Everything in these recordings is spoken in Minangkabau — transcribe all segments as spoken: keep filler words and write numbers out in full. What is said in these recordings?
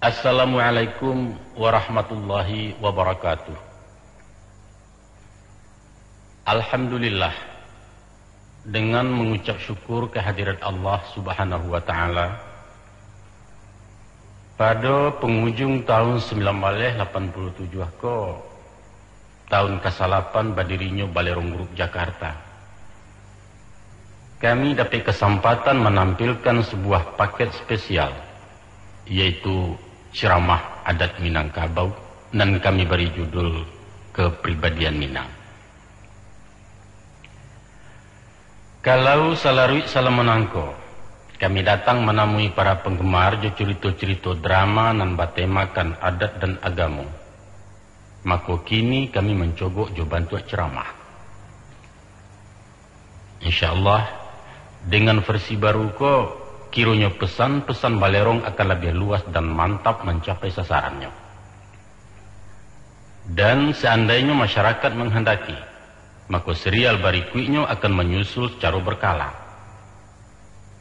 Assalamualaikum warahmatullahi wabarakatuh. Alhamdulillah, dengan mangucap syukur ka hadirat Allah Subhanahu wa Ta'ala, pado pangujung tahun sambilan baleh lapan puluah tujuah ko, tahun kasalapan badirinyo Balerong Group Jakarta, kami dapek kasampatan manampilkan sabuah paket spesial, yaitu ceramah adat Minangkabau, nan kami bari judul Kepribadian Minang. Kalau salaruik salamo nangko, kami datang manamui para panggemar jo curito-curito drama nan batemakan adat dan agamo, mako kini kami mancogok jo bantuak ceramah. Insya Allah, dengan versi baru ko, kironyo pesan-pesan Balerong akan labiah luas dan mantap mancapai sasarannyo. Dan seandainyo masyarakat manghandaki, mako serial barikuiknyo akan manyusul sacaro berkala.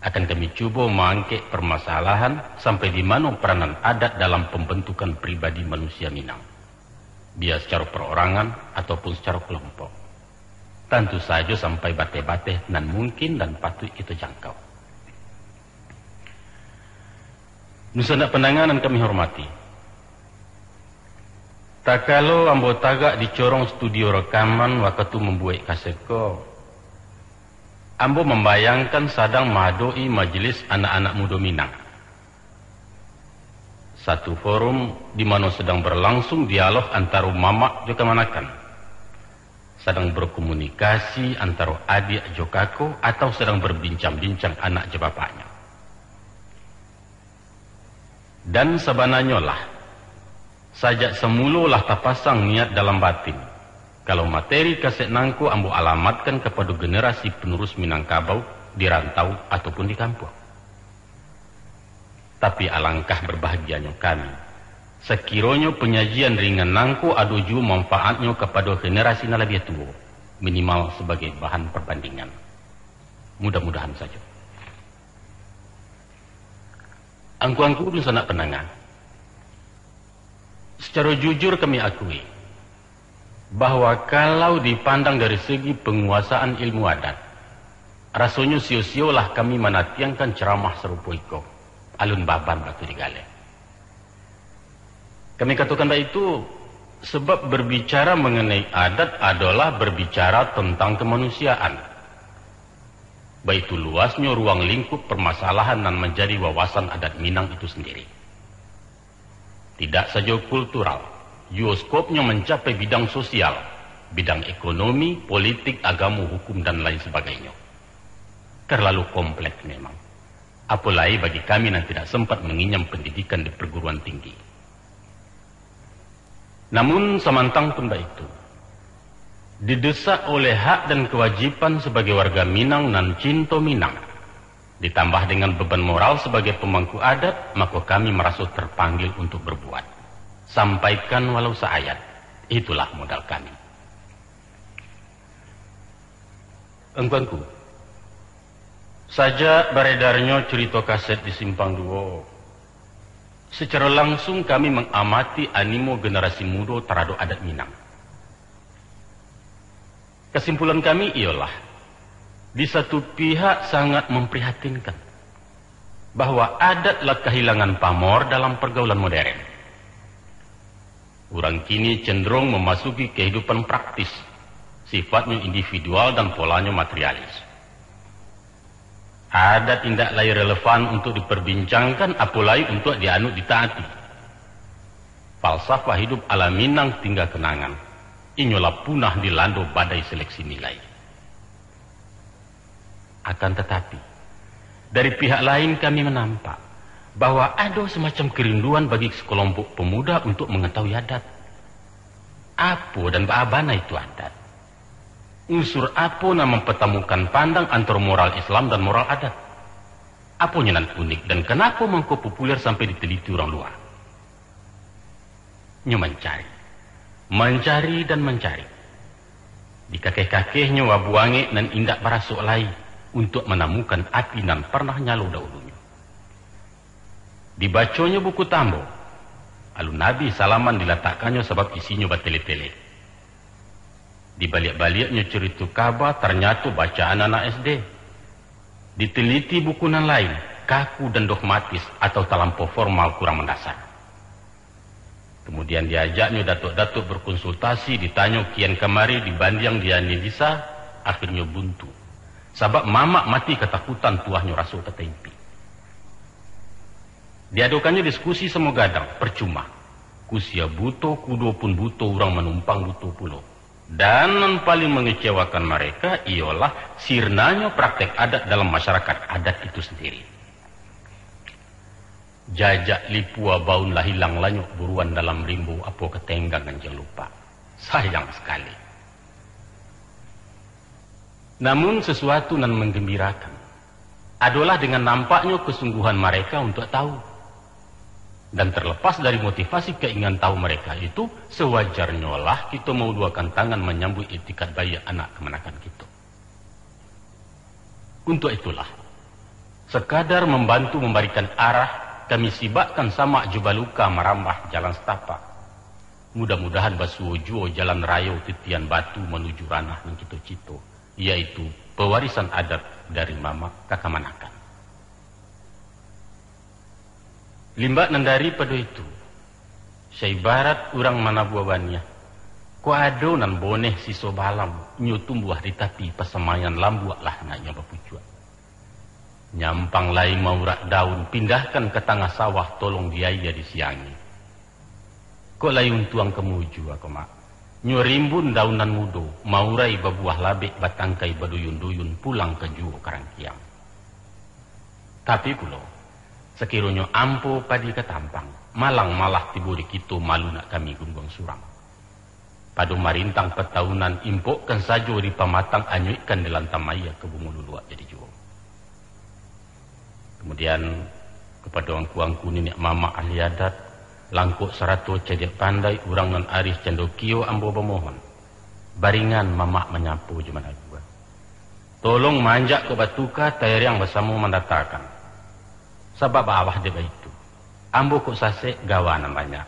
Akan kami cubo maangkek permasalahan sampai di mano peranan adat dalam pambantukan pribadi manusia Minang, bia sacaro parorangan ataupun sacaro kalompok. Tantu sajo sampai bateh-bateh nan mungkin dan patuik kito jangkau. Dunsanak pandanga nan kami hormati, takalo ambo tagak di corong studio rakaman wakatu mambuek kaset ko, ambo mambayangkan sadang maadoki majelis anak-anak mudo Minang. Satu forum di mano sadang barlangsung dialog antaro mamak jo kamanakan, sadang barkomunikasi antaro adiak jo kako, atau sadang barbincang-bincang anak jo bapaknyo. Dan sabananyo lah, sajak samulo lah tapasang niat dalam batin, kalau materi kaset nangko ambo alamatkan kapado generasi panurus Minangkabau di rantau ataupun di kampuang. Tapi alangkah barbahagianyo kami, sakironyo panyajian ringan nangko ado juo manfaatnyo kapado generasi nan labiah tuo, minimal sabagai bahan parbandingan. Mudah-mudahan sajo. Angku-angku dunsanak pandanga, sacaro jujur kami akui, bahwa kalau dipandang dari segi panguasaan ilmu adat, rasonyo sio-siolah kami manatiangkan ceramah sarupo iko, alun baban batu digaleh. Kami katokan baitu, sabab barbicara manganai adat adolah barbicara tantang kamanusiaan. Baitu luasnyo ruang lingkup parmasalahan nan manjadi wawasan adat Minang itu sandiri. Tidak sajo kultural, juo skopnyo mancapai bidang sosial, bidang ekonomi, politik, agamo, hukum, dan lain sabagainyo. Terlalu kompleks memang. Apo lai bagi kami nan tidak sempat manginyam pandidikan di parguruan tinggi. Namun, samantang pun baitu, didesak oleh hak dan kawajiban sabagai warga Minang nan cinto Minang, ditambah dengan beban moral sabagai pamangku adat, mako kami maraso tarpanggil untuk barbuat. Sampaikan walau saayat, itulah modal kami. Angku-angku, sajak baredarnyo curito kaset di Simpang Duo, sacaro langsung kami mangamati animo generasi mudo taradok adat Minang. Kasimpulan kami iyolah, di satu pihak sangat mamprihatinkan, bahwa adat lah kahilangan pamor dalam pargaulan moderen. Urang kini cenderung mamasuki kahidupan praktis, sifatnyo individual dan polanyo materialis. Adat indak lai relevan untuk diperbincangkan, apolai untuk dianut ditaati. Falsafah hidup ala Minang tingga kenangan, inyo lah punah dilando badai seleksi nilai. Akan tatapi, dari pihak lain kami manampak, bahwa ado samacam kerinduan bagi sakalompok pamuda untuk mangatahui adat. Apo dan baa bana itu adat? Unsur apo nan mampatamukan pandang antaro moral Islam dan moral adat? Aponyo nan unik dan kanapa mangko populer sampai diteliti urang lua? Nyo mancari, mancari dan mancari. Dikakeh-kakehnyo abu angek nan indak barasok lai, untuak manamukan api nan parnah nyalo dahulunyo. Dibaconyo buku tambo, Alun abih salaman dilatakkannyo sabab isinyo batele-tele. Dibaliak-baliaknyo carito kaba, tarnyato bacaan anak S D. Diteliti buku nan lain, kaku dan dogmatis atau talampau formal, kurang mandasar. Kamudian diajaknyo datuak-datuak berkonsultasi, ditanyo kian kamari, dibandiang, dianalisa, akhirnyo buntu. Sabab mamak mati katakutan, tuahnyo raso ka taimpik. Diadokannyo diskusi samo gadang, percuma. Kusia buto, kudo pun buto, urang manumpang buto pulo. Dan nan paling mangecewakan mareka iyolah sirnanyo praktek adat dalam masyarakat adat itu sendiri. Jajak lipua baun lah ilang, lanyok buruan dalam rimbo, apo ka tenggang anjiang lupak. Sayang sakali. Namun, sasuatu nan manggambirakan adolah dengan nampaknyo kasungguahan mareka untuak tahu. Dan terlepas dari motivasi kainginan tahu mareka itu, sawajarnyolah kito mauduakan tangan manyambuik itikad baiak anak kamanakan kito. Untuak itulah, sakadar mambantu mambarikan arah, kami sibakkan samak jo baluka marambah jalan satapak. Mudah-mudahan basuo juo jalan rayo titian batu manuju ranah nan kito cito, yaitu pewarisan adat dari mamak ka kamanakan. Limbak nan daripado itu, saibarat urang manabua baniah, kok ado nan boneh siso balam, nyo tumbuah di tapi pasamaian, lambuak lah nak nyo bapucuak. Nyampang lai maurak daun, pindahkan ka tangah sawah, tolong di aia disiangi. Kok lai untuang ka mujua ko, Mak. Nyo rimbun daun nan mudo, maurai babuah labek, batangkai baduyun-duyun, pulang ka juo ka rangkiang. Tapi pulo, sakironyo ampo padi ka tampang, malang malah tibo di kito, malu nak kami gunduang surang. Pado marintang pataunan, impokkan sajo di pamatang, anyuikkan di lantam aia, ka bungo luluak jadi juo. Kamudian, kapado angku-angku niniak mamak ahli adat, langkok sarato cadiak pandai, urang nan arih candokio, ambo bamohon, baringan mamak manyapo jo managua. Tolong maanjak kok batuka, tairiang basamo mandatakan. Sabab baa dek baitu, ambo kok sasek gawa nan banyak.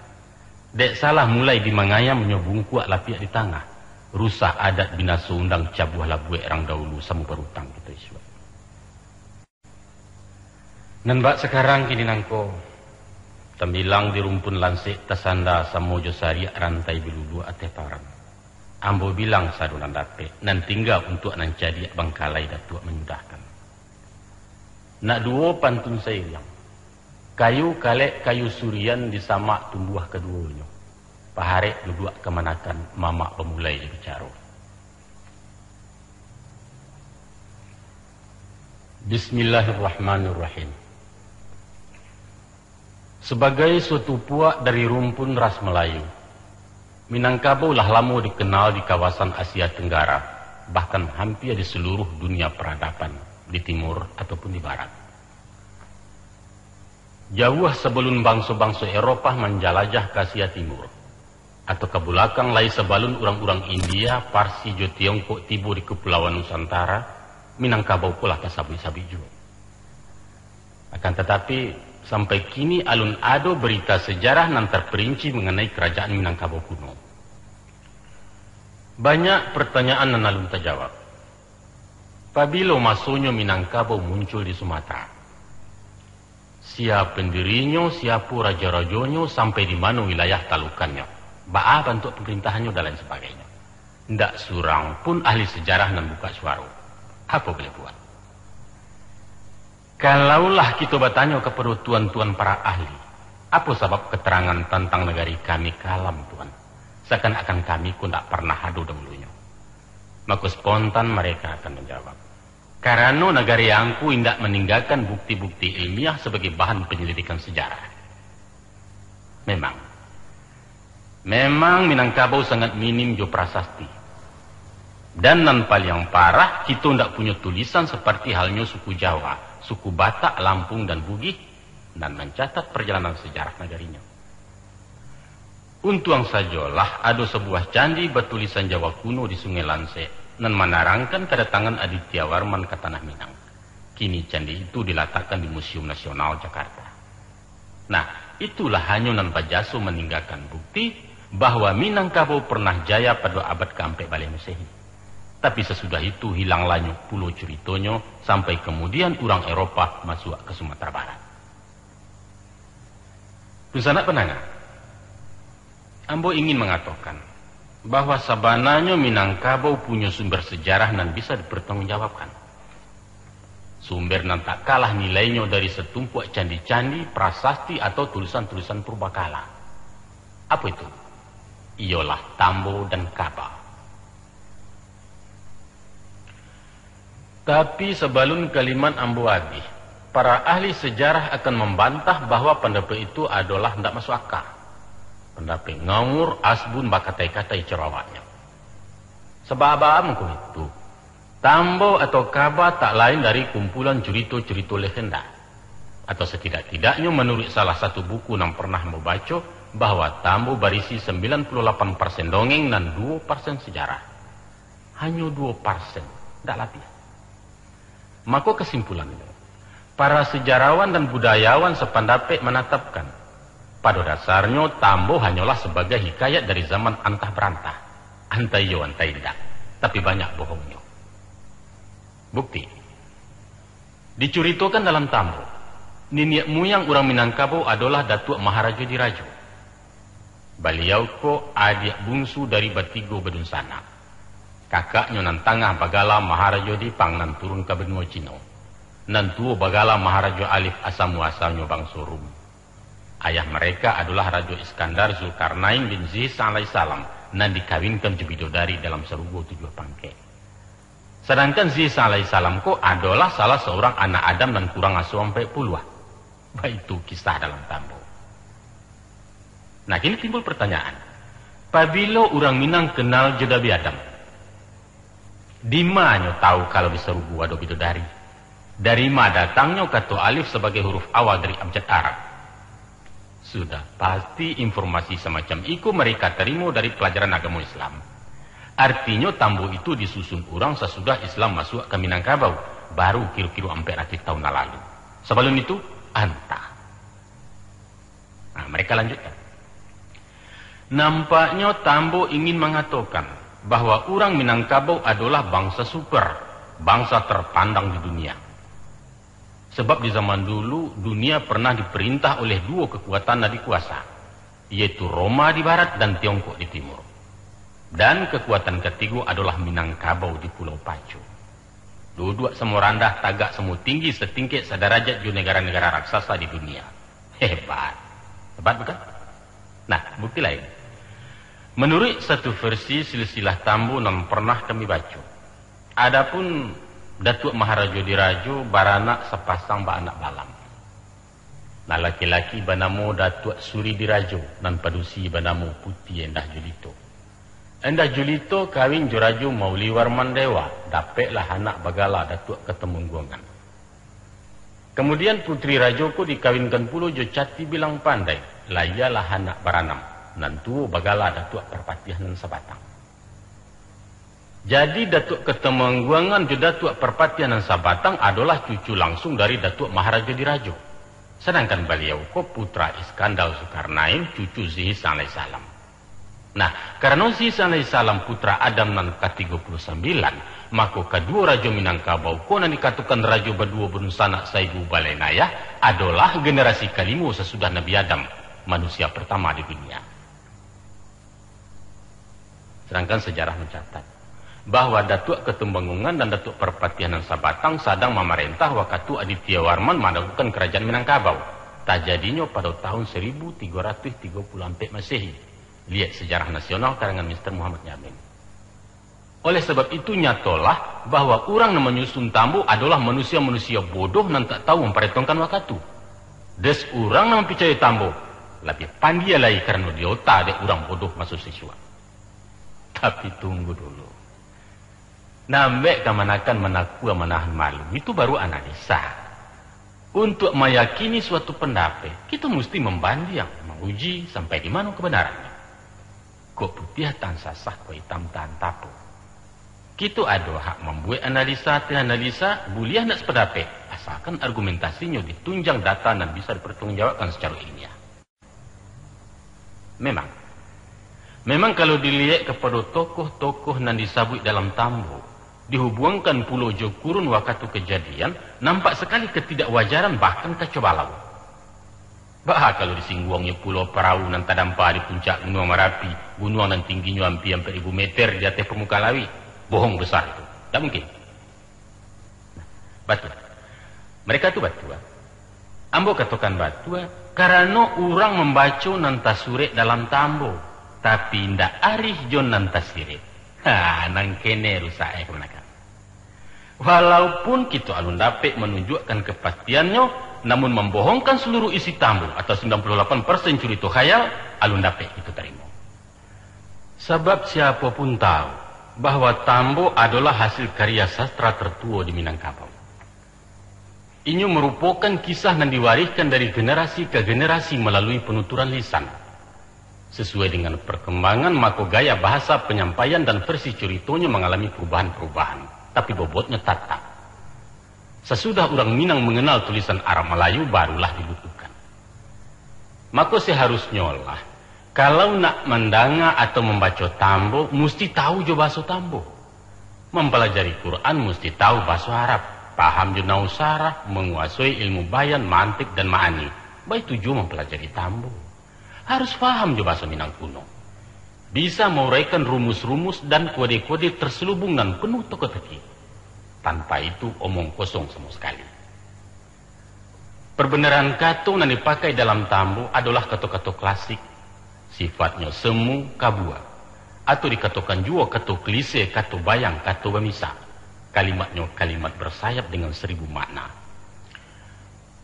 Dek salah mulai di mangayam, nyo bungkuak lapiak di tangah. Rusak adat binaso undang, cabuah labuek rang daulu, samo barutang kito isuak. Nan bak sakarang kini nangko, tambilang di rumpun lansek, tasanda samo jo sariak rantai, biluluak ateh paran. Ambo bilang sado nan dapek, nan tingga untuak nan cadiak bangkalai datuak manyudahkan. Nak duo pantun sairiang. Kayu kalek, kayu surian, di samak tumbuah kaduonyo. Paharek duduak kamanakan, mamak bamulai jo bicaro. Bismillahirrahmanirrahim. Sabagai suatu puak dari rumpun ras Malayu, Minangkabau lah lamo dikenal di kawasan Asia Tenggara, bahkan hampia di saluruh dunia paradaban, di timur ataupun di barat. Jauah sabalun banso-banso Eropah manjalajah ka Asia Timur, atau ka bulakang lai sabalun urang-urang India, Parsi, jo Tiongkok tibo di Kapulauan Nusantara, Minangkabau ko lah tasabuik-sabuik juo. Akan tatapi, sampai kini alun ado barita sajarah nan tarperinci manganai Karajaan Minangkabau kuno. Banyak partanyaan nan alun tajawab. Pabilo masonyo Minangkabau muncul di Sumatera? Sia pandirinyo, siapo rajo-rajonyo, sampai di mano wilayah talukannyo, baa bantuak pamarintahannyo, dan lain sabagainyo? Ndak surang pun ahli sajarah nan buka suaro. Apo boleh buat? Kalaulah kito batanyo kapado tuan-tuan para ahli, apo sabab katerangan tantang nagari kami kalam, Tuan? Sakan-akan kami ko ndak parnah ado dahulunyo. Mako spontan mareka akan manjawab, karano nagari angku indak maninggakan bukti-bukti ilmiah sabagai bahan panyalidikan sajarah. Memang, memang Minangkabau sangat minim jo prasasti. Dan nan paliang parah, kito ndak punyo tulisan saparti halnyo suku Jawa, suku Batak, Lampung, dan Bugih, nan mancatat parjalanan sajarah nagarinyo. Untuang sajolah ado sabuah candi batulisan Jawa kuno di Sungai Lansek, nan manarangkan kadatangan Aditya Warman ka Tanah Minang. Kini candi itu dilatakkan di Museum Nasional Jakarta. Nah, Itulah hanyo nan bajaso maninggakan bukti bahwa Minangkabau pernah jaya pado abad kaampek baleh Masehi. Tapi sasudah itu hilang lanyok pulo curitonyo, sampai kamudian urang Eropah masuak ka Sumatera Barat. Dunsanak pandanga, ambo ingin mangatokan bahwa sabananyo Minangkabau punyo sumber sajarah nan bisa dipertanggungjawabkan. Sumber nan tak kalah nilainyo dari satumpuak candi-candi, prasasti, atau tulisan-tulisan purbakala. Apo itu? Iyolah Tambo dan Kaba. Tapi sabalun kalimat ambo abih, para ahli sajarah akan mambantah bahwa pandapek itu adolah ndak masuk aka. Pandapek ngawur, asbun, bakatai-katai caro awaknyo. Sabab mangko itu, Tambo atau Kaba tak lain dari kumpulan curito-curito legenda. Atau satidak-tidaknyo, manuruik salah satu buku nan pernah ambo baco, bahwa Tambo barisi sambilan puluah lapan persen dongeng nan duo persen sajarah. Hanyo duo persen, ndak labiah. Mako kasimpulannyo, para sejarawan dan budayawan sapandapek manatapkan, pado dasarnyo Tambo hanyolah sabagai hikayat dari zaman antah barantah, antah iyo antah indak, tapi banyak bohongnyo. Bukti, dicuritokan dalam Tambo, niniak muyang urang Minangkabau adolah Datuak Maharajo Dirajo. Baliau ko adiak bunsu dari batigo badunsanak. Kakaknyo nan tangah bagala Maharajo Dipang nan turun ka banua Cino. Nan tuo bagala Maharajo Alif asa muasalnyo bangso Rum. Ayah mereka adolah Rajo Iskandar Zulkarnain bin Zihisang alaihissalam nan dikawinkan jo bidodari dalam sarugo tujuah pangkek. Sadangkan Zihisang alaihissalam ko adolah salah saurang anak Adam nan kurang aso ampek puluah. Baitu kisah dalam Tambo. Nah, kini timbul pertanyaan, pabilo urang Minang kenal jo Nabi Adam? Dima nyo tahu kalau di sarugo ado bidodari? Dari ma datangnyo kato alif sabagai huruf awal dari abjad Arab? Sudah pasti informasi samacam iko mereka tarimo dari palajaran agamo Islam. Artinyo, Tambo itu disusun urang sasudah Islam masuak ka Minangkabau, baru kiro-kiro ampek ratuih tahun nan lalu. Sabalun itu, antah. Nah, mereka lanjutkan. Nampaknyo Tambo ingin mangatokan bahwa urang Minangkabau adolah bangsa super, bangsa terpandang di dunia. Sebab di zaman dulu, dunia pernah diperintah oleh duo kekuatan nan dikuasa, yaitu Roma di barat dan Tiongkok di timur. Dan kekuatan katigo adolah Minangkabau di Pulau Pacu. Duduak samo randah, tagak samo tinggi, satingkek sadarajat jo negara-negara raksasa di dunia. Hebat. Hebat, bukan? Nah, bukti lain. Manuruik satu versi silsilah Tambo nan pernah kami baco, adapun Datuak Maharajo Dirajo baranak sapasang baanak balam. Nan laki-laki banamo Datuak Suri Dirajo, nan padusi banamo Puti Endah Julito. Endah Julito kawin jo Rajo Mauliwarman Dewa, dapeklah anak bagala Datuak Katamungguangan. Kamudian, putri rajo ko dikawinkan pulo jo Cati Bilang Pandai, lahialah anak baranam, nan tuo bagala Datuak Parpatiah Nan Sabatang. Jadi, Datuak Katamangguangan jo Datuak Parpatiah Nan Sabatang adolah cucu langsung dari Datuak Maharajo Dirajo. Sadangkan baliau ko putra Iskandar Zulkarnain, cucu Zihisang alaihissalam. Nah, karano Zihisang alaihissalam putra Adam nan katigo puluah sambilan, mako, kaduo rajo Minangkabau ko nan dikatokan rajo baduo badunsanak saibu balain ayah, adolah generasi kalimo sasudah Nabi Adam, manusia partama di dunia. Sadangkan sajarah mancatat bahwa Datuak Katumangguangan dan Datuak Parpatiah Nan Sabatang sadang mamarentah wakatu Aditya Warman manaklukan Karajaan Minangkabau. Tajadinyo pado tahun saribu tigo ratuih tigo puluah ampek Masehi. Liek Sejarah Nasional karangan Mister Muhammad Yamin. Oleh sabab itu, nyatolah bahwa urang nan manyusun Tambo adolah manusia-manusia bodoh nan tak tahu mamparentongkan wakatu. Des urang nan mampicayoi Tambo, labiah pandia lai karano diota dek urang bodoh maso sisuak. Tapi tunggu dulu. Nambek kamanakan manakua manahan malu, itu baru analisa. Untuak mayakini suatu pandapek, kito musti mambandiang, mauji sampai di mano kabanarannyo. Kok putiah tan sasah, kok itam tan tapo. Kito ado hak mambuek analisa ateh analisa, buliah ndak sapandapek, asalkan argumentasinyo ditunjang data nan bisa dipartanggungjawabkan sacaro ilmiah. Memang. Memang kalau diliek kapado tokoh-tokoh nan disabuik dalam Tambo, dihubuangkan pulo jo kurun wakatu kajadian, nampak sakali katidakwajaran bahkan kacau balau. Baa kalau disingguangnyo pulo parahu nan tadampa di puncak Gunuang Marapi, gunuang nan tingginyo ampia ampek ribu meter di ateh pamukaan lauik? Bohong besar itu. Ndak mungkin. Batua. Mereka tu batua. Ambo katokan batua, karano urang mambaco nan tasurek dalam Tambo, tapi indak arih jo nan tasirek. Ha, nan kene rusak, eh, kamanakan. Walaupun kito alun dapek manunjuakkan kapastiannyo, namun mambohongkan saluruh isi Tambo atau sambilan puluh lapan persen curito khayal, alun dapek kito tarimo. Sabab siapo pun tahu bahwa Tambo adolah hasil karya sastra tertuo di Minangkabau. Inyo marupokan kisah nan diwarihkan dari generasi ka generasi malalui panuturan lisan. Sasuai dengan parkambangan, mako gaya bahasa panyampaian dan versi curitonyo mangalami parubahan-parubahan, tapi bobotnyo tatap. Sasudah urang Minang manganal tulisan Arab Malayu, barulah dibukukan. Mako, saharusnyolah, kalau nak mandanga atau mambaco Tambo, musti tahu jo bahaso Tambo. Mampalajari Quran musti tahu bahaso Arab, paham jo nahwu sarah, manguasoi ilmu bayan, mantik, dan ma'ani. Baitu juo mampalajari Tambo. Harus paham jo bahaso Minang kuno. Bisa mauraikan rumus-rumus dan kode-kode terselubung nan penuh teka-teki. Tanpa itu, omong kosong samo sakali. Parbanaran kato nan dipakai dalam Tambo adolah kato-kato klasik, sifatnyo semu, kabua, atau dikatokan juo kato klise, kato bayang, kato bamisa. Kalimatnyo kalimat bersayap dengan saribu makna.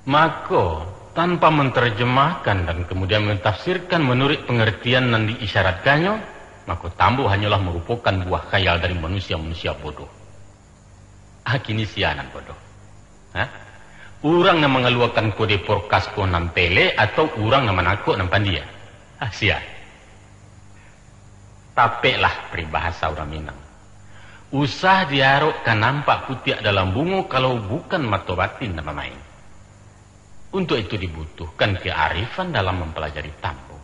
Mako, tanpa mantarjamahkan dan kamudian mantafsirkan manuruik pangartian nan diisyaratkannyo, mako Tambo hanyolah marupokan buah khayal dari manusia-manusia bodoh. Ah, kini sia nan bodoh? Hah? Urang nan mangaluakan kode porkas ko nan pelek, atau urang nan manangkok nan pandia? Ah, sia. Tapeklah paribahasa urang Minang. Usah diarok ka nampak putiak dalam bungo, kalau bukan mato batin nan bamain. Untuak itu dibutuhkan kearifan dalam mampalajari Tambo.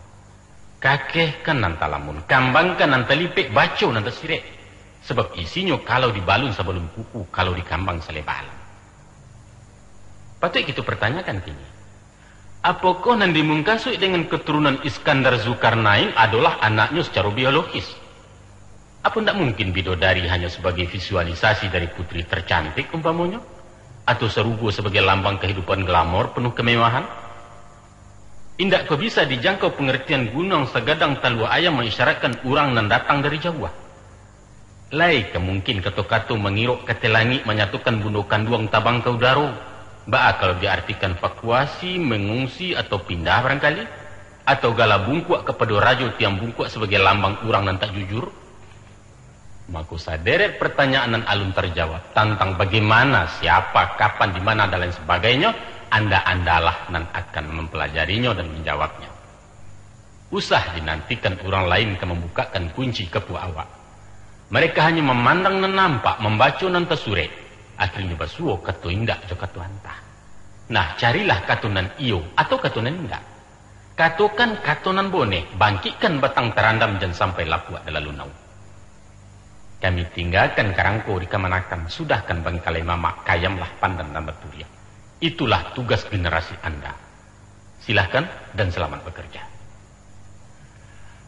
Kakehkan nan talamun, kambangkan nan talipek, baco nan tasirek. Sabab isinyo kalau dibalun sabalun kuku, kalau dikambang saleba alam. Patuik kito partanyakan kini, apokoh nan dimungkasuik dengan katurunan Iskandar Zulkarnain adolah anaknyo sacaro biologis? Apo ndak mungkin bidodari hanyo sabagai visualisasi dari putri tercantik umpamonyo? Atau sarugo sabagai lambang kahidupan glamor penuh kemewahan? Indak ko bisa dijangkau pangartian gunuang sagadang talua ayam maisyaratkan urang nan datang dari jauah? Lai ka mungkin kato-kato mangirok ka ateh langik manyatokan bundo kanduang tabang ka udaro? Baa kalau diartikan vakuasi, mangungsi, atau pindah barangkali? Atau gala bungkuak kapado rajo tiang bungkuak sabagai lambang urang nan tak jujur? Mako, saderet partanyaan nan alun tarjawab tantang bagaimana, siapa, kapan, di mana, dan lain sabagainyo, anda-andalah nan akan mampalajarinyo dan manjawabnyo. Usah dinantikan urang lain ka mambukakkan kunci kapuak awak. Mereka hanyo mamandang nan nampak, mambaco nan tasurek. Akhirnyo basuo kato indak jo kato antah. Nah, carilah kato nan iyo atau kato nan indak. Katokan kato nan boneh, bangkikkan batang tarandam, jan sampai lapuak dalalu naun. Kami tinggakan karangko di kamanakan, sudahkan bangkalai mamak, kayamlah pandan nan baturiak. Itulah tugas generasi anda. Silahkan dan selamat bekerja.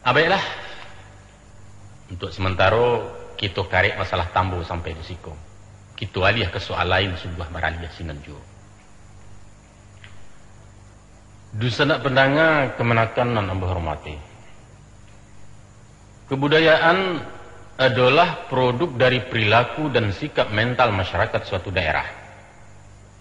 Ah, baiklah. Untuk sementaro, kito karek masalah Tambo sampai di siko. Kito aliah ka soal lain, sungguah baraliah sinan juo. Dunsanak pandanga kamanakan nan ambo hormati. Kebudayaan adolah produk dari perilaku dan sikap mental masyarakat suatu daerah.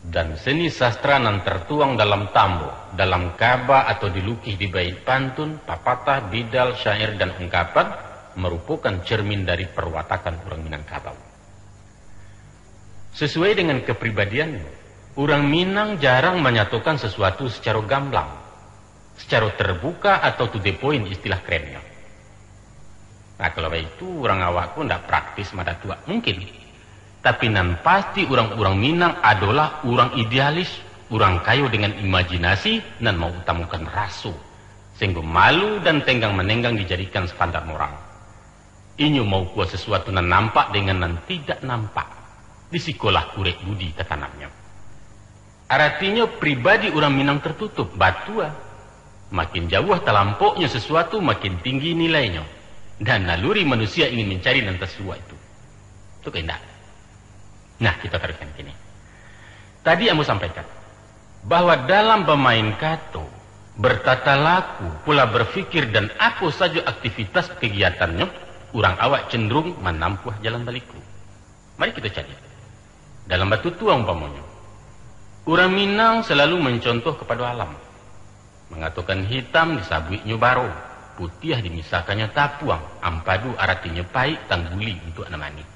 Dan seni sastra nan tertuang dalam Tambo, dalam kaba atau dilukih di bait pantun, papatah, bidal, syair, dan ungkapan, marupokan cermin dari parwatakan urang Minangkabau. Sasuai dengan kapribadiannyo, urang Minang jarang manyatokan sasuatu sacaro gamblang, sacaro terbuka atau to the point istilah kerennyo. Nah, kalau baitu, urang awak ko ndak praktis madatuak. Mungkin. Tapi nan pasti, urang-urang Minang adolah urang idealis, urang kayo dengan imajinasi, nan mautamokan raso. Sehinggo malu dan tenggang-manenggang dijadikan standar moral. Inyo maukua sasuatu nan nampak dengan nan tidak nampak. Di sikolah kurek budi tatanamnyo. Aratinyo, pribadi urang Minang tertutup, batua. Makin jauah talampoknyo sasuatu, makin tinggi nilainyo. Dan naluri manusia ingin mancari nan tasuruak itu. Itu kahandak. Nah, kita taruihkan kini. Tadi ambo sampaikan bahwa dalam bamain kato, bertata laku, pola berfikir, dan apo sajo aktivitas kegiatannyo, urang awak cenderung manampuah jalan baliku. Mari kita cari. Dalam batutua umpamonyo, urang Minang salalu mancontoh kapado alam. Mangatokan hitam disabuiknyo baro, putiah dimisahkannyo tapuang, ampadu aratinyo paik, tangguli untuak nan manih.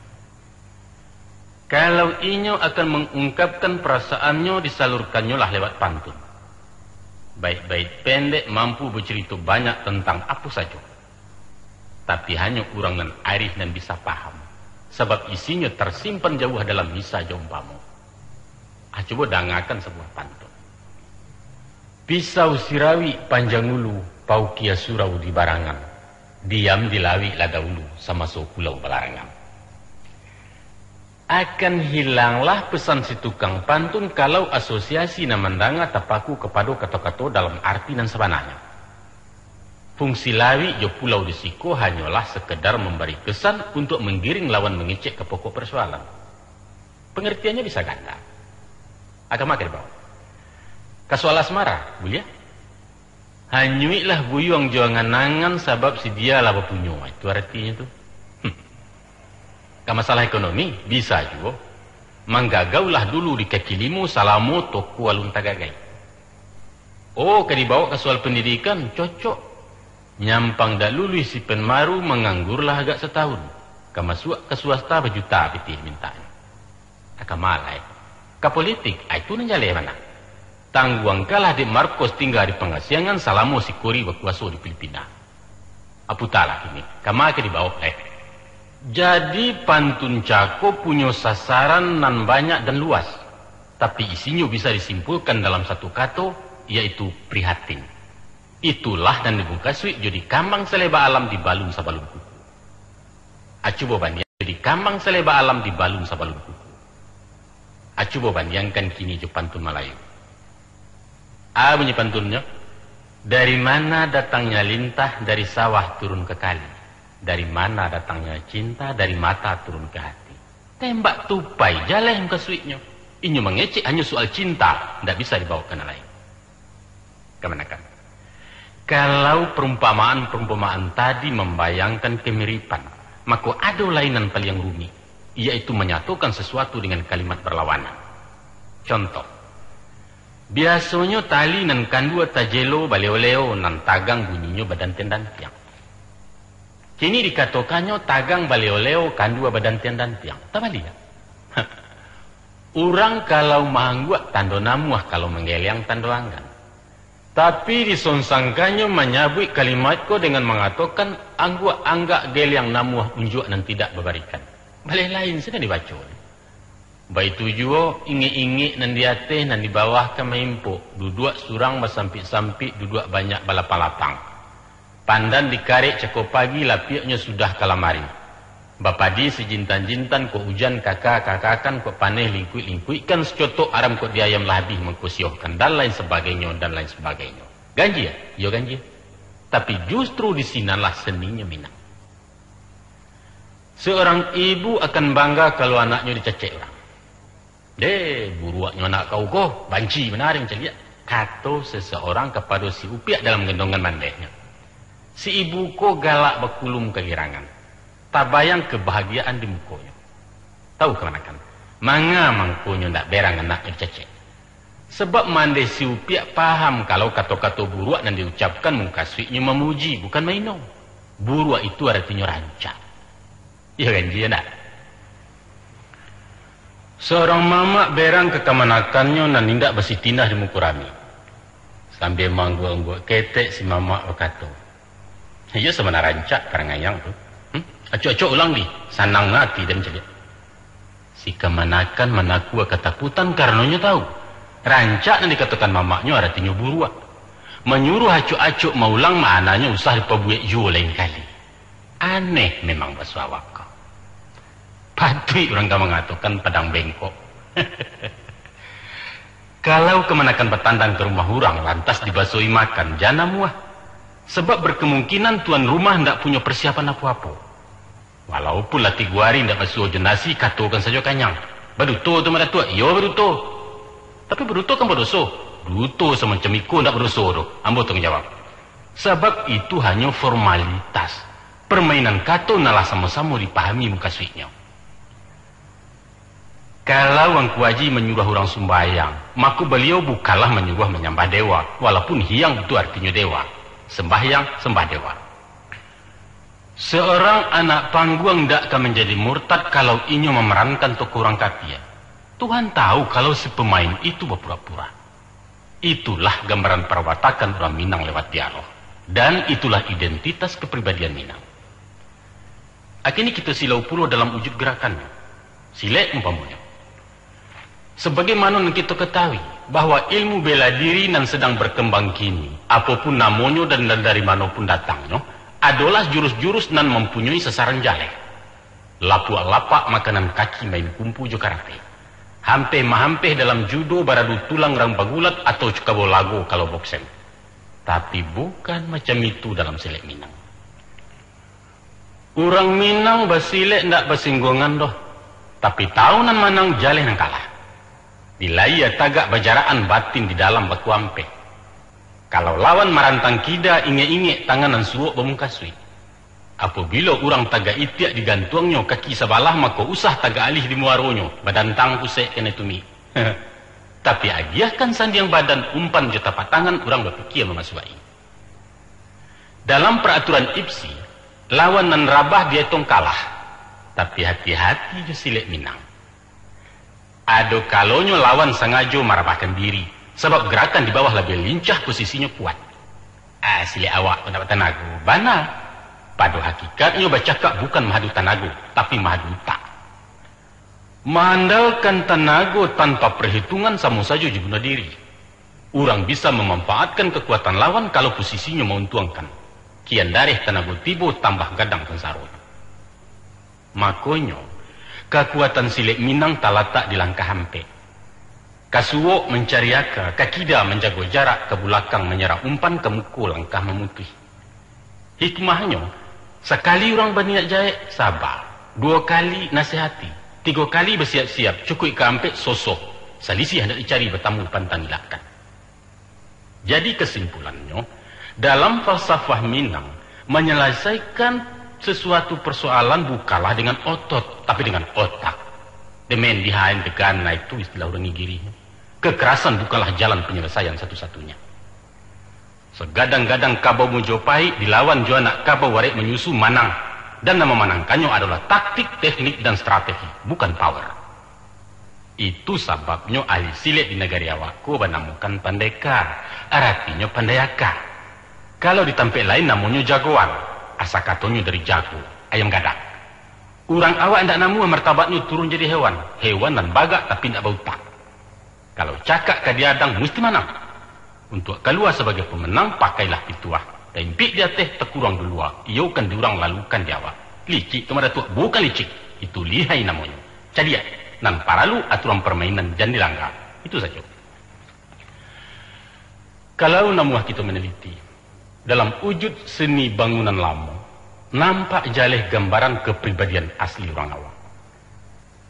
Kalau inyo akan mangungkapkan perasaannyo, disalurkannyolah lewat pantun. Bait-bait pendek mampu bacarito banyak tantang apo sajo. Tapi hanyo urang nan arih nan bisa paham, sabab isinyo tarsimpan jauah dalam misa jo umpamo. Ah, cubo dangakan sabuah pantun. Pisau sirawik panjang ulu, paukia surau di barangan. Diam di lawik lah daulu, samaso pulau balarangan. Akan hilanglah pesan si tukang pantun kalau asosiasi nan mandanga tapaku kapado kato-kato dalam arti nan sabananyo. Fungsi lawik jo pulau di siko hanyolah sekedar mambari kesan untuak manggiring lawan mangecek ka pokok parsoalan. Pangartiannyo bisa ganda. Agama ka dibawa. Ka soal asmara, buliah? Hanyuiklah buyuang jo angan-angan, sabab si dia lah bapunyo. Itu aratinyo tu. Hmm. Ka masalah ekonomi, bisa juo. Manggagaulah dulu di kaki limo, salamo toko alun tagagai. Oh, ka dibawa ka soal pandidikan, cocok. Nyampang dak luluih si Pen Maru, manganggurlah agak satahun. Ka masuak ka swasta, bajuta pitih mintaknyo. Ka ma lai? Ka politik, ah, itu nan jaleh bana. Tangguangkanlah dek Marcos tingga di pangasiangan salamo si Kori bakuaso di Filipina. Ah, putalah kini, ka ma ka dibaok lai? Jadi, pantun cako punyo sasaran nan banyak dan luas, tapi isinyo bisa disimpulkan dalam satu kato, yaitu prihatin. Itulah nan dimukasuik jo dikambang saleba alam dibalun sabalun kuku. Ah, cubo bandiang, dikambang saleba alam dibalun sabalun kuku. Ah, cubo bandiangkan kini jo pantun Malayu. Ah, bunyi pantunnyo, "Dari mana datangnya lintah, dari sawah turun ke kali. Dari mana datangnya cinta, dari mata turun ke hati." Tembak tupai, jaleh mukasuiknyo. Inyo mangecek hanyo soal cinta, ndak bisa dibaok ka nan lain. Kamanakan. Kalau perumpamaan-perumpamaan tadi mambayangkan kamiripan, mako ado lai nan paliang rumik, yaitu manyatokan sasuatu dengan kalimat barlawanan. Contoh, biasonyo tali nan kandua tajelo baleo-leo, nan tagang bunyinyo badantiang-dantiang. Kini dikatokannyo tagang baleo-leo, kandua badantiang-dantiang. Tabaliak. Urang kalau maangguak tando namuah, kalau manggeliang tando anggan. Tapi disonsangkannyo manyabuik kalimat ko dengan mangatokan, "Angguak anggak geliang namuah unjuak nan tidak babarikan." Baleh lain sinan dibaco. Baitu juo, ingek-ingek nan di ateh, nan di bawah ka maimpok, duduak surang basampik-sampik, duduak banyak balapang-lapang. Pandan dikarek cako pagi, lapiaknyo sudah ka lamari. Bapadi sijintan-jintan, kok ujan kaka-kakakan, kok paneh lingkuik-lingkuikkan, sacotok aram kok di ayam lah abih mangko siohkan, dan lain sabagainyo, dan lain sabagainyo. Ganjie? Iyo ganjie. Tapi justru di sinanlah seninyo Minang. Seorang ibu akan bangga kalau anaknyo dicacek urang. "Deh, buruaknyo anak kau ko, banci bana den caliak," kato seseorang kapado si Upiak dalam gendongan mandehnyo. Si ibu ko galak bakulum kagirangan. Tabayang kabahagiaan di mukonyo. Tahu kamanakan? Manga mangkonyo ndak berang anaknyo dicacek? Sabab mandeh si Upiak paham kalau kato-kato buruak nan diucapkan mukasuiknyo mamuji, bukan maino. Buruak itu aratinyo rancak. Iyo kan, iyo ndak? Seorang mamak berang ka kamanakannyo nan indak basitinah di muko rami. Sambia maangguak-angguak ketek, si mamak bakato, "Iyo sabana rancak parangai ang tu. Hmm? Acok-acok ulang di, sanang ati den caliak." Si kamanakan manakua katakutan karano nyo tahu, rancak nan dikatokan mamaknyo aratinyo buruak. Manyuruah acok-acok maulang, maknanyo usah dipabuek juo lain kali. Aneh memang basuo awak ko. Patuik urang ka mangatokan padang bengkok. Kalau kamanakan batandang ka rumah urang, lantas dibasuahi makan, jan namuah. Sabab berkemungkinan tuan rumah ndak punyo persiapan apo-apo. Walaupun lah tigo ari ndak basuo jo nasi, katokan sajo kanyang. Baduto tu mah Datuak, iyo baduto. Tapi baduto kan badoso. Duto samacam iko ndak badoso doh, ambo tangguang jawab. Sabab itu hanyo formalitas. Permainan kato nan lah samo-samo dipahami mukasuiknyo. Kalau Angku Aji manyuruah urang sumbayang, mako baliau bukanlah manyuruah manyambah dewa, walaupun hiang itu artinyo dewa. Sembahyang, sembah dewa. Seorang anak pangguang ndak ka manjadi murtad kalau inyo mamerankan tokoh urang kafir. Tuhan tahu kalau si pemain itu bapura-pura. Itulah gambaran parwatakan urang Minang lewat dialog. Dan itulah identitas kepribadian Minang. Akini kito silau pulo dalam wujud gerakan. Silek umpamonyo. Sabagaimano nan kito katahui, bahwa ilmu bela diri nan sadang barkambang kini, apo pun namonyo dan, dan dari mano pun datangnyo, adolah jurus-jurus nan mampunyoi sasaran jaleh. Lapuak-lapak makanan kaki main kumpu jo karate. Hampeh-mahampeh dalam judo baradu tulang rang bagulat atau cukabo lago kalau bokseng. Tapi bukan macam itu dalam silek Minang. Urang Minang basilek ndak basingguangan doh, tapi tahu nan manang jaleh nan kalah. Di layie tagak bajarakan, batin di dalam bakuampeh. Kalau lawan marantang kida, ingek-ingek tangan nan suok bamukasuik. Apabilo urang tagak itiak digantuangnyo kaki sabalah, mako usah tagak alih di muaronyo, badantang pusek kanai tumik. Tapi agiahkan sandiang badan, umpan jo tapak tangan, urang bapikia mamasuaki. Dalam paraturan ipsi, lawan nan rabah dietong kalah. Tapi hati-hati jo silek Minang. Ado kalonyo lawan sangajo marabahkan diri, sabab garakan di bawah labiah lincah, posisinyo kuat. Ah, silek awak ko ndak batanago. Bana. Pado hakikatnyo bacakak bukan mahadu tanago, tapi mahadu utak. Maandalkan tanago tanpa parhitungan samo sajo jo bunuah diri. Urang bisa mamanfaatkan kakuatan lawan kalau posisinyo mauntuangkan. Kian dareh tanago tibo, tambah gadang sansaronyo. Makonyo, kakuatan silek Minang talatak di langkah ampek. Ka suok mancari aka, ka kida manjago jarak, ka bulakang manyarah umpan, ka muko langkah mamutuih. Hikmahnyo, sakali urang baniat jahek, saba. Duo kali, nasihati. Tigo kali, basiap-siap. Cukuik ka ampek, sosoh. Salisih handak dicari, batamu pantang ilakkan. Jadi, kasimpulannyo, dalam falsafah Minang, manyalasaikan sasuatu parsoalan bukanlah dengan otot, tapi dengan otak. Demen dihaen degan, nah itu istilah urang Igirihnyo. Kekerasan bukanlah jalan panyalesaian satu-satunya. Sagadang-gadang kabau Majapahit dilawan jo anak kabau arek manyusu, manang. Dan nan mamanangkannyo adolah taktik, teknik, dan strategi, bukan power. Itu sababnyo ahli silek di nagari awak ko banamokan pandekar, aratinyo pandai aka. Kalau di tampek lain namonyo jagoan, asa katonyo dari jago, ayam gadang. Urang awak indak namuah martabatnyo turun jadi hewan, hewan nan bagak tapi indak bautak. Kalau cakak ka diadang, musti manang. Untuak kalua sabagai pamenang, pakailah pituah. Taimpik di ateh, takuruang di lua. Iyo kan di urang, lalu kan di awak. Licik tu mah Datuak, bukan licik. Itu lihai namonyo. Cadiak. Nan paralu aturan parmainan jan dilangga. Itu sajo. Kalau namuah kito manaliti, dalam wujud seni bangunan lamo, nampak jaleh gambaran kapribadian asli urang awak.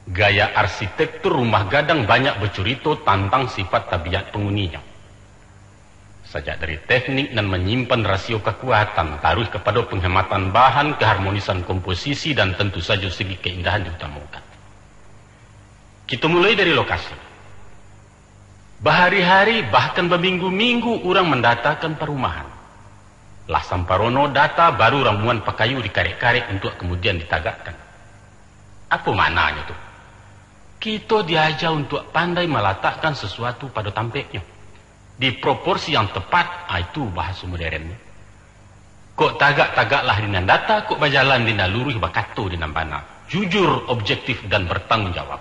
Gaya arsitektur rumah gadang banyak bacurito tantang sifat tabiat panguninyo. Sajak dari teknik nan manyimpan rasio kakuatan, taruih kapado panghematan bahan, kaharmonisan komposisi, dan tantu sajo segi kaindahan diutamokan. Kito mulai dari lokasi. Bahari-hari, bahkan baminggu-minggu urang mandatakan parumahan. Lah samparono data, baru ramuan pakayu dikarek-karek untuak kamudian ditagakkan. Apo maknanyo tu? Kito diaja untuak pandai malatakkan sasuatu pado tampeknyo, di proporsi yang tepat, ah, itu bahaso modernyo. Kok tagak, tagaklah di nan data, kok bajalan di nan luruih, bakato di nan bana. Jujur, objektif, dan bertanggung jawab.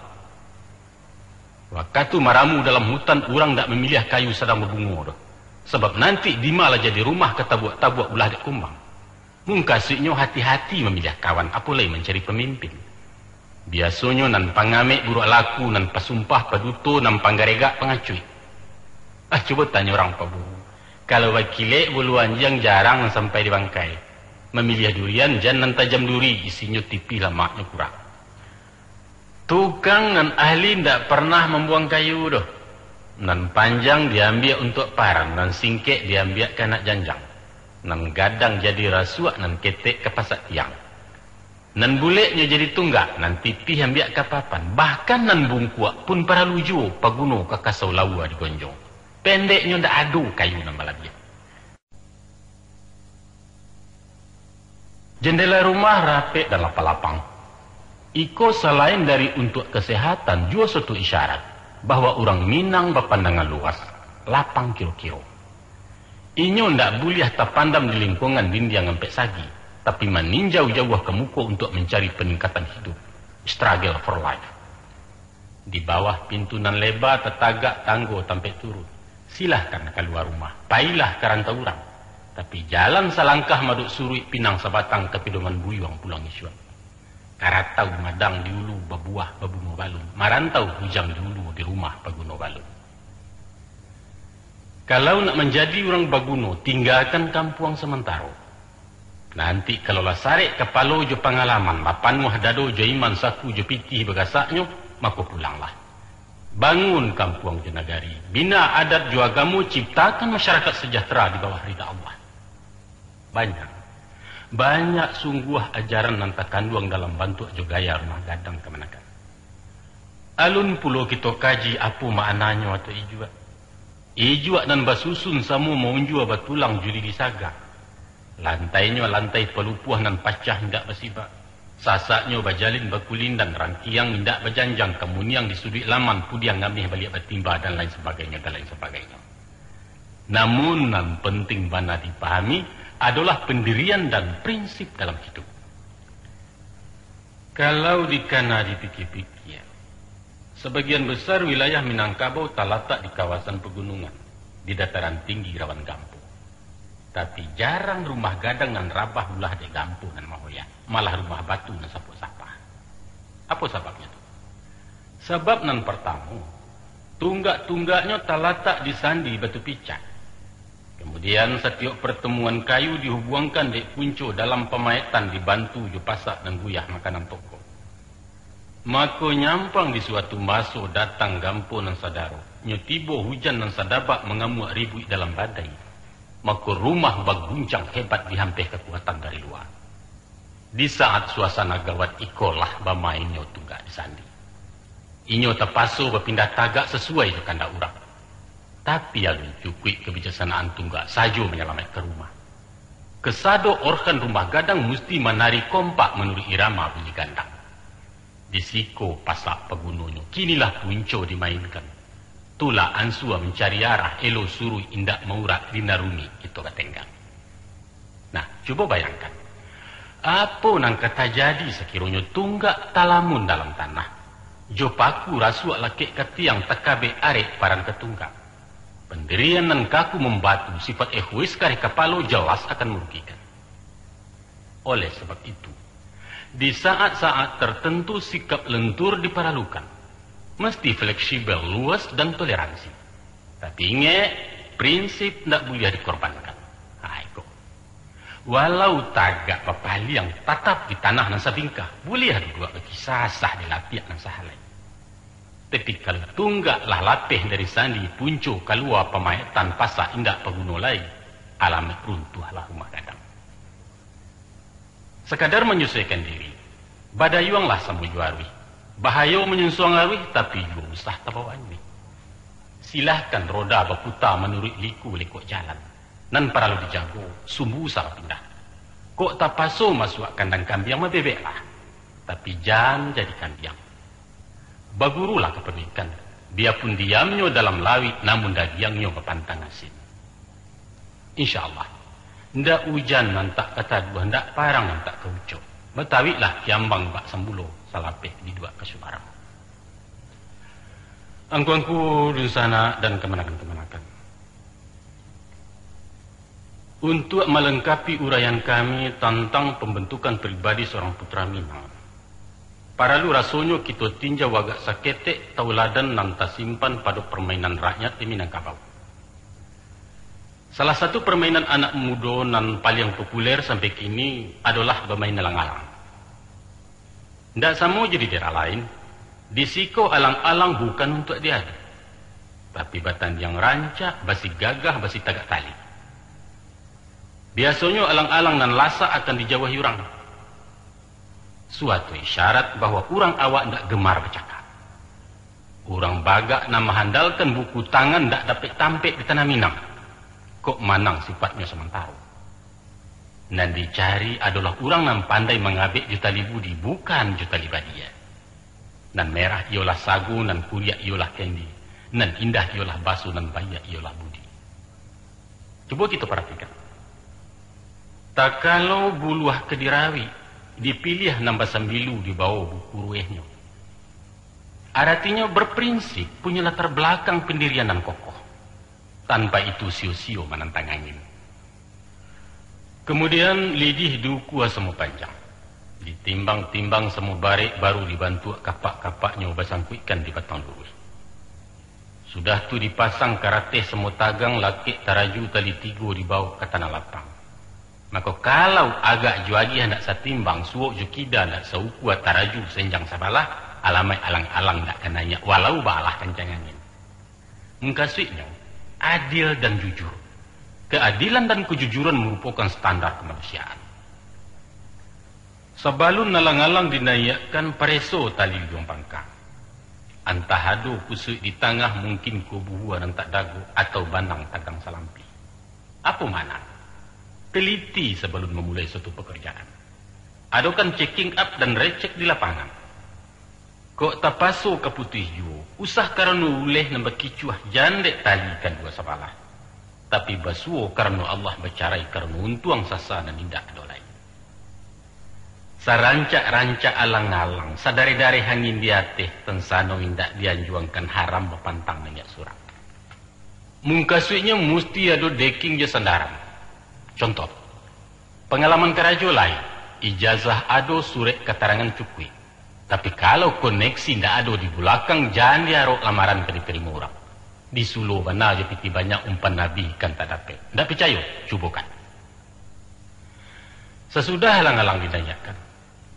Wakatu maramu dalam hutan, urang ndak mamiliah kayu sadang babungo doh. Sabab nanti dima lah jadi rumah ka tabuak-tabuak ulah dek kumbang. Mukasuiknyo hati-hati mamiliah kawan, apo lai mancari pamimpin. Biasonyo nan pangamek buruak laku, nan pasumpah paduto, nan panggaregak pangacuik. Ah, cubo tanyo urang paburu. Kalau bakilek bulu anjiang jarang nan sampai di bangkai. Mamiliah durian jan nan tajam duri, isinyo tipih lamaknyo kurang. Tukang nan ahli ndak pernah mambuang kayu doh. Nan panjang diambiak untuak paran, nan singkek diambiak ka anak janjang. Nan gadang jadi rasuak, nan ketek ka pasak tiang. Nan buleknyo jadi tunggak, nan tipih ambiak ka papan. Bahkan nan bungkuak pun paralu juo paguno ka kasau laua digonjong. Pendeknyo, ndak ado kayu nan balabiah. Jendela rumah rapek dan lapang-lapang. Iko salain dari untuak kasehatan, juo suatu isyarat bahwa urang Minang bapandangan luas, lapang kiro-kiro. Inyo ndak buliah tapandam di lingkuangan dindiang ampek sagi, tapi maninjau jauah ka muko untuak mancari paningkatan hidup, struggle for life. Di bawah pintu nan leba tatagak tanggo tampek turun. Silahkan kalua rumah, pailah ka rantau urang. Tapi jalan salangkah madok suruik, pinang sabatang ka pidoman buyuang pulang isuak. Karatau madang di ulu babuah babuno balun, marantau bujang di ulu di rumah paguno balun. Kalau nak manjadi urang baguno, tinggakan kampuang samantaro. Nanti kalau lah sarek kapalo jo pangalaman, bapanuah dado jo iman, saku jo pitih bagasaknyo, mako pulanglah. Bangun kampuang jo nagari, bina adat jo agamo, ciptakan masyarakat sejahtera di bawah rida Allah. Banyak, banyak sungguah ajaran nan takanduang dalam bantuak jo gaya rumah gadang kamanakan. Alun pulo kito kaji apo maknanyo atau ijuak. Ijuak nan basusun samo maunjua batulang jo lidi saga. Lantainyo lantai palupuah nan pacah indak basibak. Sasaknyo bajalin bakulindan, rangkiang indak bajanjang, kamuniang di suduik laman, pudiang ngameh baliak batimba, dan lain sabagainyo, dan lain sabagainyo. Namun, nan penting bana dipahami adolah pendirian dan prinsip dalam hidup. Kalau dikana dipikia-pikia, sabagian besar wilayah Minangkabau talatak di kawasan pagunungan, di dataran tinggi rawan gampo. Tapi, jarang rumah gadang nan rabah ulah dek gampo nan mahoyak, malah rumah batu nan sapok-sapah. Apo sababnyo tu? Sabab nan partamo, tunggak-tunggaknyo talatak di sandi batu picak. Kamudian, satiok partamuan kayu dihubuangkan dek punco dalam pamaetan dibantu jo pasak nan guyah makanan toko. Mako, nyampang di suatu maso datang gampo nan sadarok, nyo tibo hujan nan sadabak mangamuak ribuik dalam badai, mako, rumah baguncang hebat dihampeh kakuatan dari lua. Di saat suasana gawat ikolah bamainnyo tunggak di sandi. Inyo tapaso bapindah tagak sasuai jo kandak urang. Tapi alun cukuik kabijaksanaan tunggak sajo manyalamaikkan rumah. Kasado organ rumah gadang musti manari kompak manuruik irama bunyi gandang. Di siko pasak pagunonyo, kinilah punco dimainkan. Tulak ansua mancari arah, elo suruik indak maurak, di nan rumik kito batenggang. Nah, cubo bayangkan, apo nan ka tajadi sakironyo tunggak talamun dalam tanah, jo paku rasuak lakek ka tiang, takabek arek paran ka tunggak. Pandirian nan kaku mambatu, sifat egois kareh kapalo, jelas akan marugikan. Oleh sabab itu, di saat-saat tertentu sikap lentur diparalukan, mesti fleksibel, luas, dan toleransi. Tapi ingek, prinsip ndak buliah dikorbankan. Ha, iko. Walau tagak bapaliang tatap di tanah nan sabingkah, buliah duduak bakisah sah di lapiak nan sahalai. Tapi kalau tunggak lah lapeh dari sandi, punco kalua pamaetan, pasak indak paguno lai, alamaik runtuahlah rumah gadang. Sakadar manyusuaikan diri, badayuanglah samo jo aruih. Bahayo manyunsuang aruih, tapi juo usah tabawaan iduik. Silahkan roda baputa manuruik liku lekok jalan. Nan paralu dijago, sumbu usah bapindah. Kok tapaso masuak kandang kambiang, babebeklah. Tapi jan jadi kambiang. Bagurulah ka paduikan, biapun diamnyo dalam lauik, namun dagiangnyo bapantang asin. Insya Allah, ndak ujan nan tak ka taduah, ndak parang nan tak ka ucok. Batawiklah kiambang bak sambulo, salapeh diduak ka subarang. Angku-angku dunsanak dan kamanakan-kamanakan. Untuak malengkapi uraian kami tantang pambantukan pribadi saurang putra Minang, paralu rasonyo kito tinjau agak saketek tauladan nan tasimpan pado parmainan rakyat di Minangkabau. Salah satu parmainan anak mudo nan paliang populer sampai kini adolah bamain alang-alang. Ndak samo jo di daerah lain, di siko alang-alang bukan untuak diadu, tapi batandiang rancak, basi gagah, basi tagak tali. Biasonyo alang-alang nan lasak akan dijauahi urang. Suatu isyarat bahwa urang awak ndak gemar bacakak. Urang bagak nan mahandalkan buku tangan ndak dapek tampek di tanah Minang. Kok manang sifatnyo samantaro. Nan dicari adolah urang nan pandai mangabek jo tali budi, bukan jo tali badia. Nan merah iyolah sago, nan kuriak iyolah kendi, nan indah iyolah baso, nan baiak iyolah budi. Cubo kito paratikan. Takalo buluah ka dirawik, dipiliah nan basambilu di bawah buku ruwehnyo. Aratinyo berprinsip, punyo latar balakang pandirian nan kokoh. Tanpa itu sio-sio manantang angin. Kamudian, lidih diukua samo panjang. Ditimbang-timbang samo barek, baru dibantuak kapak-kapaknyo basangkuikkan di batang luruih. Sudah tu dipasang karateh samo tagang, lakek taraju tali tigo dibawok ka tanah lapang. Mako, kalau agak jo agiah ndak satimbang, suok jo kida ndak saukua, taraju senjang sabalah, alamaik alang-alang ndak ka naiak, walau baalah kancang angin. Mukasuiknyo, adil dan jujur. Keadilan dan kejujuran marupokan standar kamanusiaan. Sabalun alang-alang dinaiakkan, pareso tali ujuang pangka. Antah ado kusuik di tangah, mungkin kubuah nan tak dago, atau banang tagang salampih. Apo makna? Teliti sabalun mamulai suatu pakarjaan. Adokan checking up dan recek di lapangan. Kok tapaso ka putuih juo, usah karano uleh nan bakicuah, jan dek tali kadua sabalah, tapi basuo karano Allah, bacarai karano untuang, sasa nan indak ado lai. Sarancak-rancak alang-alang, sadareh-dareh angin di ateh, tansano indak dianjuangkan, haram bapantang naiak surang. Mukasuiknyo musti ado deking jo sandaran. Contoh, pangalaman karajo lai, ijazah ado, surek katarangan cukuik. Tapi, kalau koneksi ndak ado di bulakang, jan diarok lamaran ka ditarimo urang. Disulo bana jo pitih banyak, umpan abih ikan tak dapek. Ndak picayo? Cubokan. Sasudah alang-alang dinaiakkan,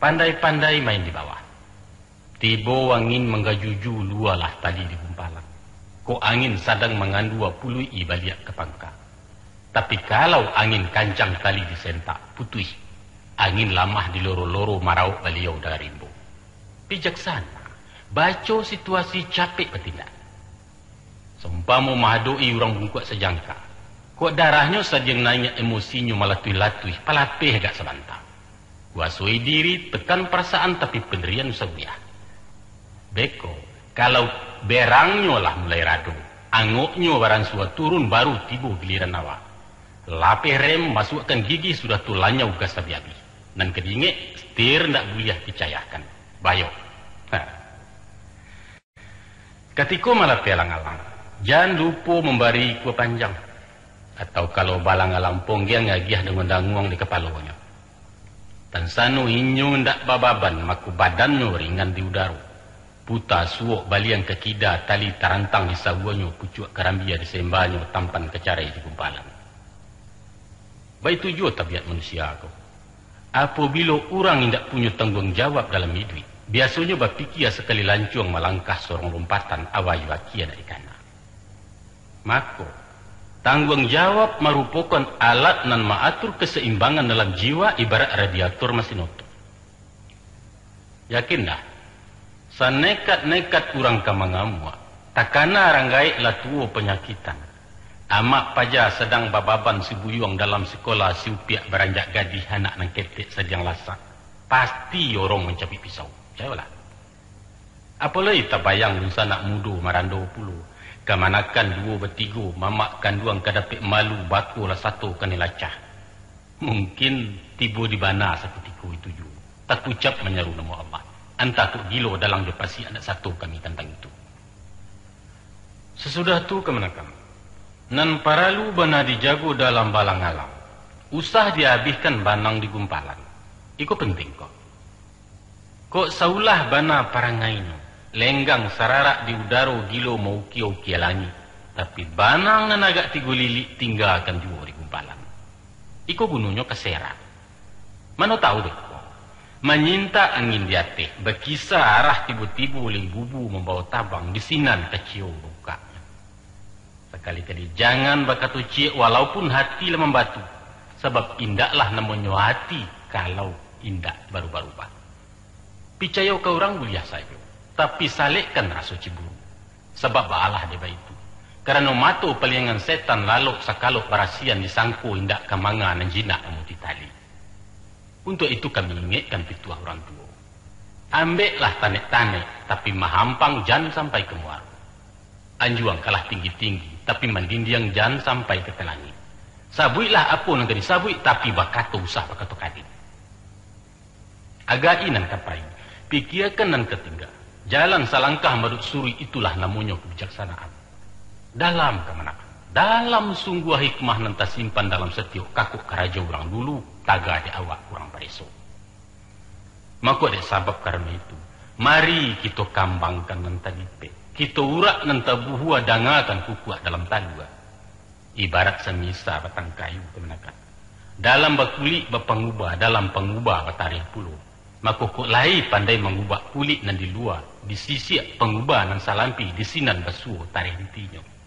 pandai-pandai main di bawah. Tibo angin manggajuju, lualah tali di gumpalan. Kok angin sadang mangandua, puluik-i baliak ka pangka. Tapi, kalau angin kancang tali disentak, putuih. Angin lamah diloro-loro, marawok baliau dari rimbo. Bijaksana, baco situasi, capek batindak. Saumpamo mahadok-i urang bungkuak sajangka. Kok darahnyo sadang naiak, emosinyo malatuih-latuih, palapeh agak sabanta. Kuasoi diri, tekan parasaan, tapi pandirian usah buliah. Beko, kalau berangnyo lah mulai rado, angoknyo baransua turun, baru tibo giliran awak. Lapeh rem, masuakkan gigi, sudah tu lanyau gas abih-abih. Nan ka diingek, setir ndak buliah dicayakan. Bayo. Ha. Katiko malapeh alang-alang, jan lupo mambari ikua panjang, atau kalau baalang-alang ponggiang, agiah danguang-danguang di kapalonyo. Tansano inyo ndak bababan, mako badannyo ringan di udaro. Puta suok baliang ka kida, tali tarantang di sawuanyo, pucuak karambia di sembanyo, tampan ka carai di gumpalan. Baitu juo tabiat manusia ko. Apabilo urang indak punyo tangguang jawab dalam iduik, biasonyo bapikia sakali lancuang malangkah sorong lompatan, awa jo aki anak dikana. Mako, tangguang jawab marupokan alat nan maatur kasaimbangan dalam jiwa, ibarat radiator masin oto. Yakinlah, sanekat-nekat urang ka mangamuak, takana rang gaek lah tuo panyakitan. Amak paja sadang bababan sibuyuang dalam sikola, si upiak baranjak gadih, anak nan ketek sadiang lasak, pasti orong mancabik pisau. Picayolah. Apo lai tabayang dunsanak mudo marando pulo, kamanakan duo batigo, mamak kanduang ka dapek malu, bako lah sato kanai lacah. Mungkin tibo di bana sakutiko itu juo, takucap manyaru namo Allah. Antah kok gilo dalang jo pasiak, ndak sato kami tantang itu. Sasudah tu kamanakan, nan paralu bana dijago dalam baalang-alang, Usah diabihkan banang di gumpalan. Iko penting ko. Kok saulah bana parangainyo, lenggang sararak di udaro, gilo maukia-ukia langik, tapi banang nan agak tigo lilik tinggakan juo di gumpalan. Iko gunonyo ka serak. Mano tahu dek ko? Manyintak angin di ateh, bakisa arah tibo-tibo limbubu mambawa tabang, di sinan kaciyo bukaknyo. Sakali-kali jangan bakato ciek walaupun hati lah mambatu, sabab indaklah namonyo hati kalau indak barubah-ubah. Picayo ka urang buliah sajo, tapi salekkan raso ciburu, sabab baalah dek baitu, karano mato paliangan setan lalok sakalok barasian disangko indak ka manga nan jinak mamutuih tali. Untuak itu kami ingekkan pituah urang tuo. Ambeklah tanek-tanek, tapi mahampang jan sampai ka muaro. Anjuang kalah tinggi-tinggi, tapi mandindiang jan sampai ka langik. Sabuiklah apo nan ka disabuik, tapi bakato usah bakato kadin. Agai nan ka pai, pikiakan nan ka tingga. Jalan salangkah maduik suruik, itulah namonyo kabijaksanaan. Dalam kamanakan, dalam sungguah hikmah nan tasimpan dalam satiok kakok karajo urang dulu, taga dek awak urang pareso. Mako, dek sabab karano itu, mari kito kambangkan nan talipek, kito urak nan tabuhua, dangakan kukuak dalam talua. Ibarat samisa batang kayu kamanakan, dalam bakulik bapangubah, dalam pangubah batareh pulo. Mako, kok lai pandai mangubah kulik nan di lua, disisiak pangubah nan salampi, di sinan basuo tareh intinyo.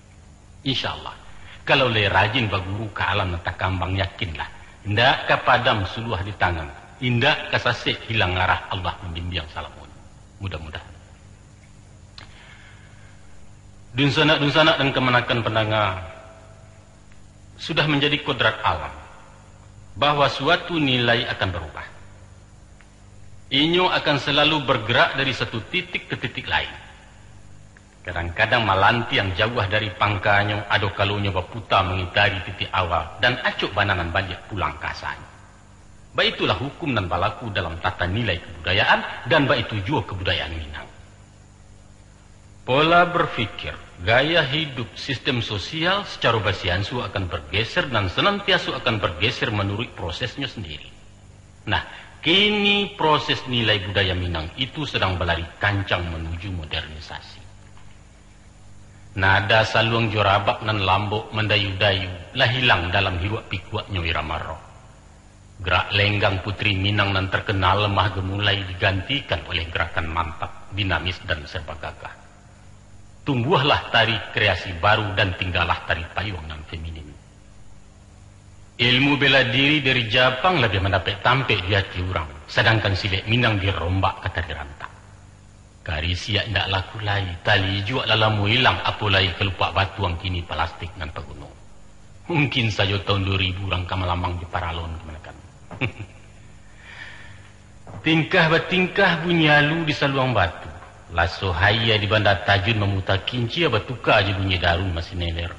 Insya Allah, kalau lai rajin baguru ka alam nan takambang, yakinlah, indak ka padam suluah di tangan, indak ka sasek hilang arah, Allah mambimbiang salamonyo. Mudah-mudahan. Dunsanak-dunsanak dan kamanakan pandanga, sudah manjadi kodrat alam bahwa suatu nilai akan barubah. Inyo akan salalu bargarak dari satu titik ka titik lain. Kadang-kadang malantiang jauah dari pangkanyo, ado kalonyo baputa mangitari titik awal, dan acok bana nan baliak pulang ka asanyo. Baitulah hukum nan balaku dalam tata nilai kabudayaan, dan baitu juo kabudayaan Minang. Pola berpikir, gaya hidup, sistem sosial sacaro basiansu akan bergeser dan senantiaso akan bergeser manuruik prosesnyo sendiri. Nah, kini proses nilai budaya Minang itu sedang balari kancang manuju modernisasi. Nada saluang jo rabab nan lambok mandayu-dayu lah hilang dalam hiruak pikuaknyo irama roh. Gerak lenggang Putri Minang nan terkenal lemah gemulai digantikan oleh gerakan mantap, dinamis, dan serba gagah. Tumbuahlah tari kreasi baru dan tinggalah tari payuang nan feminin. Ilmu bela diri dari Japang labiah mandapek tampek di ati urang, sadangkan silek Minang dirombak ka tari rantak. Karisiak indak laku lai, tali ijuak lah lamo ilang, apo lai kalupak batuang, kini palastik nan taguno. Mungkin sajo taun duo ribu urang ka malamang di paralon kamanakan. Tingkah batingkah bunyi alu di saluang batu, laso haia di banda tajun mamuta kincia batuka jo bunyi daru masineler.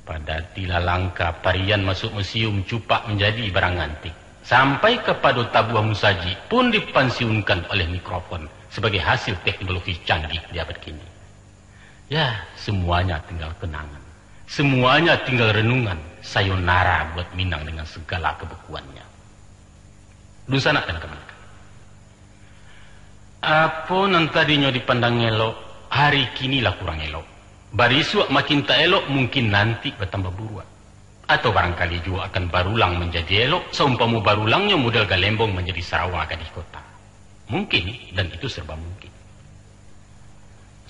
Padati lah langka, parian masuak musium, cupak manjadi barang antik. Sampai kapado tabuah musajik pun dipansiunkan oleh mikrofon sabagai hasil teknologi canggih di abad kini. Ya, semuanya tinggal kenangan. Semuanya tinggal renungan. Sayonara buat Minang dengan segala kebekuannya. Dunsanak dan kamanakan. Apo nan tadinyo dipandang elok, hari kini lah kurang elok. Barisuak makin tak elok, mungkin nanti batambah buruak. Atau barangkali juo akan barulang manjadi elok, saumpamo barulangnyo model galembong manjadi sarawa gadih kota. Mungkin, dan itu serba mungkin.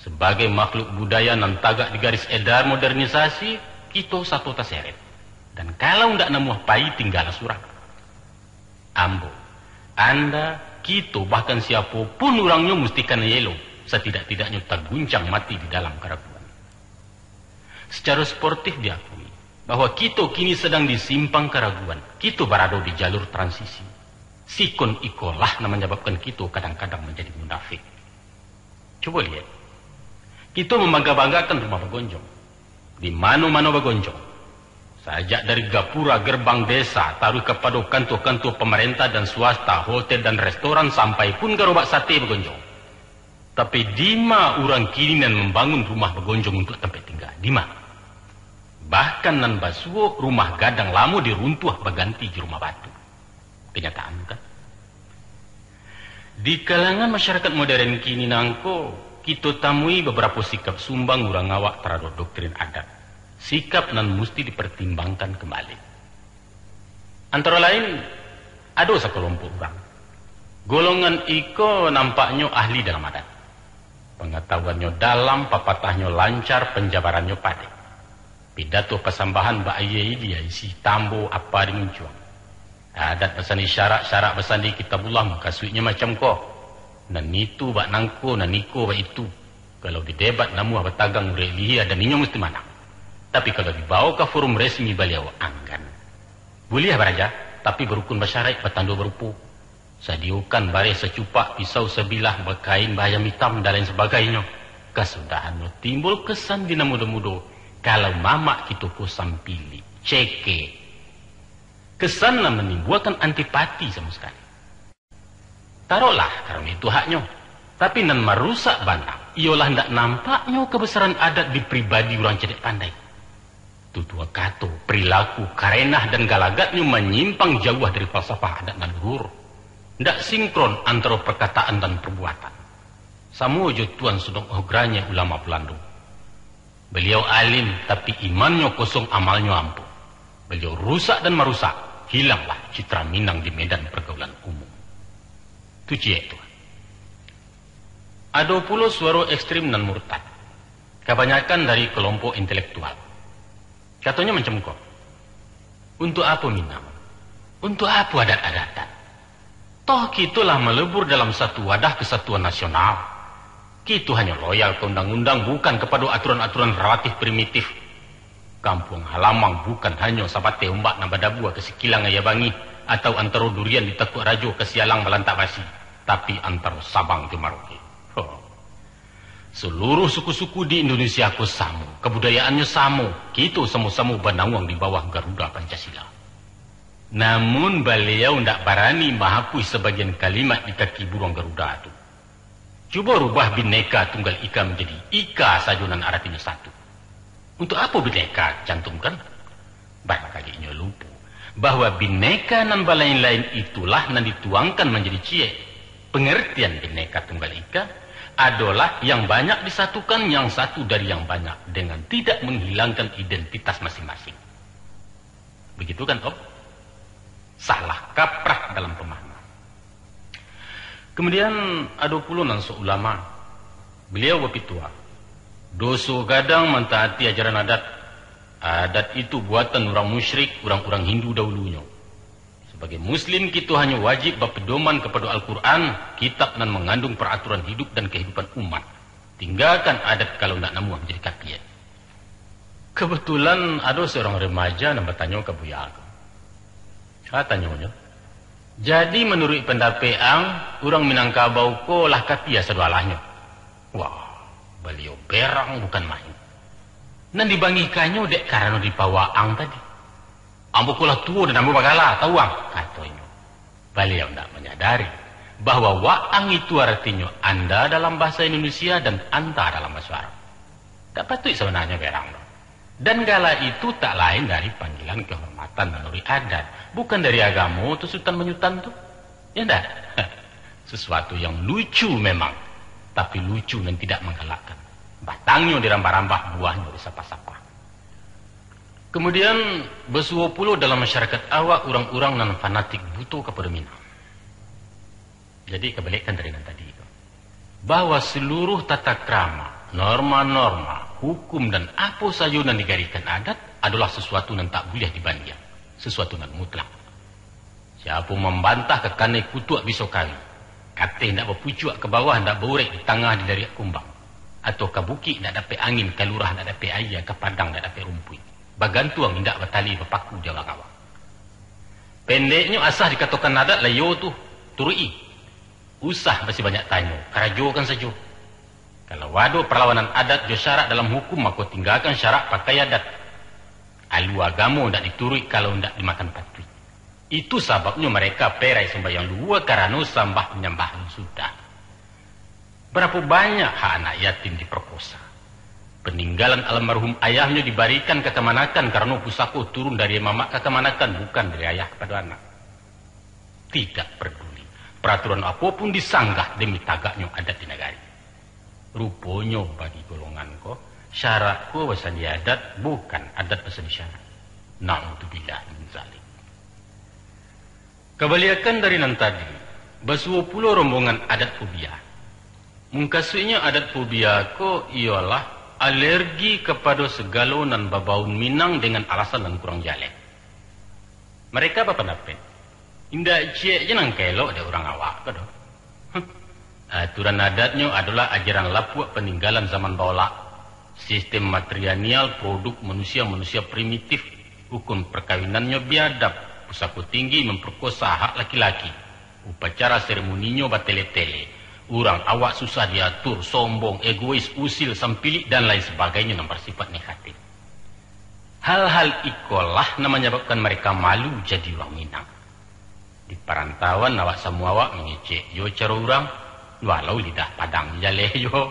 Sabagai makhluk budaya nan tagak di garis edar modernisasi, kito sato taseret. Dan kalau ndak namuah pai, tinggalah surang. Ambo, anda, kito, bahkan siapo pun urangnyo musti kanai elo, satidak-tidaknyo taguncang mati di dalam karaguan. Sacaro sportif diakui, bahwa kito kini sadang di simpang karaguan, kito barado di jalur transisi. Sikon ikolah nan manyababkan kito kadang-kadang manjadi munafik. Cubo liek, kito mambangga-banggakan rumah bagonjong. Di mano-mano bagonjong. Sajak dari gapura gerbang desa, taruih kapado kantua-kantua pamarentah dan swasta, hotel dan restoran, sampai pun garobak sate bagonjong. Tapi, dima urang kini nan mambangun rumah bagonjong untuak tampek tingga? Dima? Bahkan nan basuo rumah gadang lamo diruntuah baganti jo rumah batu. Kanyataan, bukan? Di kalangan masyarakat modern kini nangko, kito tamui babarapo sikap sumbang urang awak taradok doktrin adat, sikap nan musti dipartimbangkan kambali. Antara lain, ado sakalompok urang. Golongan iko nampaknyo ahli dalam adat. Pangatahuannyo dalam, papatahnyo lancar, panjabarannyo padek. Pidato pasambahan bak ayie ilia, isi tambo apa dimuncuang. Adat basandi syarak, syarak basandi Kitabullah, mukasuiknyo macam ko. Nan itu bak nangko, nan iko bak itu. Kalau didebat namuah batagang urek lihia, dan inyo musti manang. Tapi kalau dibawa ka forum resmi, baliau anggan. Buliah baraja, tapi barukun basyaraik, batando barupo. Sadiyokan bareh sacupak, pisau sabilah, bakain baayam itam, dan lain sabagainyo. Kasudahannyo timbul kesan di nan mudo-mudo, kalau mamak kito ko sampilik, cekek. Kesan nan manimbuakan antipati samo sakali. Taroklah karano itu haknyo. Tapi nan marusak bana, iyolah ndak nampaknyo kabasaran adat di pribadi urang cadiak pandai. Tutua kato, perilaku, karenah, dan galagatnyo manyimpang jauah dari falsafah adat nan luhur. Ndak sinkron antaro perkataan dan perbuatan. Samo jo Tuan Sudong Ohgranye, ulama Balando. Baliau alim, tapi imannyo kosong, amalnyo ampuh. Baliau rusak dan marusak, hilanglah citra Minang di medan pergaulan umum. Tu ciek tu. Ado pulo suaro ekstrim nan murtad. Kabanyakan dari kelompok intelektual. Katonyo macam ko, "Untuk apo Minang? Untuk apo adat-adatan? Toh kito lah malebur dalam satu wadah kesatuan nasional. Kito hanyo loyal ka undang-undang, bukan kapado aturan-aturan relatif primitif. Kampuang halamang bukan hanyo sabateh ombak nan badabua ka sikilang aia bangih, atau antaro durian di Takuak Rajo ka sialang balantak basi, tapi antaro Sabang jo Maroke." Ho. Saluruh suku-suku di Indonesia ko samo, kabudayaannyo samo, kito samo-samo bananguang di bawah Garuda Pancasila. Namun baliau ndak barani mahapuih sabagian kalimat di kaki buruang Garuda tu. Cubo rubah Bhinneka Tunggal Ika manjadi Ika sajo nan aratinyo satu. Untuk apo Bhinneka dicantumkan? Barangkali inyo lupo, bahwa Bhinneka nan balain-lain itulah nan dituangkan manjadi ciek. Pengertian Bhinneka Tunggal Ika adolah yang banyak disatukan, yang satu dari yang banyak, dengan tidak menghilangkan identitas masing-masing. Begitu kan, Om? Salah kaprah dalam pemahaman. Kemudian, ado pulo nan saulama. Baliau bapituah, "Doso gadang mantaati ajaran adat. Adat itu buatan urang musyrik, urang-urang Hindu dahulunyo. Sabagai Muslim, kito hanyo wajib bapedoman kapado Al-Quran, kitab nan mangandung paraturan hidup dan kahidupan umat. Tinggakan adat kalau ndak namuah manjadi kapia." Kebetulan ado seorang remaja nan batanyo ka buya ko. Katanyo nyo, "Jadi manuruik pandapek ang, urang Minangkabau ko lah kapia sado alahnyo?" Wah, baliau berang bukan main. Nan dibangihkannyo dek karano dipawaang tadi. "Ambo ko lah tuo dan ambo bagala, tahu ang?" katonyo. Baliau ndak manyadari bahwa waang itu aratinyo anda dalam bahasa Indonesia dan anta dalam bahasa Arab. Tak patuik sabananyo berang tu. Dan gala itu tak lain dari panggilan kehormatan manuruik adat, bukan dari agamo tu sutan manyutan tu. Ya ndak? Sesuatu yang lucu memang, tapi lucu nan tidak manggalakkan. Batangnyo dirambah-rambah, buahnyo disapah-sapah. Kemudian, basuo pulo dalam masyarakat awak urang-urang nan fanatik buto kapado Minang. Jadi, kabalikkan dari nan tadi tu, bahwa seluruh tata krama, norma-norma, hukum, dan apo sajo nan digariskan adat adolah sesuatu nan tak buliah dibandiang, sesuatu nan mutlak. Siapo mambantah ka kanai kutuak biso kari, kateh ndak bapucuak, ka bawah ndak baurek, di tangah dilariak kumbang, atau ka bukik ndak dapek angin, ka lurah ndak dapek aia, ka padang ndak dapek rumpuik, bagantuang indak batali, bapaku di awang-awang. Pendeknyo, asah dikatokan adat, lah iyo tu, turuik-i. Usah basi banyak tanyo, karajokan sajo. Kalau ado parlawanan adat jo syarak dalam hukum, mako tinggakan syarak, pakai adat. Alua agamo ndak dituruik kalau ndak dimakan patuik. Itu sababnyo mareka perai sumbayang luhua karano sambah panyambahan sudah. Barapo banyak hak anak yatim diperkosa. Peninggalan almarhum ayahnyo dibarikan ka kamanakan karano pusako turun dari mamak ka kamanakan, bukan dari ayah kapado anak. Tidak peduli. Peraturan apo pun disanggah demi tagaknyo adat di nagari. Ruponyo bagi golongan ko, syarak ko basandi adat, bukan adat basandi syarak. Naudzubillah min zalik. Kabaliakan dari nan tadi, basuo pulo rombongan adat fobia. Mukasuiknyo adat fobia ko iyolah alergi kapado sagalo nan babaun Minang dengan alasan nan kurang jaleh. Mereka bapandapek, indak ciek je nan ka elok dek urang awak ko doh. Aturan adatnyo adolah ajaran lapuak paninggalan zaman baolak. Sistem matrilineal, produk manusia-manusia primitif, ukun perkawinannyo biadab, pusako tinggi mamperkosa hak laki-laki, upacara seremoninyo batele-tele, urang awak susah diatur, sombong, egois, usil, sampilik, dan lain sabagainyo nan basifat negatif. Hal-hal ikolah nan manyababkan mereka malu jadi urang Minang. Di parantauan awak samo awak mangecek jo caro urang, walau lidah Padang jaleh jo.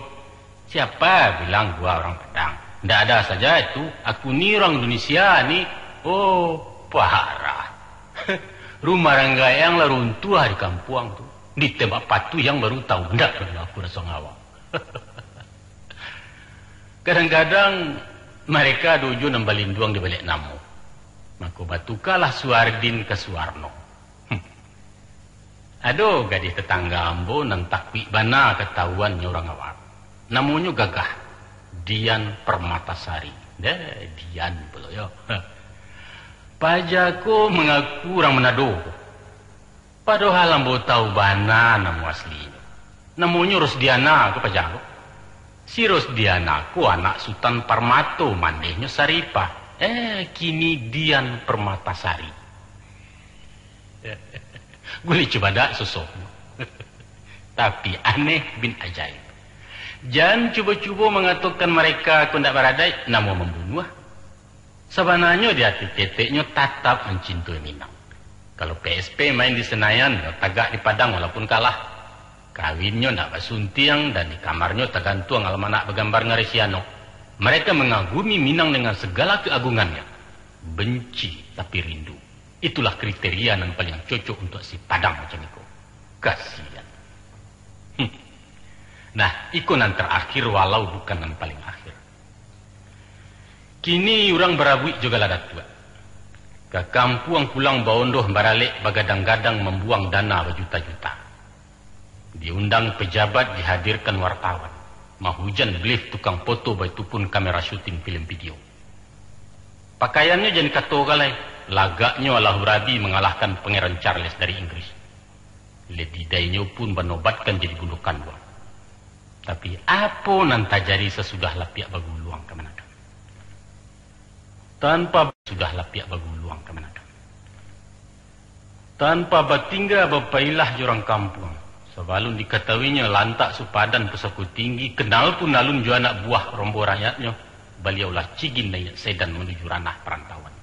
Siapa bilang gua orang Padang? Ndak ada saja itu, aku ni orang Indonesia ni. Oh, parah. Rumah ranggayang lah runtuah di kampuang tu. Ditembak patuh yang baru tahu, ndak perlu aku rasa ngawa. Kadang-kadang mereka ado juo nan balinduang di baliak namo. Mako batukalah Suardin ka Suwarno. Hmm. Ado gadih tatangga ambo nan takuik bana katawuannyo urang awak. Namonyo gagah, Dian Permatasari. Deh, Dian pulo yo. Paja ko mangaku urang Manado. Padohal ambo tahu bana namo aslinyo. Namonyo Rosdiana ko paja ko. Si Rosdiana ko anak Sutan Parmato, mandehnyo Saripah. Eh, kini Dian Permatasari. Gulih cubadak sosok. Tapi aneh bin ajaib. Jan cubo-cubo mangatokan mareka ko ndak baradaik, namo mambunuah. Sabananyo di ati keteknyo tatap mancintoi Minang. Kalau P S P main di Senayan, nyo tagak di Padang walaupun kalah. Kawinnyo ndak basuntiang, dan di kamarnyo tagantuang almanak bagambar Ngaresiano. Mereka mangagumi Minang dengan segala keagungannya. Benci tapi rindu. Itulah kriteria nan paliang cocok untuak si Padang macam iko. Kasian. Hmm. Nah, iko nan tarakhir walau bukan nan paling akhir. Kini urang barabuik jo gala datuak. Ka kampuang pulang baondoh baralek bagadang-gadang mambuang dana bajuta-juta. Diundang pejabat, dihadirkan wartawan. Mahujan blif tukang foto, baitu pun kamera syuting film video. Pakaiannyo jan kato ka lai, lagaknyo Allahu Rabi mangalahkan Pangeran Charles dari Inggris. Lady Di-inyo pun banobatkan jadi bundo kanduang. Tapi apo nan tajadi sasudah lapiak baguluang kamanakan? Tanpa sudah lapiak baguluang kamanakan. Tanpa batingga bapailah jo urang kampuang. Sabalun dikatahuinyo lantak supadan pusako tinggi, kenal pun alun jo anak buah rombo rakyatnyo, baliau lah cigin naiak sedan manuju ranah parantauan.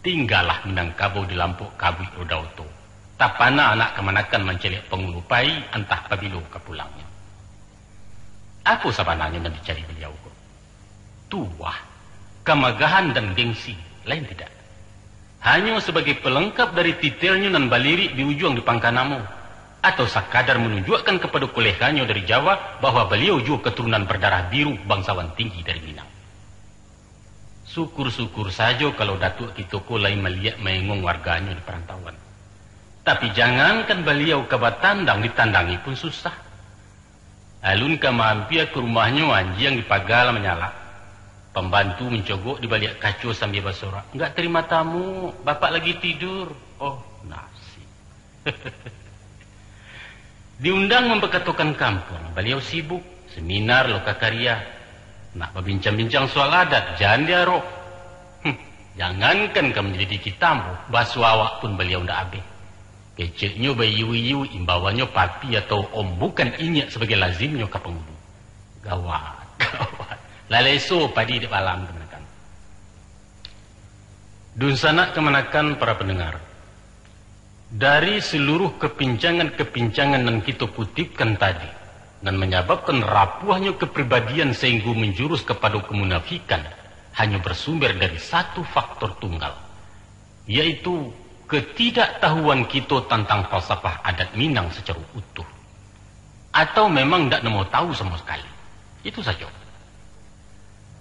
Tinggalah Minangkabau di lampok kabuik roda oto. Tapana anak kamanakan mancaliak pangulu pai, antah pabilo ka pulangnyo. Apo sabananyo nan dicari baliau ko? Tuah, kamagahan dan gengsi, lain tidak. Hanyo sabagai palengkap dari titelnyo nan balirik di ujuang di pangka namo, atau sakadar manunjuakkan kapado kolega-nyo dari Jawa bahwa baliau juo katurunan badarah biru, bangsawan tinggi dari Minang. Syukur-syukur sajo kalau Datuak kito ko lai maliek maengong warganyo di parantauan. Tapi jangankan baliau ka batandang, ditandangi pun susah. Alun ka maampia ka rumahnyo, anjiang di paga lah manyalak. Pambantu mancogok di baliak kaco sambia basorak, "Nggak terima tamu, bapak lagi tidur." Oh, nasib. Diundang mambakatokan kampuang, baliau sibuk, seminar, loka karya. Nak babincang-bincang soal adat, jan diarok. Hmm, jangankan ka manyalidiki tamu, baso awak pun baliau ndak abih. Keceknyo baiu-iu, imbauannyo papi atau om, bukan inyiak sabagai lazimnyo ka pangulu. Gawat, gawat. Lah leso padi dek balam kamanakan. Dunsanak kamanakan, para pendengar. Dari seluruh kepincangan-kepincangan nan kito kutipkan tadi, Nan manyababkan rapuahnyo kapribadian sainggo manjurus kapado kamunafikan, hanyo barsumber dari satu faktor tunggal, yaitu katidaktahuan kito tantang falsafah adat Minang sacaro utuh, atau memang ndak namo tahu samo sakali. Itu sajo.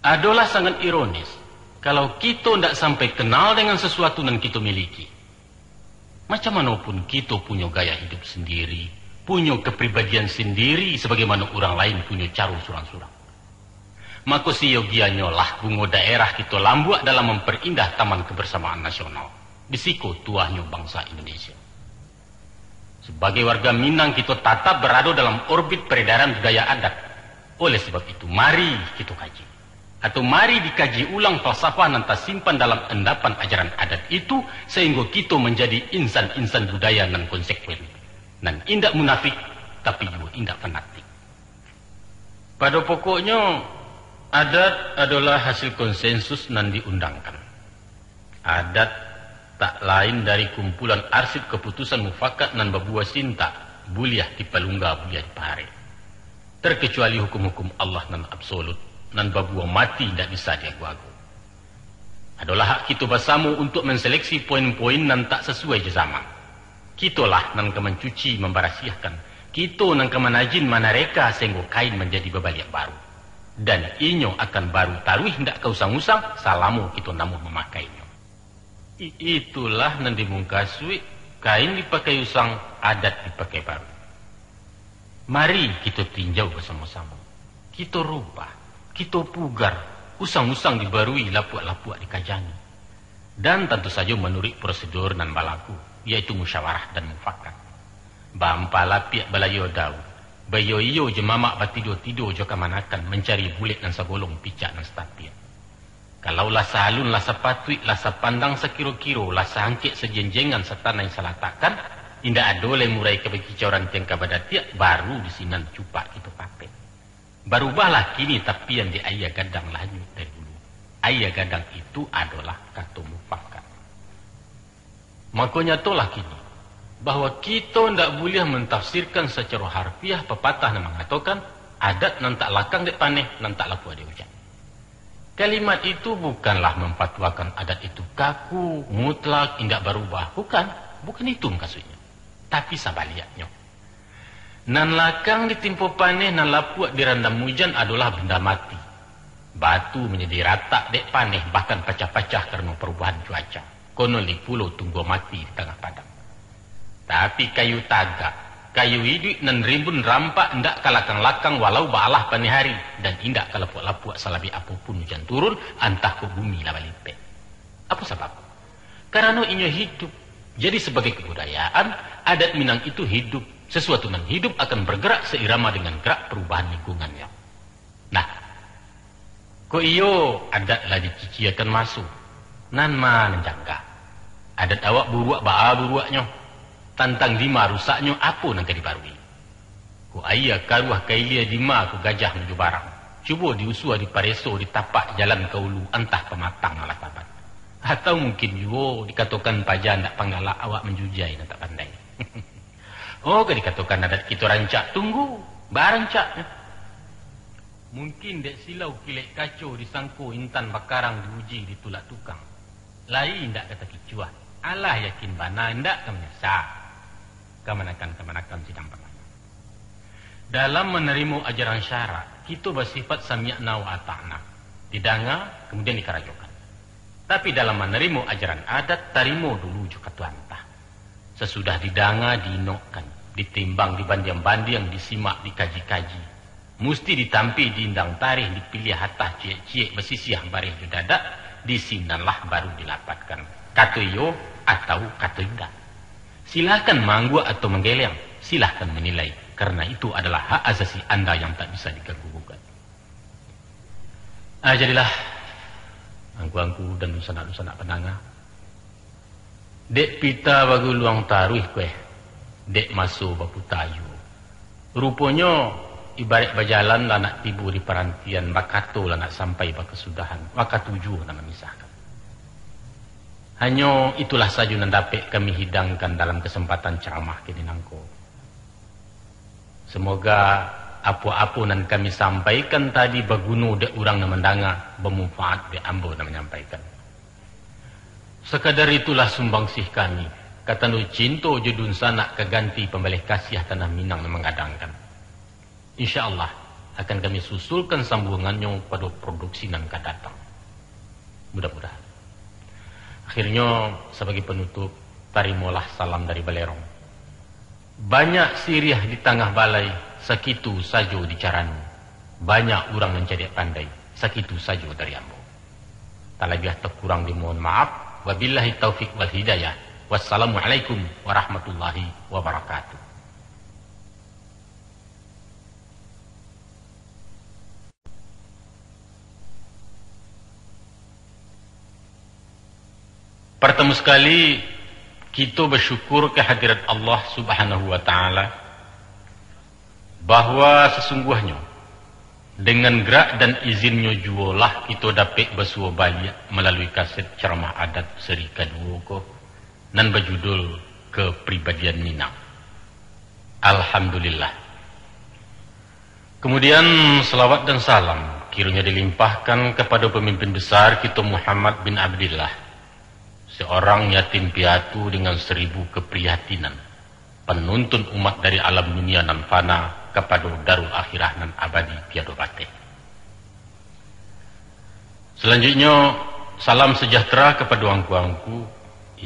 Adolah sangat ironis, kalau kito ndak sampai kenal dengan sasuatu nan kito miliki. Macam mano pun kito punyo gaya hidup sandiri, punyo kapribadian sandiri, sabagaimano urang lain punyo caro surang-surang. Mako, sayogianyolah bungo daerah kito lambuak dalam mamperindah Taman Kebersamaan Nasional, di siko tuahnyo bangsa Indonesia. Sabagai warga Minang, kito tatap barado dalam orbit peredaran budaya adat. Oleh sabab itu, mari kito kaji. Atau mari dikaji ulang falsafah nan tasimpan dalam endapan ajaran adat itu, sainggo kito manjadi insan-insan budaya nan konsekuen, nan indak munafik, tapi juo indak fanatik. Pado pokoknyo, adat adolah hasil konsensus nan diundangkan. Adat tak lain dari kumpulan arsip kaputusan mufakat nan babuah sintak, buliah dipalungga, buliah dipaharek. Terkecuali hukum-hukum Allah nan absolut, nan babuah mati indak bisa diago-ago. Adolah hak kito basamo untuak manseleksi poin-poin nan tak sasuai jo zaman. Kitolah nan ka mancuci, mambarasiahkan. Kito nan ka manajin, manareka, sainggo kain manjadi babaliak baru. Dan inyo akan baru taruih indak ka usang-usang, salamo kito namuah mamakainyo. I-, itulah nan dimungkasuik, kain dipakai usang, adat dipakai baru. Mari kito tinjau basamo-samo. Kito rubah, kito pugar, usang-usang dibarui, lapuak-lapuak dikajangi. Dan tantu sajo manuruik prosedur nan balaku, yaitu musyawarah dan mufakat. Baampah lapiak balayo daun, baiyo-iyo jo mamak, batido-tido jo kamanakan, mancari bulek nan sagolong, picak nan satapiak. Kalau lah saalun, lah sapatuik, lah sapandang sakiro-kiro, lah saangkek sajenjengan, satanai salatakkan, indak ado lai murai ka bakicau, rantiang ka badatiak, baru di sinan cupak kito papek. Barubahlah kini tapian dek aia gadang, lah hanyuik dari hulu. Aia gadang itu adolah kato mufakat. Mako, nyatolah kini, bahwa kito ndak buliah mantafsirkan sacaro harfiah papatah nan mangatokan, "Adat nan tak lakang dek paneh, nan tak lapuak dek ujan." Kalimat itu bukanlah mamfatuakan adat itu kaku, mutlak, indak barubah. Bukan, bukan itu mukasuiknyo. Tapi sabaliaknyo. Nan lakang ditimpo paneh, nan lapuak dirandam ujan adolah banda mati. Batu manjadi ratak dek paneh, bahkan pacah-pacah karano parubahan cuaca. Konon lai pulo tunggua mati di tangah padang. Tapi kayu tagak, kayu iduik nan rimbun rampak indak ka lakang-lakang walau baalah paneh ari, dan indak ka lapuak-lapuak salabek apo pun ujan turun, antah kok bumi lah balipek. Apo sabab? Karano inyo hidup. Jadi, sabagai kabudayaan, adat Minang itu hidup. Sasuatu nan hidup akan bergerak sairama dengan gerak parubahan lingkungannyo. Nah, kok iyo adat lah diciciakan maso, nan ma nan jangga? Adat awak buruak baa buruaknyo? Tantang dima rusaknyo, apo nan ka dibarui? Kok aia karuah ka ilia, dima kok gajah manjubarang? Cubo diusua, dipareso, ditapak jalan ka ulu, antah pamatang alah tabat. Atau mungkin juo dikatokan paja ndak panggalak, awak manjujai nan tak pandai. Oh, ka dikatokan adat kito rancak, tunggu, baa rancaknyo. Mungkin dek silau kilek kaco disangko intan bakarang diuji ditulak tukang. Lai indak ka takicuah, alah yakin bana indak ka manyasa. Kamanakan-kamanakan sidang pangana. Dalam manarimo ajaran syarak, kito basifat sami'na wa ata'na, didanga, kamudian dikarajokan. Tapi dalam manarimo ajaran adat, tarimo dulu jo kato antah. Sasudah didanga, diinokkan, ditimbang, dibandiang-bandiang, disimak, dikaji-kaji. Musti ditampi, diindang tarih, dipiliah atah ciek-ciek, basisiah bareh jo dadak, di sinanlah baru dilapatkan kato iyo atau kato indak. Silahkan maangguak atau manggeleng, silahkan manilai, karena itu adalah hak asasi anda yang tak bisa diganggu gugat. Ah, jadilah, angku-angku dan dunsanak-dunsanak pandanga. Dek pita baguluang taruih kueh, dek maso baputa juo. Ruponyo, ibarat bajalan lah nak tibo di parantian, bakato lah nak sampai bakasudahan, wakatu juo nan mamisahkan. Hanyo itulah sajo nan dapek kami hidangkan dalam kasempatan caramah kini nangko. Semoga Apo-apo nan kami sampaikan tadi baguno dek urang nan mandanga, bamanfaat dek ambo nan manyampaikan. Sakadar itulah sumbangsih kami, ka tando cinto jo dunsanak ka ganti pambaleh kasiah tanah Minang nan manggadangkan. Insya Allah, akan kami susulkan sambuangannyo pado produksi nan ka datang. Mudah-mudahan. Akhirnyo, sabagai panutup, tarimolah salam dari Balerong. Banyak siriah di tangah balai, sakitu sajo di carano. Banyak urang nan cadiak pandai, sakitu sajo dari ambo. Talabiah takurang dimohon maaf. Wabillahi taufik wal hidayah. Wassalamualaikum warahmatullahi wabarakatuh. Partamo sakali, kito basyukur ka hadirat Allah Subhanahu wa Ta'ala, bahwa sasungguahnyo, dengan gerak dan izin-Nyo juolah kito dapek basuo baliak malalui kaset ceramah adat seri kaduo ko, nan bajudul Kepribadian Minang. Alhamdulillah. Kemudian, salawat dan salam kiranya dilimpahkan kepada pemimpin besar kita Muhammad bin Abdillah, seorang yatim piatu dengan seribu keprihatinan, penuntun umat dari alam dunia nan fana kepada darul akhirah nan abadi tiada bateh. Salanjuiknyo, salam sejahtera kapado angku-angku,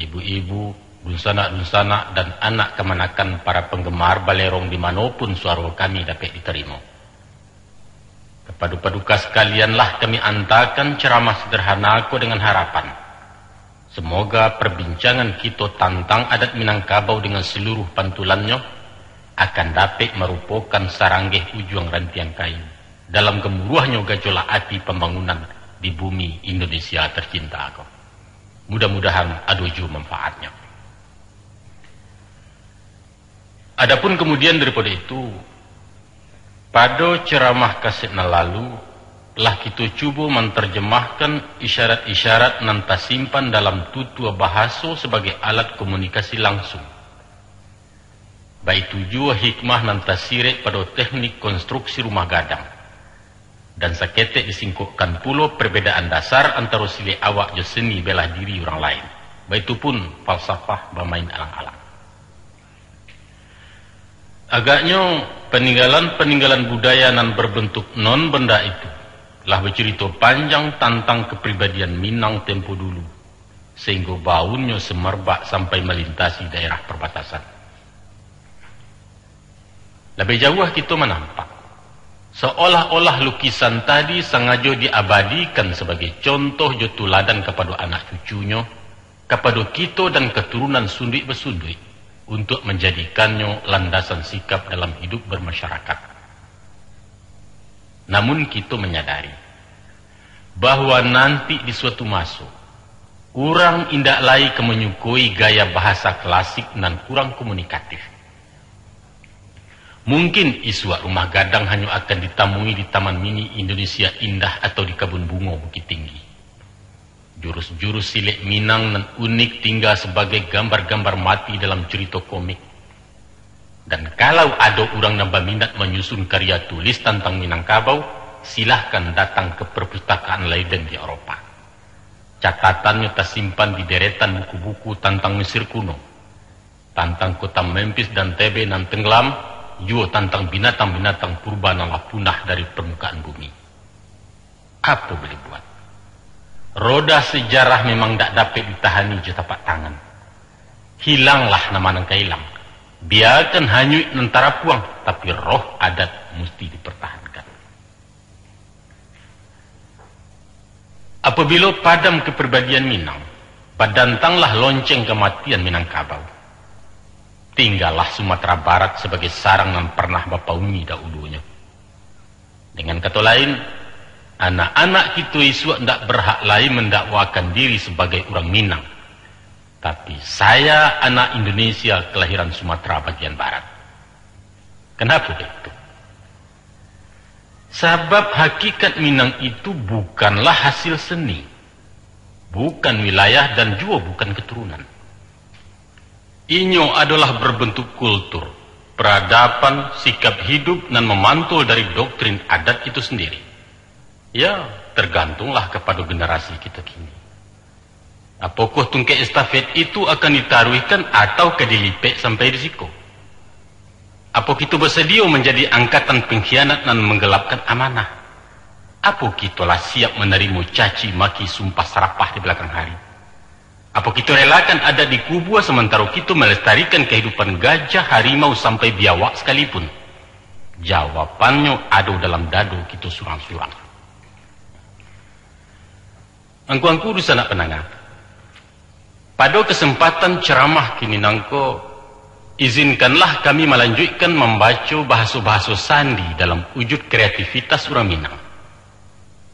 ibu-ibu, dunsanak-dunsanak, dan anak kamanakan para panggemar Balerong di mano pun suaro kami dapek ditarimo. Kapado paduka sakalianlah kami antakan ceramah sederhana ko dengan harapan, semoga perbincangan kito tantang adat Minangkabau dengan seluruh pantulannyo akan dapek marupokan saranggeh ujuang rantiang kain dalam gamuruahnyo gajolak ati pambangunan di bumi Indonesia tercinta ko. Mudah-mudahan ado juo manfaatnyo. Adapun kemudian daripado itu, pado ceramah kaset nan lalu, lah kito cubo mantarjemahkan isyarat-isyarat nan tasimpan dalam tutua bahaso sabagai alat komunikasi langsung. Baitu juo hikmah nan tasirek pado teknik konstruksi rumah gadang. Dan saketek disingkokkan pulo perbedaan dasar antaro silek awak jo seni bela diri urang lain. Baitu pun falsafah bamain alang-alang. Agaknyo, paninggalan-paninggalan budaya nan berbentuk non benda itu lah bacurito panjang tantang kepribadian Minang tempo dulu, sahinggo baunnyo semerbak sampai malintasi daerah perbatasan. Labiah jauah kito manampak, seolah-olah lukisan tadi sangajo diabadikan sabagai contoh jo tuladan kapado anak cucunyo, kapado kito dan katurunan sunduik basunduik, untuak manjadikannyo landasan sikap dalam hidup bermasyarakat. Namun kito manyadari, bahwa nanti di suatu maso, urang indak lai ka manyukoi gaya bahasa klasik nan kurang komunikatif. Mungkin isuak rumah gadang hanyo akan ditamui di Taman Mini Indonesia Indah atau di Kabun Bungo Bukittinggi. Jurus-jurus silek Minang nan unik tingga sabagai gambar-gambar mati dalam curito komik. Dan kalau ado urang nan baminat manyusun karya tulis tantang Minangkabau, silahkan datang ka Perpustakaan Leiden di Eropa. Catatannyo tasimpan di deretan buku-buku tantang Mesir kuno, tantang kota Memphis dan Thebe nan tenggelam, juo tantang binatang-binatang purba nan lah punah dari permukaan bumi. Apo boleh buat? Roda sejarah memang dak dapek ditahani jo tapak tangan. Hilanglah nama nan ka hilang. Biakan hanyuik nan tarapuang, tapi roh adat musti dipertahankan. Apabilo padam kepribadian Minang, badantanglah lonceng kamatian Minangkabau. Tinggalah Sumatera Barat sabagai sarang nan parnah bapauni dahulunyo. Dengan kato lain, anak-anak kito isuak ndak berhak lai mendakwakan diri sabagai urang Minang, tapi, "Saya anak Indonesia kelahiran Sumatera bagian barat." Kenapa begitu? Sabab hakikat Minang itu bukanlah hasil seni, bukan wilayah, dan juo bukan keturunan. Inyo adolah berbentuk kultur, Peradaban, sikap hidup nan mamantul dari doktrin adat itu sendiri. Ya, tergantunglah kepada generasi kita kini. Apokoh tungkek estafet itu akan ditaruihkan atau ka dilipek sampai di siko? Apo kito basadio manjadi angkatan pengkhianat nan manggelapkan amanah? Apo kito lah siap manarimo caci maki sumpah sarapah di balakang hari? Apo kito relakan adat dikubua, samantaro kito malestarikan kahidupan gajah, harimau, sampai biawak sakalipun? Jawabannyo ado dalam dado kito surang-surang. Angku-angku dunsanak pandanga, pado kasempatan ceramah kini nangko, izinkanlah kami malanjuikkan mambaco bahaso-bahaso sandi dalam wujud kreativitas urang Minang.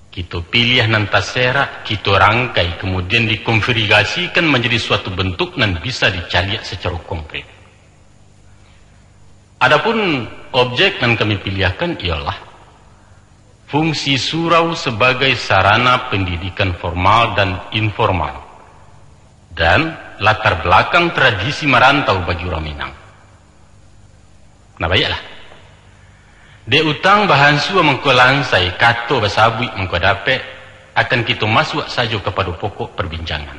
Kito piliah nan taserak, kito rangkai, kemudian dikonfigurasikan manjadi suatu bentuk nan bisa dicaliak sacaro konkret. Adapun objek nan kami piliahkan ialah fungsi surau sabagai sarana pendidikan formal dan informal, dan latar belakang tradisi marantau bagi urang Minang. Nah, baiaklah. Dek utang bahansua mangko lansai, kato basabuik mangko dapek, akan kito masuak sajo kapado pokok perbincangan.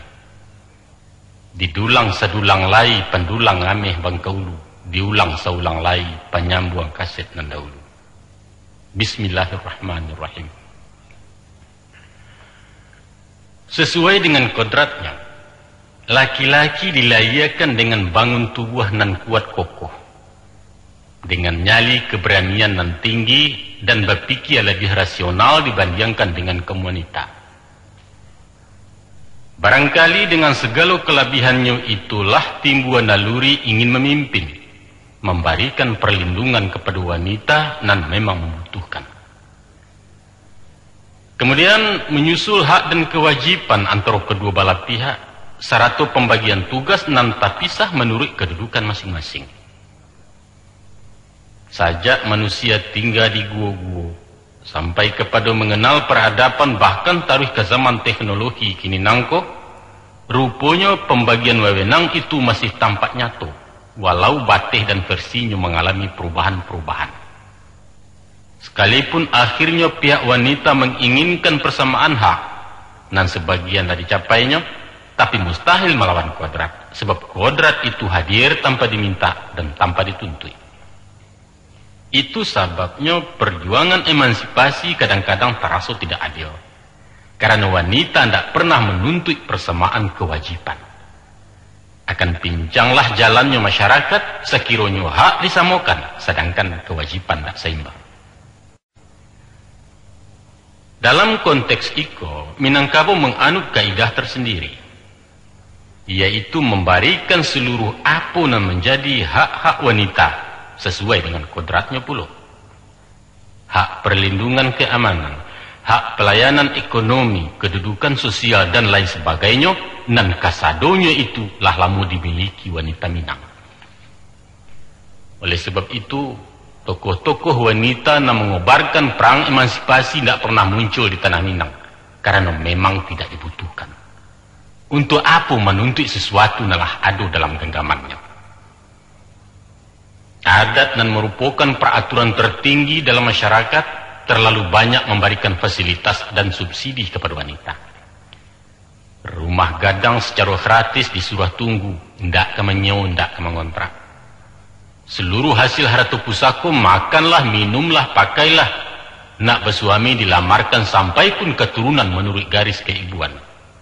Didulang sadulang lai, pandulang ameh bangkaulu, diulang saulang lai, panyambuang kaset nan dahulu. Bismillahirrahmanirrahim. Sesuai dengan kodratnya, laki-laki dilahiakan dengan bangun tubuah nan kuat kokoh, dengan nyali keberanian nan tinggi, dan bapikia labiah rasional dibandiangkan dengan kaum wanita. Barangkali dengan sagalo kalabihannyo itulah timbua naluri ingin mamimpin, mambarikan parlindungan kapado wanita nan memang mambutuhkan. Kemudian, manyusul hak dan kawajiban antaro kaduo balah pihak, sarato pambagian tugas nan tapisah manuruik kadudukan masing-masing. Sajak manusia tingga di guo-guo, sampai kapado manganal paradaban, bahkan taruih ka zaman teknologi kini nangko, ruponyo pambagian wewenang itu masih tampak nyato, walau bateh dan versinyo mangalami parubahan-parubahan. Sakalipun akhirnyo pihak wanita manginginkan parsamaan hak, nan sabagian lah dicapainyo, tapi mustahil malawan kodrat, sabab kodrat itu hadir tanpa diminta dan tanpa dituntuik. Itu sababnyo parjuangan emansipasi kadang-kadang taraso tidak adil, karano wanita ndak pernah manuntuik parsamaan kawajiban. Akan pincanglah jalannyo masyarakat, sakironyo hak disamokan, sadangkan kawajiban ndak saimbang. Dalam konteks iko, Minangkabau manganut kaidah tarsandiri, yaitu mambarikan saluruh apo nan manjadi hak-hak wanita, sasuai dengan kodratnyo pulo. Hak parlindungan kaamanan, hak palayanan ekonomi, kadudukan sosial, dan lain sabagainyo, nan kasadonyo itu lah lamo dimiliki wanita Minang. Oleh sabab itu, tokoh-tokoh wanita nan mangobarkan parang emansipasi indak pernah muncul di tanah Minang, karano memang tidak dibutuhkan. Untuak apo manuntuik sasuatu nan lah ado dalam ganggamannyo? Adat nan marupokan paraturan tertinggi dalam masyarakat, terlalu banyak mambarikan fasilitas dan subsidi kapado wanita. Rumah gadang sacaro gratis disuruah tunggu, indak ka manyiewo, indak ka mangontrak. Saluruh hasil harato pusako, makanlah, minumlah, pakailah. Nak basuami dilamarkan sampai pun katurunan manuruik garis kaibuan.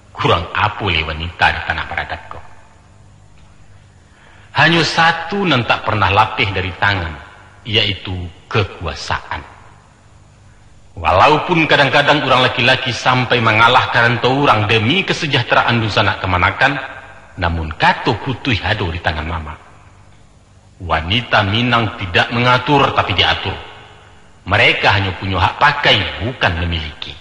Kurang apo lai wanita di tanah baradat ko? Hanyo satu nan tak pernah lapeh dari tangan, yaitu kakuasaan. Walaupun kadang-kadang urang laki-laki sampai mangalah ka rantau urang demi kasajahteraan dunsanak kamanakan, namun kato putuih ado di tangan mamak. Wanita Minang tidak mangatur, tapi diatur. Mereka hanyo punyo hak pakai, bukan mamiliki.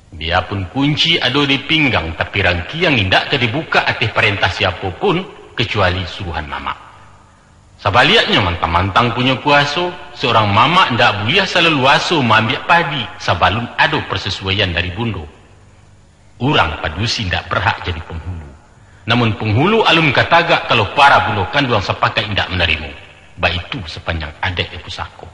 Biapun kunci ado di pinggang, tapi rangkiang indak ka dibukak ateh parentah siapo pun, kacuali suruahan mamak. Sabaliaknyo, mantang-mantang punyo kuaso, saurang mamak indak buliah salalu aso maambiak padi sabalun ado parsasuaian dari bundo. Urang padusi indak barhak jadi panghulu. Namun panghulu alun ka tagak kalau para bundo kanduang sapakaik indak manarimo. Baitu sapanjang adaik di pusako.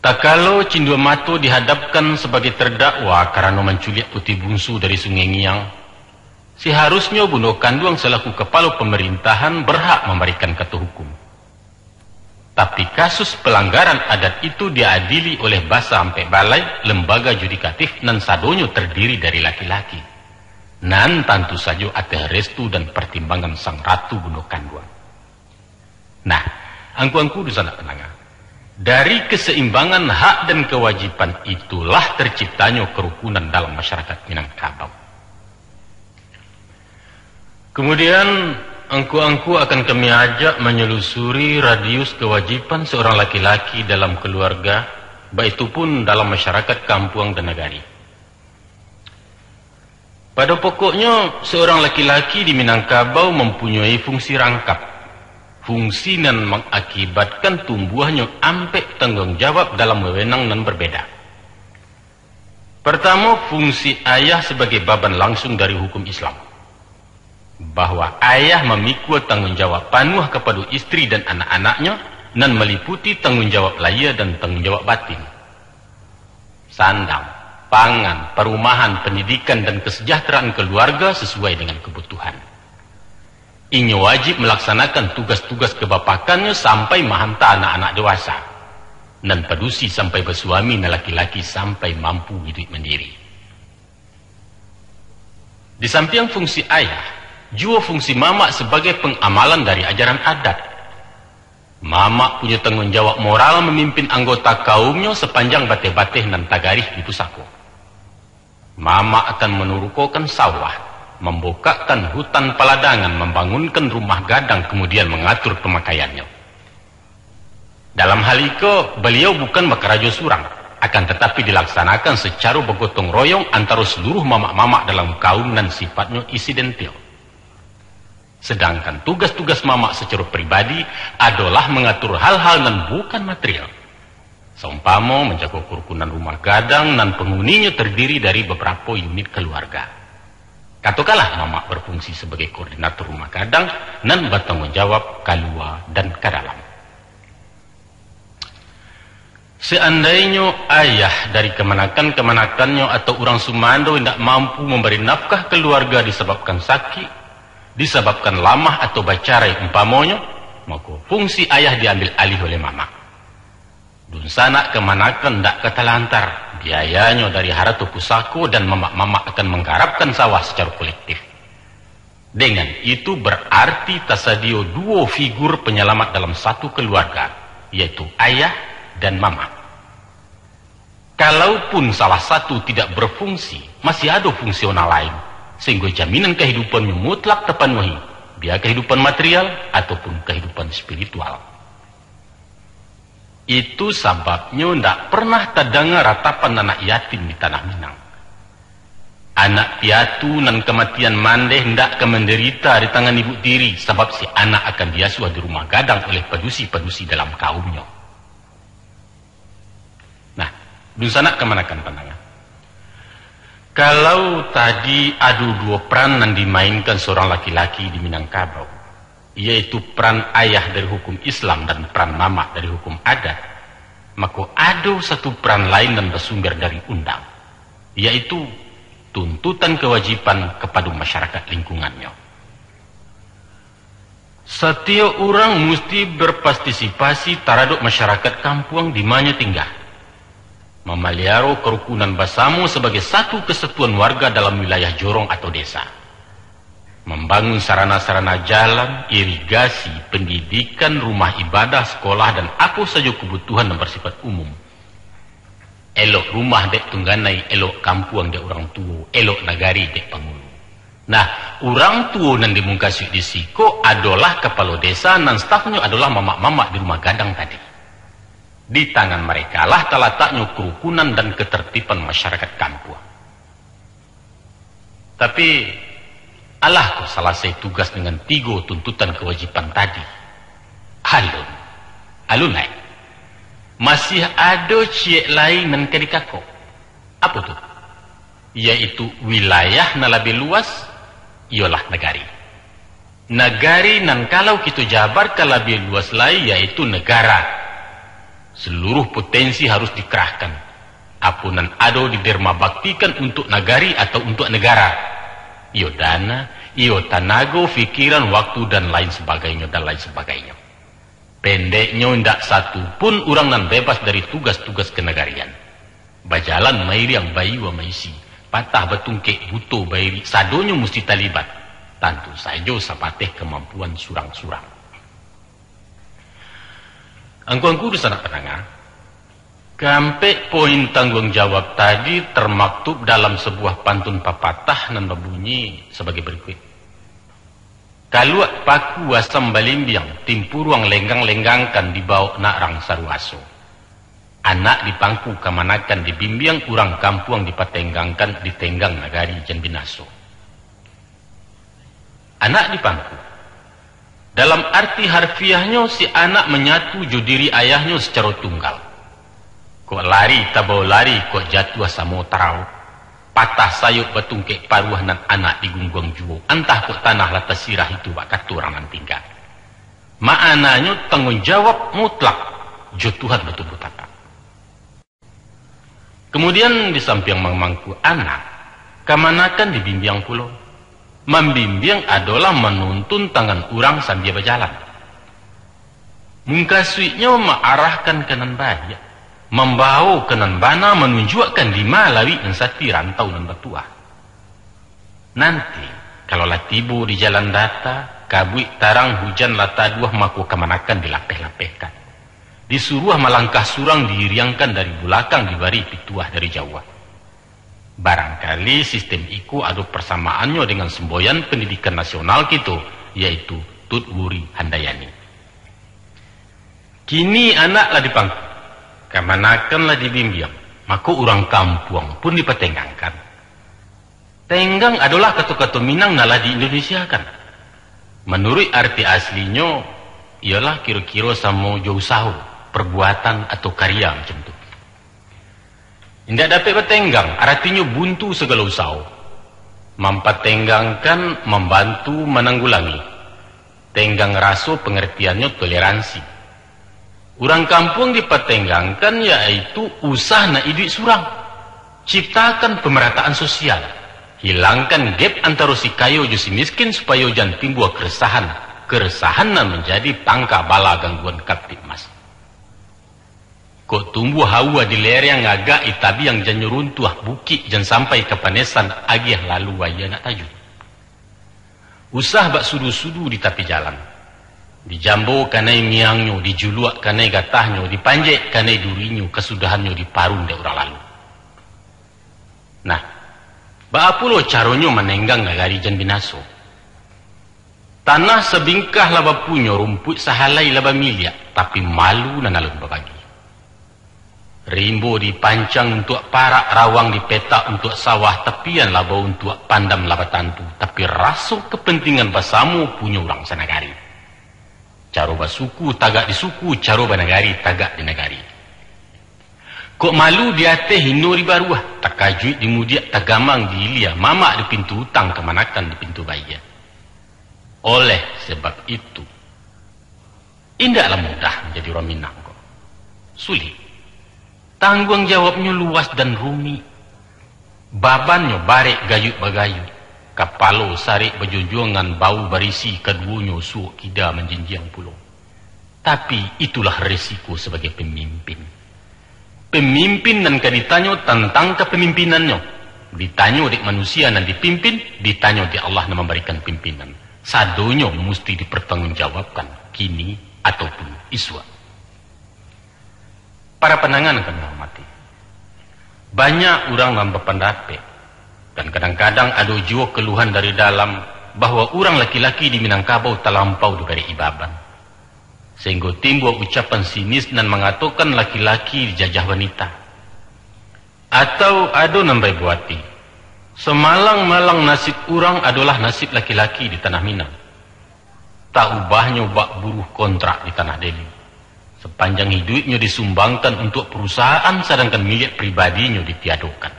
Takalo Cindua Mato dihadapkan sabagai tardakwa karano manculiak puti bungsu dari Sungai Ngiang, saharusnyo bundo kanduang salaku kapalo pamarintahan barhak mambarikan kato hukum. Tapi kasus palanggaran adat itu diadili oleh Basa Ampek Balai, lembaga judikatif nan sadonyo tardiri dari laki-laki, nan tantu sajo ateh restu dan partimbangan sang ratu bundo kanduang. Nah, angku-angku dunsanak pandanga, dari kasaimbangan hak dan kawajiban itulah tarciptanyo karukunan dalam masyarakat Minangkabau. Kamudian, angku-angku akan kami ajak manyalusuri radius kawajiban saurang laki-laki dalam kaluarga, baitu pun dalam masyarakat kampuang dan nagari. Pado pokoknyo, saurang laki-laki di Minangkabau mampunyoi fungsi rangkap, fungsi nan mangakibatkan tumbuahnyo ampek tangguang jawab dalam wewenang nan barbeda. Partamo, fungsi ayah sabagai baban langsuang dari hukum Islam, bahwa ayah mamikua tangguang jawab panuah kapado istri dan anak-anaknyo, nan maliputi tangguang jawab lahia dan tangguang jawab batin. Sandang, pangan, parumahan, pandidikan, dan kasajahtaraan kaluarga sasuai dengan kabutuhan. Inyo wajib malaksanakan tugas-tugas kabapakannyo sampai mahanta anak-anak dewasa, nan padusi sampai basuami, nan laki-laki sampai mampu iduik mandiri. Di sampiang fungsi ayah, juo fungsi mamak sabagai pangamalan dari ajaran adat. Mamak punyo tangguang jawab moral mamimpin anggota kaumnyo sapanjang bateh-bateh nan tagarih di pusako. Mamak akan manurukokan sawah, mambukakkan hutan paladangan, mambangunkan rumah gadang, kamudian mangatur pamakaiannyo. Dalam hal iko, baliau bukan bakarajo surang, akan tatapi dilaksanakan sacaro bagotong royong antaro saluruh mamak-mamak dalam kaum nan sifatnyo insidentil. Sadangkan tugas-tugas mamak sacaro pribadi adolah mangatur hal-hal nan bukan material. Saumpamo manjago karukunan rumah gadang nan panguninyo tardiri dari babarapo unit kaluarga. Katokanlah mamak bafungsi sabagai koordinator rumah gadang nan batangguang jawab kalua dan ka dalam. Saandainyo ayah dari kamanakan-kamanakannyo atau urang sumando indak mampu mambari nafkah kaluarga disababkan sakik, disababkan lamah atau bacarai umpamonyo, mako, fungsi ayah diambil alih oleh mamak. Dunsanak kamanakan ndak ka talantar, biayanyo dari harato pusako dan mamak-mamak akan manggarapkan sawah sacaro kolektif. Dengan itu, bararti tasadio duo figur panyalamat dalam satu kaluarga, yaitu ayah dan mamak. Kalaupun salah satu tidak bafungsi, masih ado fungsional lain, sahinggo jaminan kahidupannyo mutlak tapanuahi, bia kahidupan material ataupun kahidupan spiritual. Itu sababnyo ndak pernah tadanga ratapan anak yatim di Tanah Minang. Anak piatu nan kamatian mandeh ndak ka mandarita di tangan ibu tiri, sabab si anak akan diasuah di rumah gadang oleh padusi-padusi dalam kaumnyo. Nah, dunsanak kamanakan pandanga. Kalau tadi ado duo peran nan dimainkan saurang laki-laki di Minangkabau, yaitu peran ayah dari hukum Islam dan peran mamak dari hukum adat, mako ado satu peran lain nan basumber dari undang, yaitu tuntutan kawajiban kapado masyarakat lingkungannyo. Satiok urang musti bapartisipasi taradok masyarakat kampuang di manyo tingga, mamaliaro karukunan basamo sabagai satu kasatuan warga dalam wilayah jorong atau desa, mambangun sarana-sarana jalan, irigasi, pandidikan, rumah ibadah, sakolah, dan apo sajo kabutuhan nan basifat umum. Elok rumah dek tungganai, elok kampuang dek urang tuo, elok nagari dek pangulu. Nah, urang tuo nan dimukasuik di siko adolah kapalo desa nan stafnyo adolah mamak-mamak di rumah gadang tadi. Di tangan marekalah talataknyo karukunan dan katartiban masyarakat kampuang. Tapi, alah ko salasai tugas dengan tigo tuntutan kawajiban tadi? Alun. Alun lai. Masih ado ciek lai nan ka dikako. Apo tu? Yaitu wilayah nan labiah luas, iyolah nagari. Nagari nan kalau kito jabarkan labiah luas lai, yaitu negara. Seluruh potensi harus dikerahkan. Apo nan ado didermabaktikan untuak nagari atau untuak negara. Iyo dana, iyo tanago, pikiran, waktu, dan lain sebagainyo, dan lain sebagainyo. Pendeknyo, indak satu pun urang nan bebas dari tugas-tugas kenagarian. Bajalan mairiang, baiyo maisi, patah batungkek, buto bairik, sadonyo musti talibat. Tantu sajo sabateh kamampuan surang-surang. Angku-angku dunsanak pandanga, kaampek poin tangguang jawab tadi termaktub dalam sabuah pantun papatah nan babunyi sabagai barikuik. Kaluak paku asam balimbiang, timpuruang lenggang-lenggangkan, dibawok nak rang saruaso. Anak di pangku kamanakan dibimbiang, urang kampuang dipatenggangkan, ditenggang nagari jan binaso. Anak di pangku. Dalam arti harfiahnyo, si anak manyatu jo diri ayahnyo sacaro tunggal. Kok lari tabao lari, kok jatuah samo tarao. Patah sayok batungkek paruah, nan anak digungguang juo. Antah kok tanah lah tasirah, itu bak kato urang nan tingga. Maknanyo tangguang jawab mutlak jo Tuhan batumbuah tatak. Kemudian di sampiang mamangku anak, kamanakan dibimbiang pulo. Mambimbiang adolah manuntun tangan urang sambia bajalan. Mukasuiknyo maarahkan ka nan baiak, mambawo ka nan bana, manunjuakkan di ma lawik nan sati, rantau nan batuah. Nanti, kalau lah tibo di jalan data, kabuik tarang, hujan lah taduah, mako kamanakan dilapeh-lapehkan. Disuruah malangkah surang, diiriangkan dari bulakang, dibari pituah dari jauah. Barangkali sistem iko ado parsamaannyo dengan semboyan pendidikan nasional kito, yaitu Tut Wuri Handayani. Kini anak lah dipangku, kamanakan lah dibimbiang, mako urang kampuang pun dipatenggangkan. Tenggang adolah kato-kato Minang nan lah di-Indonesiakan. Manuruik arti aslinyo, iyolah kiro-kiro samo jo usaho, perbuatan atau karya macam tu. Indak dapek batenggang, aratinyo buntu sagalo usaho. Mampatenggangkan, mambantu, mananggulangi. Tenggang raso, pangartiannyo toleransi. Urang kampuang dipatenggangkan, yaitu usah nak iduik surang. Ciptakan pemerataan sosial. Hilangkan gap antaro si kayo jo si miskin, supayo jan timbua keresahan. Keresahan nan manjadi pangka bala gangguan Kamtibmas. Kok tumbuah aua di lereng, agak di tabiang, jannyo runtuah bukik, jan sampai kapanesan, agiah lalu aia nak tajun. Usah bak sudu-sudu di tapi jalan. Dijambo kanai miangnyo, dijuluak kanai gatahnyo, dipanjek kanai durinyo, kasudahannyo diparun dek urang lalu. Nah, baa pulo caronyo manenggang nagari jan binaso? Tanah sabingkah lah bapunyo, rumpuik sahalai lah bamiliak, tapi malu nan alun babagi. Rimbo dipancang untuak parak, rawang dipetak untuak sawah, tapian labo untuak pandam lah batantu, tapi raso kapantingan basamo punyo urang sanagari. Caro basuku tagak di suku, caro banagari tagak di nagari. Kok malu di ateh, hino di baruah, takajuik di mudiak, tagamang di ilia, mamak di pintu utang, kamanakan di pintu bayia. Oleh sebab itu, indaklah mudah manjadi urang Minang ko. Sulik. Tangguang jawabnyo luas dan rumik. Babannyo barek gayuik bagayuik. Kapalo sarek bajunjuangan, bau barisi kaduonyo, suok kida manjinjiang pulo. Tapi, itulah resiko sabagai pamimpin. Pamimpin nan ka ditanyo tantang kapamimpinannyo, ditanyo dek manusia nan dipimpin, ditanyo dek Allah nan mambarikan pimpinan. Sadonyo musti dipartanggungjawabkan, kini ataupun isuak. Para pandangan nan kami hormati, banyak urang nan bapandapek, dan kadang-kadang ado juo kaluhan dari dalam, bahwa urang laki-laki di Minangkabau talampau dibarek-i baban, sahinggo timbua ucapan sinis nan mangatokan laki-laki dijajah wanita. Atau ado nan baibo ati, samalang-malang nasib urang adolah nasib laki-laki di tanah Minang. Tak ubahnyo bak buruh kontrak di tanah Deli. Sapanjang iduiknyo disumbangkan untuak parusahaan, sadangkan miliak pribadinyo ditiadokan.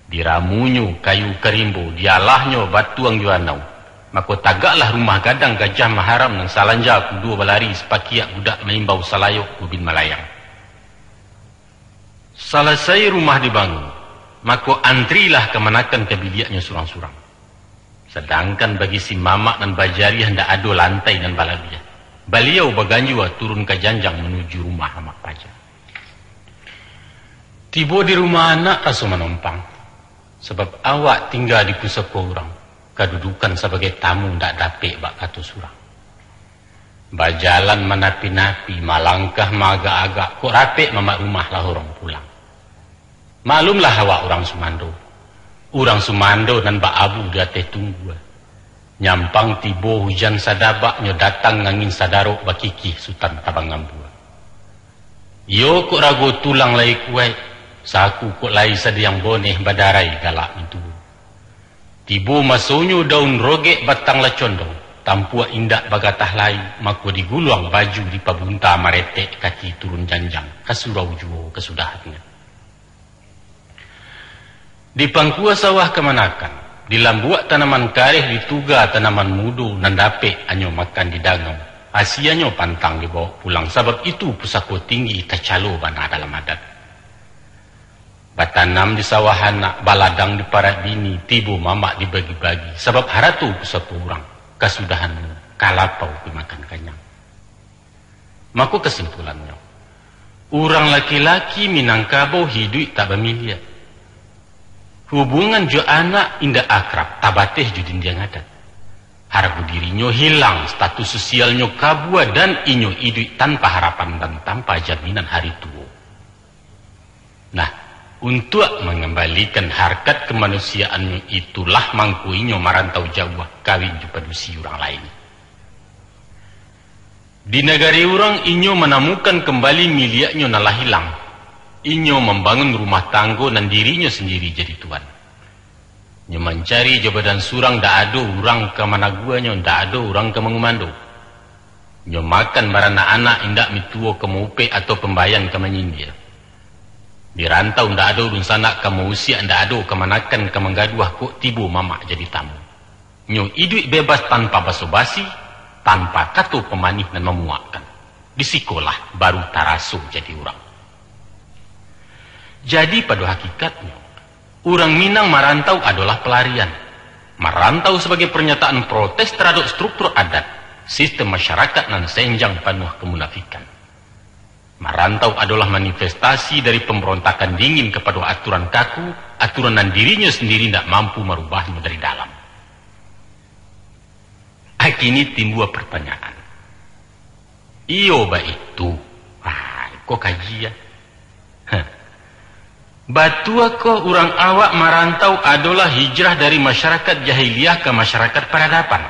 Diramunyo kayu karimbo, dialahnyo batuang jo anau. Mako, tagaklah rumah gadang Gajah Maharam nan salanja kudo balari, sapakiak budak maimbau salayok bubin malayang. Salasai rumah dibangun, mako antrilah kamanakan ka biliaknyo surang-surang. Sadangkan bagi si mamak nan bajariah ndak ado lantai nan balabiah. Baliau baganjua turun ka janjang manuju rumah amak paja. Tibo di rumah anak raso manompang, sabab awak tingga di pusako urang, kadudukan sabagai tamu ndak dapek bak kato surang. Bajalan manapi-napi, malangkah maagak-agak, kok rapek mamak rumah lah urang pulang. Maklumlah awak urang sumando. Urang sumando nan baabu di ateh tunggua. Nyampang tibo hujan sadabak, nyo datang angin sadarok, bakikih Sutan Tabang Ambua. Iyo kok rago tulang lai kuaik, saku kok lai sadiang boneh, badarai galak mintuo. Tibo masonyo daun rogek batang lah condong, tampuak indak bagatah lai, mako diguluang baju dipabunta, maretek kaki turun janjang, ka surau juo kasudahannyo. Di pangkua sawah kamanakan, di lambuak tanaman kareh, di tuga tanaman mudo, nan dapek anyo makan di dangau, asianyo pantang dibawok pulang, sabab itu pusako tinggi, tacalo bana dalam adat. Batanam di sawah anak, baladang di parak bini, tibo mamak dibagi-bagi, sabab harato pusako urang, kasudahannyo ka lapau dimakan kanyang. Mako kasimpulannyo, urang laki-laki Minangkabau hiduik tak bamiliak. Hubungan jo anak indak akrab, tabateh jo dindiang adat. Hargo dirinyo hilang, status sosialnyo kabua, dan inyo iduik tanpa harapan dan tanpa jaminan hari tuo. Nah, untuak mangambalikan harkat kamanusiaannyo itulah mangko inyo marantau jauah, kawin jo padusi urang lain. Di nagari urang inyo manamukan kambali miliaknyo nan lah ilang. Inyo mambangun rumah tanggo nan dirinyo sandiri jadi tuan. Nyo mancari jo badan surang, ndak ado urang ka managuanyo, ndak ado urang ka mangumando. Nyo makan baranak-anak, indak mituo ka maupek atau pambayan ka manyindia. Di rantau ndak ado dunsanak ka mausiak, ndak ado kamanakan ka manggaduah, kok tibo mamak jadi tamu. Nyo iduik bebas tanpa baso-basi, tanpa kato pamanih nan mamuakkan. Di sikolah baru taraso jadi urang. Jadi, pado hakikatnyo, urang Minang marantau adolah palarian. Marantau sabagai parnyataan protes taradok struktur adat, sistem masyarakat nan senjang panuah kamunafikan. Marantau adolah manifestasi dari pambarontakan dingin kapado aturan kaku, aturan nan dirinyo sandiri indak mampu marubahnyo dari dalam. Akini timbua partanyaan. Iyo baitu. Ah, iko kaji, ah. Heh. Batuakoh urang awak marantau adolah hijrah dari masyarakat jahiliah ka masyarakat paradaban?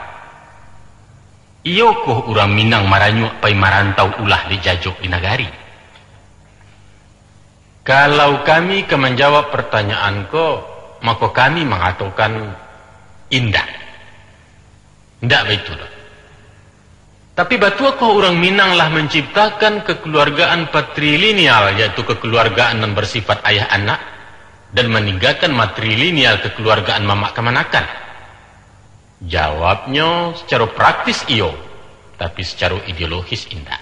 Iyokoh urang Minang maranyuak pai marantau ulah dek jajok di nagari? Kalau kami ka manjawab partanyaan ko, mako kami mangatokan indak. Indak baitu doh. Tapi batuakoh urang Minang lah manciptakan kakaluargaan patrilineal, yaitu kakaluargaan nan barsifat ayah anak, dan maninggakan matrilineal kakaluargaan mamak kamanakan? Jawabnyo, sacaro praktis iyo, tapi sacaro ideologis indak.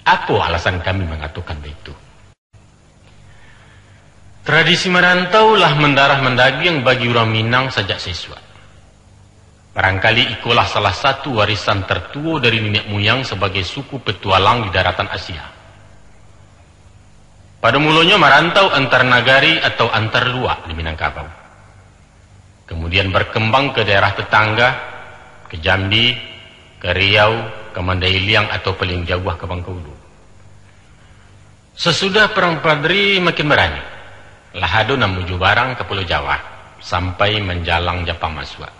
Apo alasan kami mangatokan baitu? Tradisi marantau lah mandarah mandagiang bagi urang Minang sajak saisuak. Barangkali ikolah salah satu warisan tartuo dari niniak muyang sabagai suku petualang di daratan Asia. Pado mulonyo marantau antar nagari atau antar luak di Minangkabau. Kamudian barkambang ka daerah tatangga, ka Jambi, ka Riau, ka Mandailiang atau paliang jauah ka Bangkaulu. Sasudah Parang Padri makin barani, lah ado nan muju barang ka Pulau Jawa, sampai manjalang Japang masuak.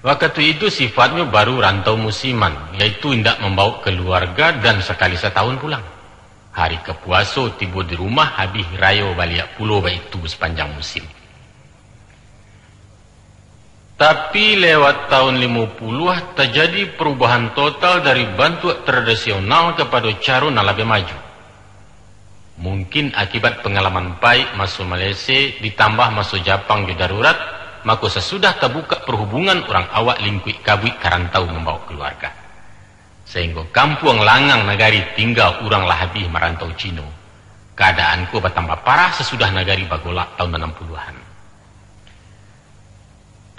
Wakatu itu sifatnyo baru rantau musiman, yaitu indak mambawok kaluarga dan sakali satahun pulang. Hari kapuaso tibo di rumah, habih rayo baliak pulo baitu sapanjang musim. Tapi lewat tahun limo puluah, tajadi parubahan total dari bantuak tradisional kapado caro nan labiah maju. Mungkin akibat pangalaman paik maso Malese ditambah maso Japang jo darurat, Mako sasudah tabukak parhubungan, urang awak lingkuik kabuik ka rantau mambawok kaluarga. Sainggo kampuang langang nagari tingga urang lah abih marantau Cino. Kaadaan ko batambah parah sasudah nagari bagolak taun anam puluahan.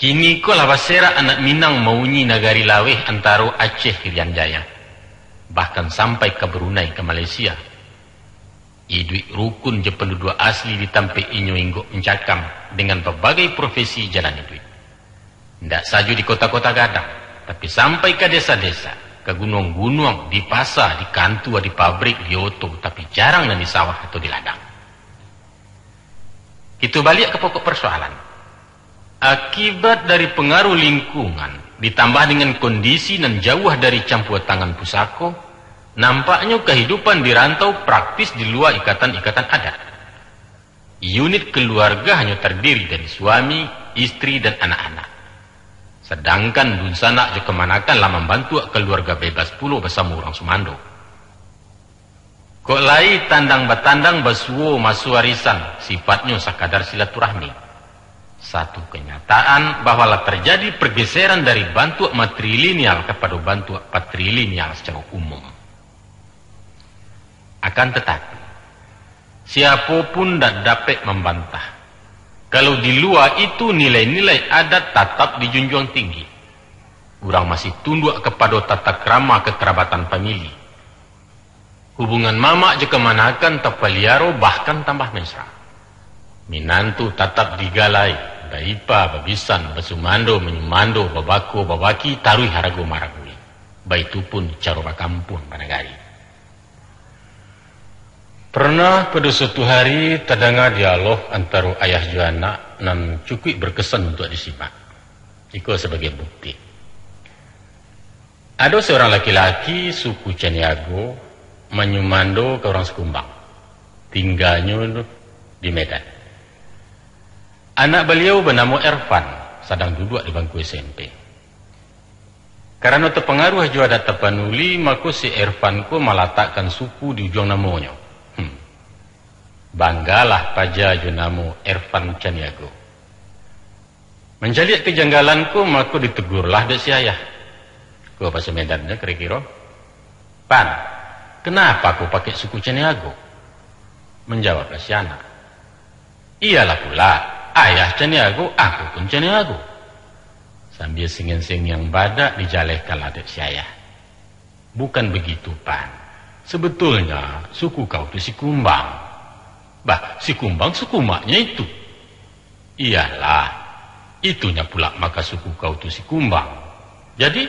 Kini ko lah baserak anak Minang mauni nagari laweh antaro Aceh Irian Jaya, bahkan sampai ka Brunei, ka Malaysia. Iduik rukun jo panduduak asli di tampek inyo inggok mancakam dengan babagai profesi jalan iduik. Indak sajo di kota-kota gadang, tapi sampai ka desa-desa, ka gunuang-gunuang, di pasa, di kantua, di pabrik, di oto, tapi jarang nan di sawah atau di ladang. Kito baliak ka pokok parsoalan. Akibat dari pangaruh lingkungan, ditambah dengan kondisi nan jauah dari campua tangan pusako, nampaknyo kahidupan di rantau praktis di lua ikatan-ikatan adat. Unit kaluarga hanyo tardiri dari suami, istri, dan anak-anak. Sadangkan dunsanak jo kamanakan lah mambantuak kaluarga bebas pulo basamo urang sumando. Kok lai tandang batandang basuo maso arisan, sifatnyo sakadar silaturahmi. Satu kanyataan bahwa lah tarjadi pargeseran dari bantuak matrilineal kapado bantuak patrilineal sacaro umum. Akan tatapi, siapo pun ndak dapek mambantah, kalau di lua itu nilai-nilai adat tatap dijunjuang tinggi. Urang masih tunduak kapado tata krama kakarabatan famili. Hubungan mamak jo kamanakan tapaliaro, bahkan tambah mesra. Minantu tatap digalai, baipa, babisan, basumando, manyumando, babako, babaki, taruih harago maragui. Baitu pun caro bakampuang banagari. Pernah pado suatu hari tadanga dialog antaro ayah jo anak nan cukuik berkesan untuak disimak. Iko sabagai bukti. Ado saurang laki-laki suku Caniago manyumando ka urang Sikumbang, tingganyo di Medan. Anak baliau banamo Ervan, sadang duduak di bangku S M P. Karano tapangaruah jo adat Tapanuli, mako si Ervan ko malatakkan suku di ujuang namonyo. Hmm. Banggalah paja jo namo Ervan Caniago. Mancaliak kajanggalan ko, mako ditegurlah dek si ayah. Ko bahaso Medannyo kiro-kiro, "Pan, kenapa ko pakai suku Caniago?" Manjawablah si anak, "Iyolah pula, ayah Caniago, aku pun Caniago." Sambia sangiang-sangiang badak dijalehkanlah dek si ayah. "Bukan begitu, Pan. Sebetulnya, suku kau tu Sikumbang." "Bah, Sikumbang suku maknya itu." "Iyolah, itunya pula maka suku kau tu Sikumbang. Jadi,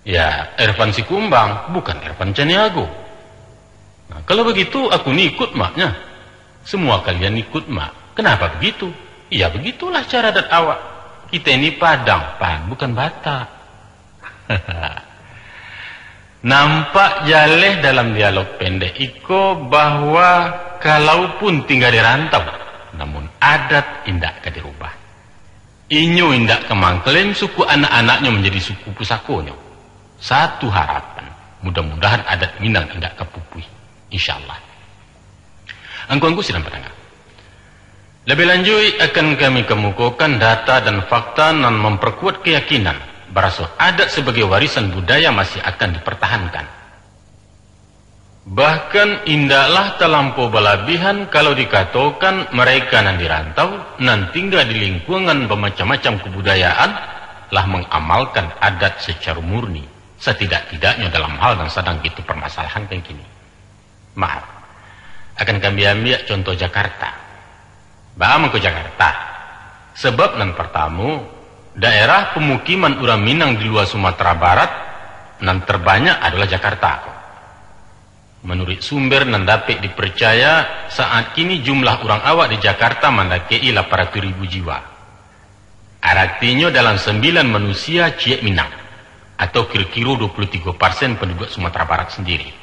ya, Ervan Sikumbang, bukan Ervan Caniago." "Nah, kalau begitu, aku ni ikut maknya." "Semua kalian ikut mak. Kenapa begitu?" "Ya, begitulah cara adat awak. Kita ini Padang, Pan, bukan Batak." Nampak jaleh dalam dialog pendek iko bahwa kalaupun tingga di rantau, namun adat indak ka dirubah. Inyo indak ka mangklaim suku anak-anaknyo manjadi suku pusakonyo. Satu harapan, mudah-mudahan adat Minang indak ka pupuih. InsyaAllah. Angku-angku sidang pandanga. Labiah lanjuik, akan kami kamukokan data dan fakta nan mamparkuat kayakinan, baraso adat sabagai warisan budaya masih akan dipartahankan. Bahkan, indaklah talampau balabihan kalau dikatokan, mereka nan di rantau, nan tingga di lingkungan bamacam-macam kabudayaan, lah mangamalkan adat sacaro murni, satidak-tidaknyo dalam hal nan sadang kito parmasalahankan kini. Maaf, akan kami ambiak contoh Jakarta. Baa mangko Jakarta? Sabab nan partamo, daerah pamukiman urang Minang di lua Sumatera Barat nan tarbanyak adolah Jakarta ko. Manuruik sumber nan dapek diparcaya, saat kini jumlah urang awak di Jakarta mandakek-i lapan ratuih ribu jiwa. Aratinyo, dalam sambilan manusia ciek Minang, atau kiro-kiro dua puluh tigo persen panduduak Sumatera Barat sandiri.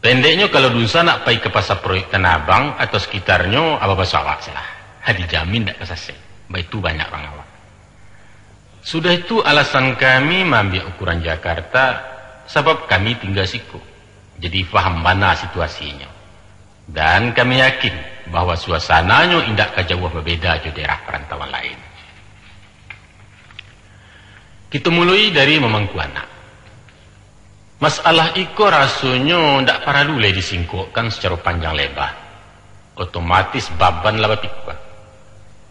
Pendeknyo, kalau dunsanak pai ka Pasa Proyek Tanah Abang atau sakitarnyo, aba baso awak se lah. Ha, dijamin dak ka sasek. Baitu banyak urang awak. Sudah itu, alasan kami maambiak ukuran Jakarta, sabab kami tingga siko. Jadi, faham bana situasinyo. Dan kami yakin, bahwa suasananyo indak ka jauah babeda jo daerah parantauan lain. Kito muloi dari mamangku anak. Masalah iko rasonyo ndak paralu lai disingkokkan sacaro panjang leba. Otomatis baban lah bapikua.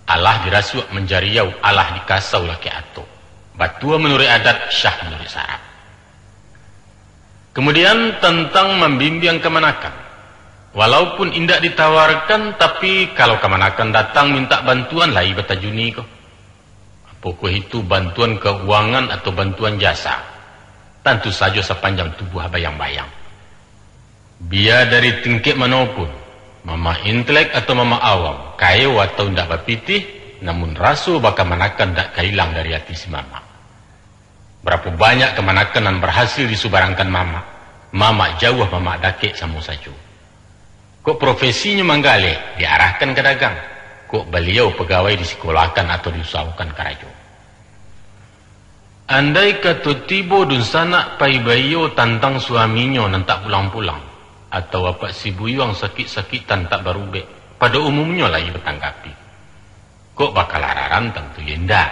Alah dirasuak manjariau, alah dikasau lakek atok. Batua manuruik adat, syah manuruik syarak. Kamudian, tantang mambimbiang kamanakan. Walaupun indak ditawarkan, tapi, kalau kamanakan datang mintak bantuan, lai batajuni ko. Apokoh itu bantuan kauangan atau bantuan jasa, tantu sajo sapanjang tubuah bayang-bayang. Bia dari tingkek mano pun, mamak intelek atau mamak awam, kayo atau indak bapitih, namun raso bakamanakan indak ka ilang dari ati si mamak. Barapo banyak kamanakan nan barhasil disubarangkan mamak, mamak jauah, mamak dakek samo sajo. Kok profesinyo manggaleh, diarahkan ka dagang. Kok baliau pagawai disikolakan atau diusahokan karajo. Andai kato tibo dunsanak pai baiyo tantang suaminyo nan tak pulang-pulang, atau apak si buyuang sakik-sakik tan tak barubek, pado umumnyo lai batanggapi. Kok bakalararan, tantu yo indak.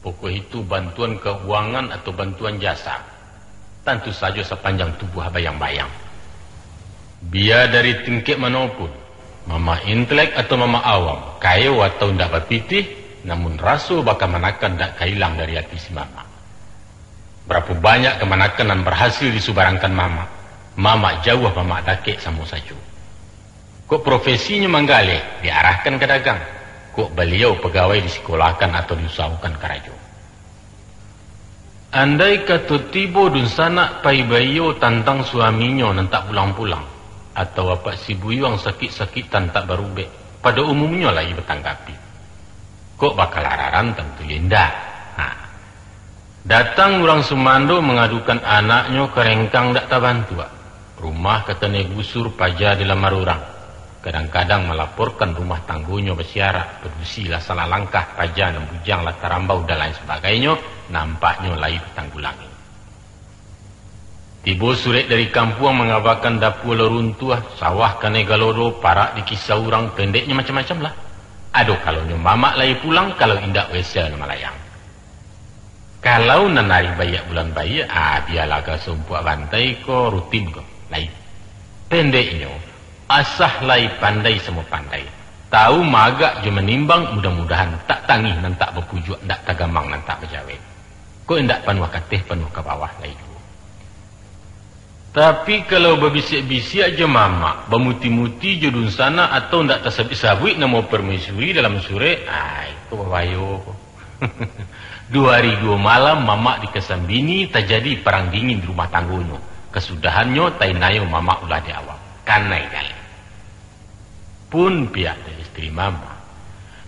Pokok itu bantuan kauangan atau bantuan jasa, tantu sajo sapanjang tubuah bayang-bayang. Bia dari tingkek mano pun, mamak intelek atau mamak awam, kayo atau indak bapitih, namun raso bakamanakan indak ka ilang dari ati si mamak. Barapo banyak kamanakan nan barhasil disubarangkan mamak, mamak jauah, mamak dakek samo sajo. Kok profesinyo manggaleh, diarahkan ka dagang. Kok baliau pagawai disikolakan atau diusahokan karajo. Andai kato tibo dunsanak pai baiyo tantang suaminyo nan tak pulang-pulang, atau apak si buyuang sakik-sakik tan tak barubek, pado umumnyo lai batanggapi. Kok bakalararan, tantu yo indak. Ha. Datang urang sumando mangadukan anaknyo karengkang dak tabantuak. Rumah katanai busur, paja dilamar urang. Kadang-kadang malaporkan rumah tanggonyo basiarak, padusi lah salah langkah, paja nan bujang lah tarambau, dan lain sabagainyo, nampaknyo lai batanggulangi. Tibo surek dari kampuang mangabakan dapua lah runtuah, sawah kanai galodo, parak dikisau urang, pendeknyo macam-macam lah. Ado kalonyo mamak lai pulang, kalau indak wesel nan malayang. Kalau nan ari baiak bulan baiak, ah, bialah ka sumpuak bantai ko, rutin ko, lai. Pendeknyo, asah lai pandai samo pandai. Tahu maagak jo manimbang, mudah-mudahan tak tangih nan tak bapujuak, ndak tagamang nan tak bajawek. Kok indak panuah kateh, panuah ka bawah lai juo. Tapi kalau babisiak-bisiak jo mamak, bamuti-muti jo dunsanak, atau ndak tasabuik-sabuik namo permaisuri dalam surek, ah, itu babayo ko. Duo ari duo malam mamak dikasambini, tajadi parang dingin di rumah tanggonyo. Kasudahannyo, tainayo mamak ulah di awak. Kanai jaleh. Pun pihak dari isteri mamak,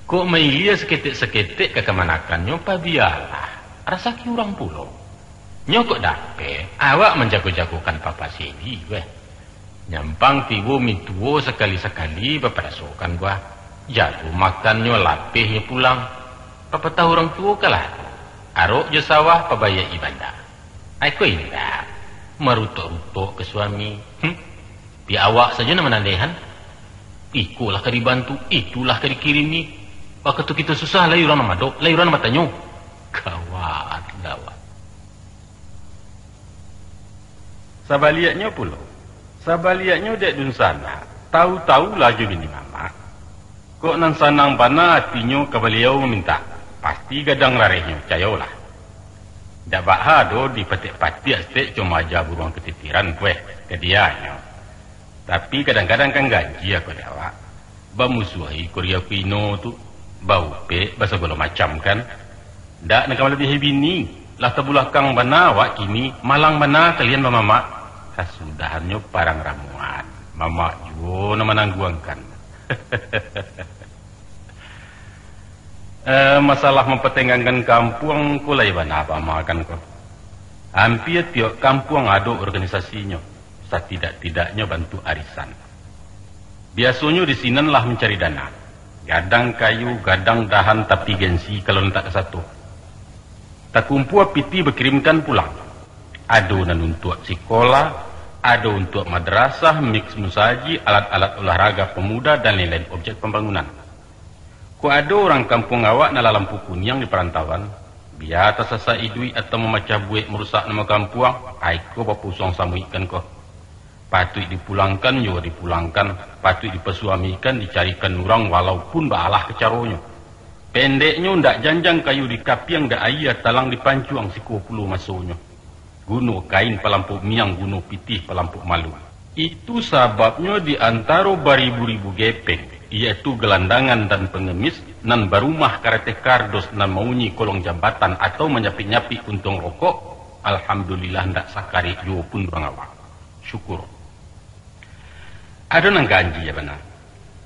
kok mailia saketek-saketek ka kamanakannyo, pabialah, rasaki urang pulo. Nyo kok dapek, awak manjago-jagokan papa sedi, weh. Nyampang tibo mintuo sakali-sakali baparasokan, bah. Jago makannyo, lapehnyo pulang. Papatah urang tuo kalah tu, arok jo sawah pabayaik-i banda. Ai ko indak, marutok-rutok ka suami. Hm? Di awak sajo nan manandehan. Iko lah ka dibantu, itu lah ka dikirimi. Wakatu kito susah, lai urang nan madok, lai urang nan batanyo. Gawat, gawat. Sabaliaknyo pulo, sabaliaknyo dek dunsanak, tahu-tahu lah jo bini mamak. Kok nan sanang bana atinyo ka baliau mamintak, pasti gadang rarehnyo, cayolah. Dak baa doh dipatiak-patiak saketek, cuma aja buruang katitiran, kueh, ka dianyo. Tapi kadang-kadang kan ganjia ko dek awak. Bamusuahi ko ria ko ino tu, baupek, basagalo macam kan. Dak nan ka malabiahi bini, lah tabulakang bana awak kini, malang bana kalian bamamak. Kasudahannyo parang ramuan, mamak juo nan manangguangkan. Eh, masalah mampatenggangkan kampuang ko lai bana bamakan ko. Ampia tiok kampuang ado organisasinyo, satidak-tidaknyo bantuak arisan. Biasonyo di sinan lah mancari dana. Gadang kayu, gadang dahan, tapi gensi kalau nan tak kasato. Takumpua pitih bakirimkan pulang. Ado nan untuak sikola, ado untuak madrasah, mix musajik, alat-alat olahraga pemuda, dan lain-lain objek pambangunan. Kok ado urang kampuang awak nan lah lampu kuniang di parantauan, bia tasasak iduik atau mamacah buek marusak namo kampuang, ai ko bapusuang samuik kan ko. Patuik dipulangkan, yo dipulangkan, patuik dipasuamikan, dicarikan urang walaupun baalah ka caronyo. Pendeknyo, ndak janjang kayu dikapiang, ndak aia talang dipancuang, siko pulo masonyo. Guno kain palampok miang, guno pitih palampok malu. Itu sababnyo di antaro baribu-ribu gepeng, iyaitu gelandangan dan pengemis, nan barumah karateh kardos nan maunyi kolong jambatan atau manyapik-nyapik puntuang rokok, alhamdulillah ndak sakarek juo pun urang awak. Syukur. Ado nan ganjia bana.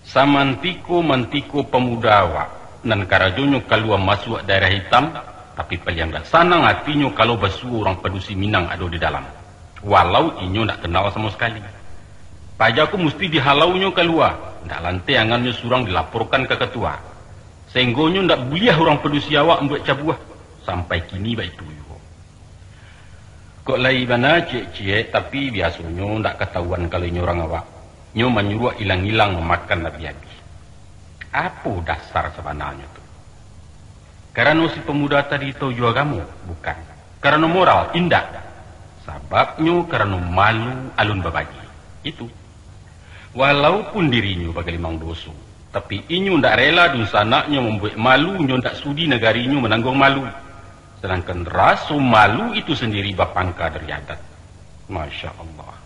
Samantiko-mantiko pamuda awak, nan karajonyo kalua masuak daerah itam, tapi paliang ndak sanang atinyo kalau basuo urang padusi Minang ado di dalam. Walau inyo ndak kenal samo sakali. Paja ko musti dihalaunyo kalua, ndak lanteh angannyo surang dilaporkan ka katua. Sainggonyo ndak buliah urang padusi awak mambuek cabuah. Sampai kini baitu juo. Kok lai bana ciek-ciek, tapi biasonyo ndak katahuan kalau inyo urang awak. Nyo manyuruak ilang-ilang mamakan abih-abih. Apo dasar sabananyo tu? Karano si pamuda tadi tahu jo agamo? Bukan. Karano moral? Indak. Sababnyo karano malu alun babagi. Itu. Walaupun dirinyo bagalimang doso, tapi inyo ndak rela dunsanaknyo mambuek malu, nyo ndak sudi nagarinyo manangguang malu. Sadangkan raso malu itu sandiri bapangka dari adat. Masya Allah.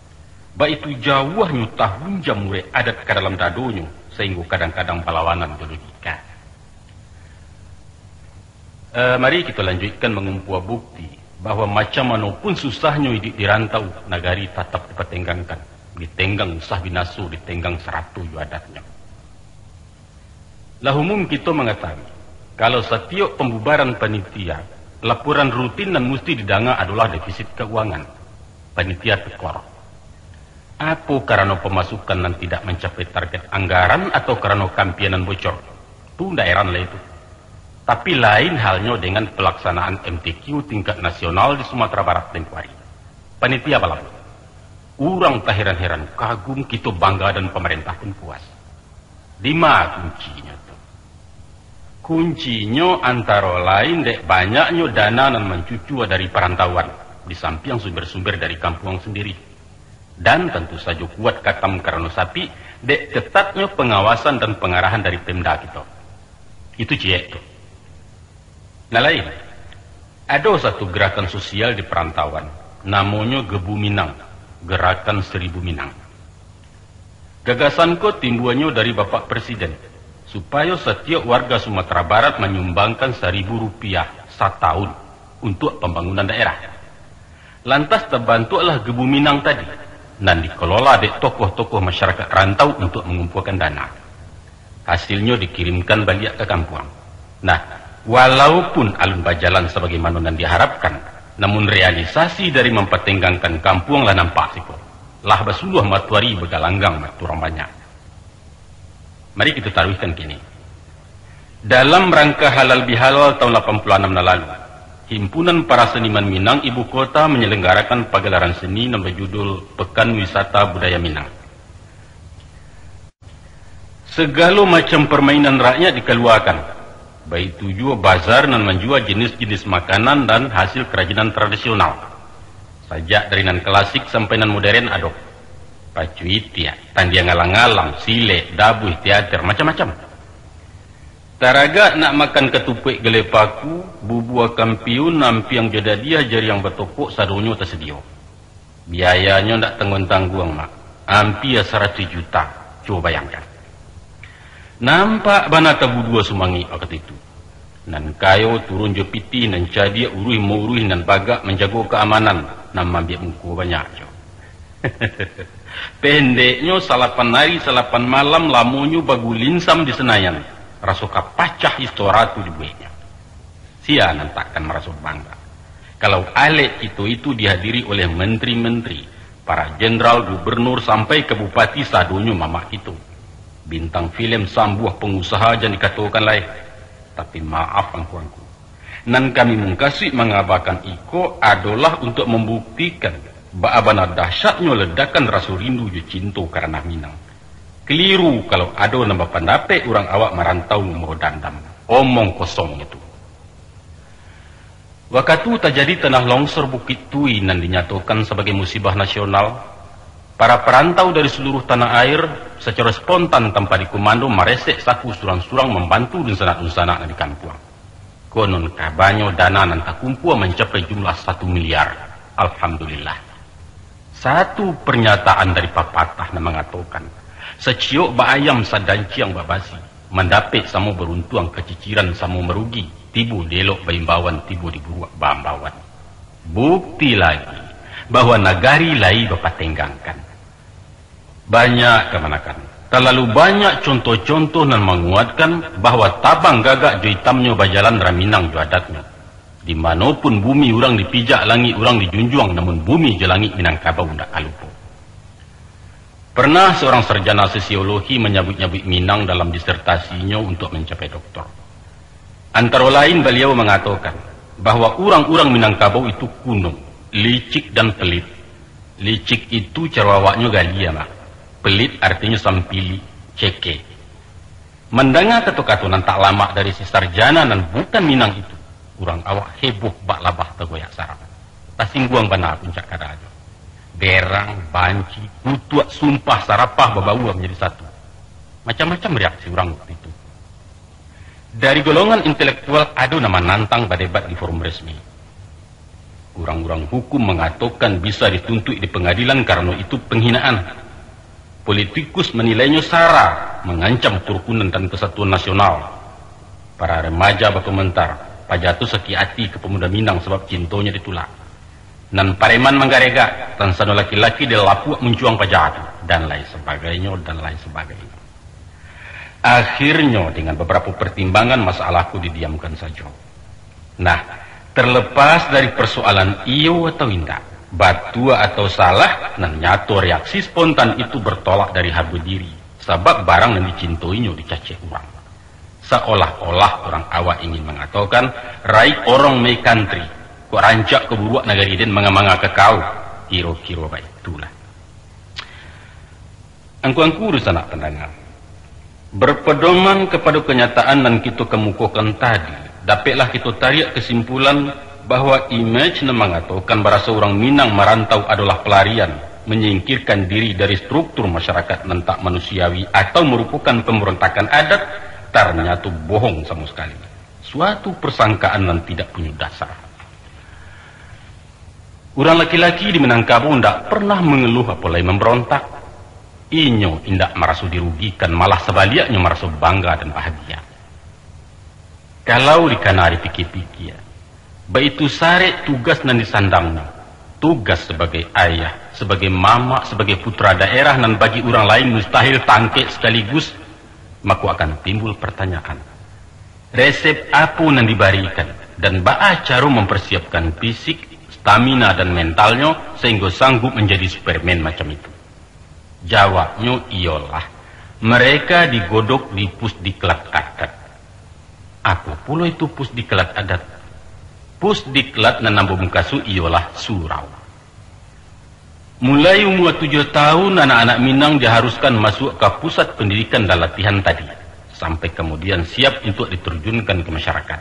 Baitu jauahnyo tahunjam urek adat ka dalam dadonyo, sainggo kadang-kadang balawanan jo logika. Eh, mari kito lanjuikkan mangumpua bukti bahwa macam mano pun susahnyo iduik di rantau, nagari tatap dipatenggangkan. Ditenggang usah binaso, ditenggang sarato jo adatnyo. Lah umum kito mangatahui, kalau satiok pambubaran panitia, laporan rutin nan musti didanga adolah defisit kauangan. Panitia tekor. Apo karano pamasukan nan tidak mancapai target anggaran atau karano kampianan bocor? Tu ndak eran lai tu. Tapi lain halnyo dengan palaksanaan M T Q tingkat nasional di Sumatera Barat tempo ari. Panitia balam. Urang taheran-heran, kagum, kito bangga dan pamarentah pun puas. Dima kuncinyo tu? Kuncinyo antaro lain dek banyaknyo dana nan mancucua dari parantauan, di sampiang sumber-sumber dari kampuang sandiri. Dan tantu sajo kuat katam karano sapik, dek ketatnyo pangawasan dan pangarahan dari Pemda kito. Itu ciek tu. Nan lain, ado satu gerakan sosial di parantauan, namonyo Gebu Minang, Gerakan Seribu Minang. Gagasan ko timbuanyo dari Bapak Presiden, supayo satiok warga Sumatera Barat manyumbangkan saribu rupiah satahun untuak pambangunan daerah. Lantas tabantuaklah Gebu Minang tadi, nan dikelola dek tokoh-tokoh masyarakat rantau untuak mangumpuakan dana. Hasilnyo dikirimkan baliak ka kampuang. Nah, walaupun alun bajalan sabagaimano nan diharapkan, namun realisasi dari mampatenggangkan kampuang lah nampak siko. Lah basuluah matoari bagalanggang, mato urang banyak. Mari kito taruihkan kini. Dalam rangka Halal Bihalal tahun lapan puluh anam nan lalu, Himpunan Para Seniman Minang Ibu Kota manyalanggarakan pagalaran seni nan bajudul Pekan Wisata Budaya Minang. Sagalo macam parmainan rakyat dikaluakan, baitu juo bazar nan manjua jinis-jinis makanan dan hasil karajinan tradisional. Sajak dari nan klasik sampai nan moderen ado. Pacu itiak, tandiang alang-alang, silek, dabuih, teater, macam-macam. Taragak nak makan katupuak galeh paku, bubua kampiun, ampiang jo dadiah, jariang batokok, sadonyo tasadio. Biayanyo ndak tangguang-tangguang, Mak. Ampia saratuih juta. Cubo bayangkan. Nampak bana tabudua sumangik wakatu itu. Nan kayo turun jo pitih, nan cadiak uruih mauruih, nan bagak manjago kaamanan, nan maambiak muko banyak jo. Pendeknyo, salapan ari, salapan malam lamonyo bagulinsam di Senayan. Raso ka pacah istora tu dibueknyo. Sia nan takkan maraso bangga, kalau alek kito itu dihadiri oleh menteri-menteri, para jenderal, gubernur, sampai ka bupati, sadonyo mamak kito. Bintang filem, sambuah, pangusaha jan dikatokan lai. Tapi maaf, angku-angku, Nan kami mukasuik mangabakan iko adolah untuak mambuktikan baa bana dahsyatnyo ledakan raso rindu jo cinto ka ranah Minang. Kaliru kalau ado nan bapandapek urang awak marantau mambawa dandam. Omong kosong itu. Wakatu tajadi tanah longsor Bukik Tui nan dinyatokan sabagai musibah nasional, para parantau dari saluruah tanah air sacaro spontan tanpa dikumando maresek saku surang-surang mambantu dunsanak-dunsanak nan di kampuang. Konon kabanyo dana nan takumpua mancapai jumlah satu miliar. Alhamdulillah. Satu pernyataan dari papatah nan mangatokan, "Saciok baayam sadanciang babasi, mandapek samo baruntuang, kaciciran samo marugi, tibo di elok baimbauan, tibo di buruak baambauan." Bukti lagi, bahwa nagari lai bapatenggangkan. Banyak kamanakan. Talalu banyak contoh-contoh nan manguatkan bahwa tabang gagak jo itamnyo bajalan raminang jo adatnyo. Di mano pun bumi urang dipijak, langik urang dijunjuang, namun bumi jo langik Minangkabau ndak ka lupo. Pernah seorang sarjana sosiologi manyabuik-nyabuik Minang dalam disertasinyo untuak mancapai doktor. Antaro lain baliau mangatokan bahwa urang-urang Minangkabau itu kuno, licik dan pelit. Licik itu caro awaknyo gali, Amak. Pelit artinyo sampili, ceke. Mandanga kato-kato nan tak lamak dari si sarjana nan bukan Minang itu, urang awak heboh bak labah tagoyak sarang. Tasingguang bana puncak kadajo. Berang, banci, kutuak, sumpah, sarapah babaua manjadi satu. Macam-macam reaksi urang waktu itu. Dari golongan intelektual ado nan manantang badebat di forum resmi. Urang-urang hukum mangatokan bisa dituntuik di pangadilan karano itu panghinaan. Politikus manilainyo sara, mangancam karukunan dan kasatuan nasional. Para remaja bakomentar, paja tu sakik ati ka pamuda Minang sabab cintonyo ditulak. Nan pareman manggaregak, tansano laki-laki di lapuak muncuang paja tu, dan lain sabagainyo, dan lain sabagainyo. Akhirnyo, dengan babarapo partimbangan, masalah ko didiamkan sajo. Nah, terlepas dari persoalan iyo atau indak, batua atau salah, nan nyato reaksi spontan itu bertolak dari hargo diri, sabab barang nan dicintoinyo dicacek urang. Saolah-olah urang awak ingin mangatokan, "Raik orong my country, kok rancak kok buruak nagari den manga-manga ka kau," kiro-kiro baitulah. Angku-angku dunsanak pandanga, berpedoman kapado kanyataan nan kito kamukokan tadi, dapeklah kito tariak kasimpulan bahwa imej nan mangatokan baraso urang Minang marantau adolah palarian, manyingkirkan diri dari struktur masyarakat nan tak manusiawi atau marupokan pambarontakan adat, tarnyato bohong samo sakali. Suatu persangkaan nan tidak punyo dasar. Urang laki-laki di Minangkabau indak pernah mangaluah apo lai mambarontak. Inyo indak maraso dirugikan, malah sabaliaknyo maraso bangga dan bahagia. Kalau dikana dipikia-pikia, baitu sarek tugas nan disandangnyo, tugas sabagai ayah, sabagai mamak, sabagai putra daerah nan bagi urang lain mustahil tangkek sakaligus, mako akan timbul partanyaan, resep apo nan dibarikan, dan baa caro mamparsiapkan fisik, stamina, dan mentalnyo, sahinggo sanggup manjadi Superman macam itu? Jawabnyo iyolah, mereka digodok di Pusdiklat Adat. Apo pulo itu Pusdiklat Adat? Pusdiklat nan ambo mukasuik iyolah surau. Mulai umua tujuah tahun, anak-anak Minang diharuskan masuak ka pusat pendidikan dan latihan tadi, sampai kamudian siap untuak ditarjunkan ka masyarakat.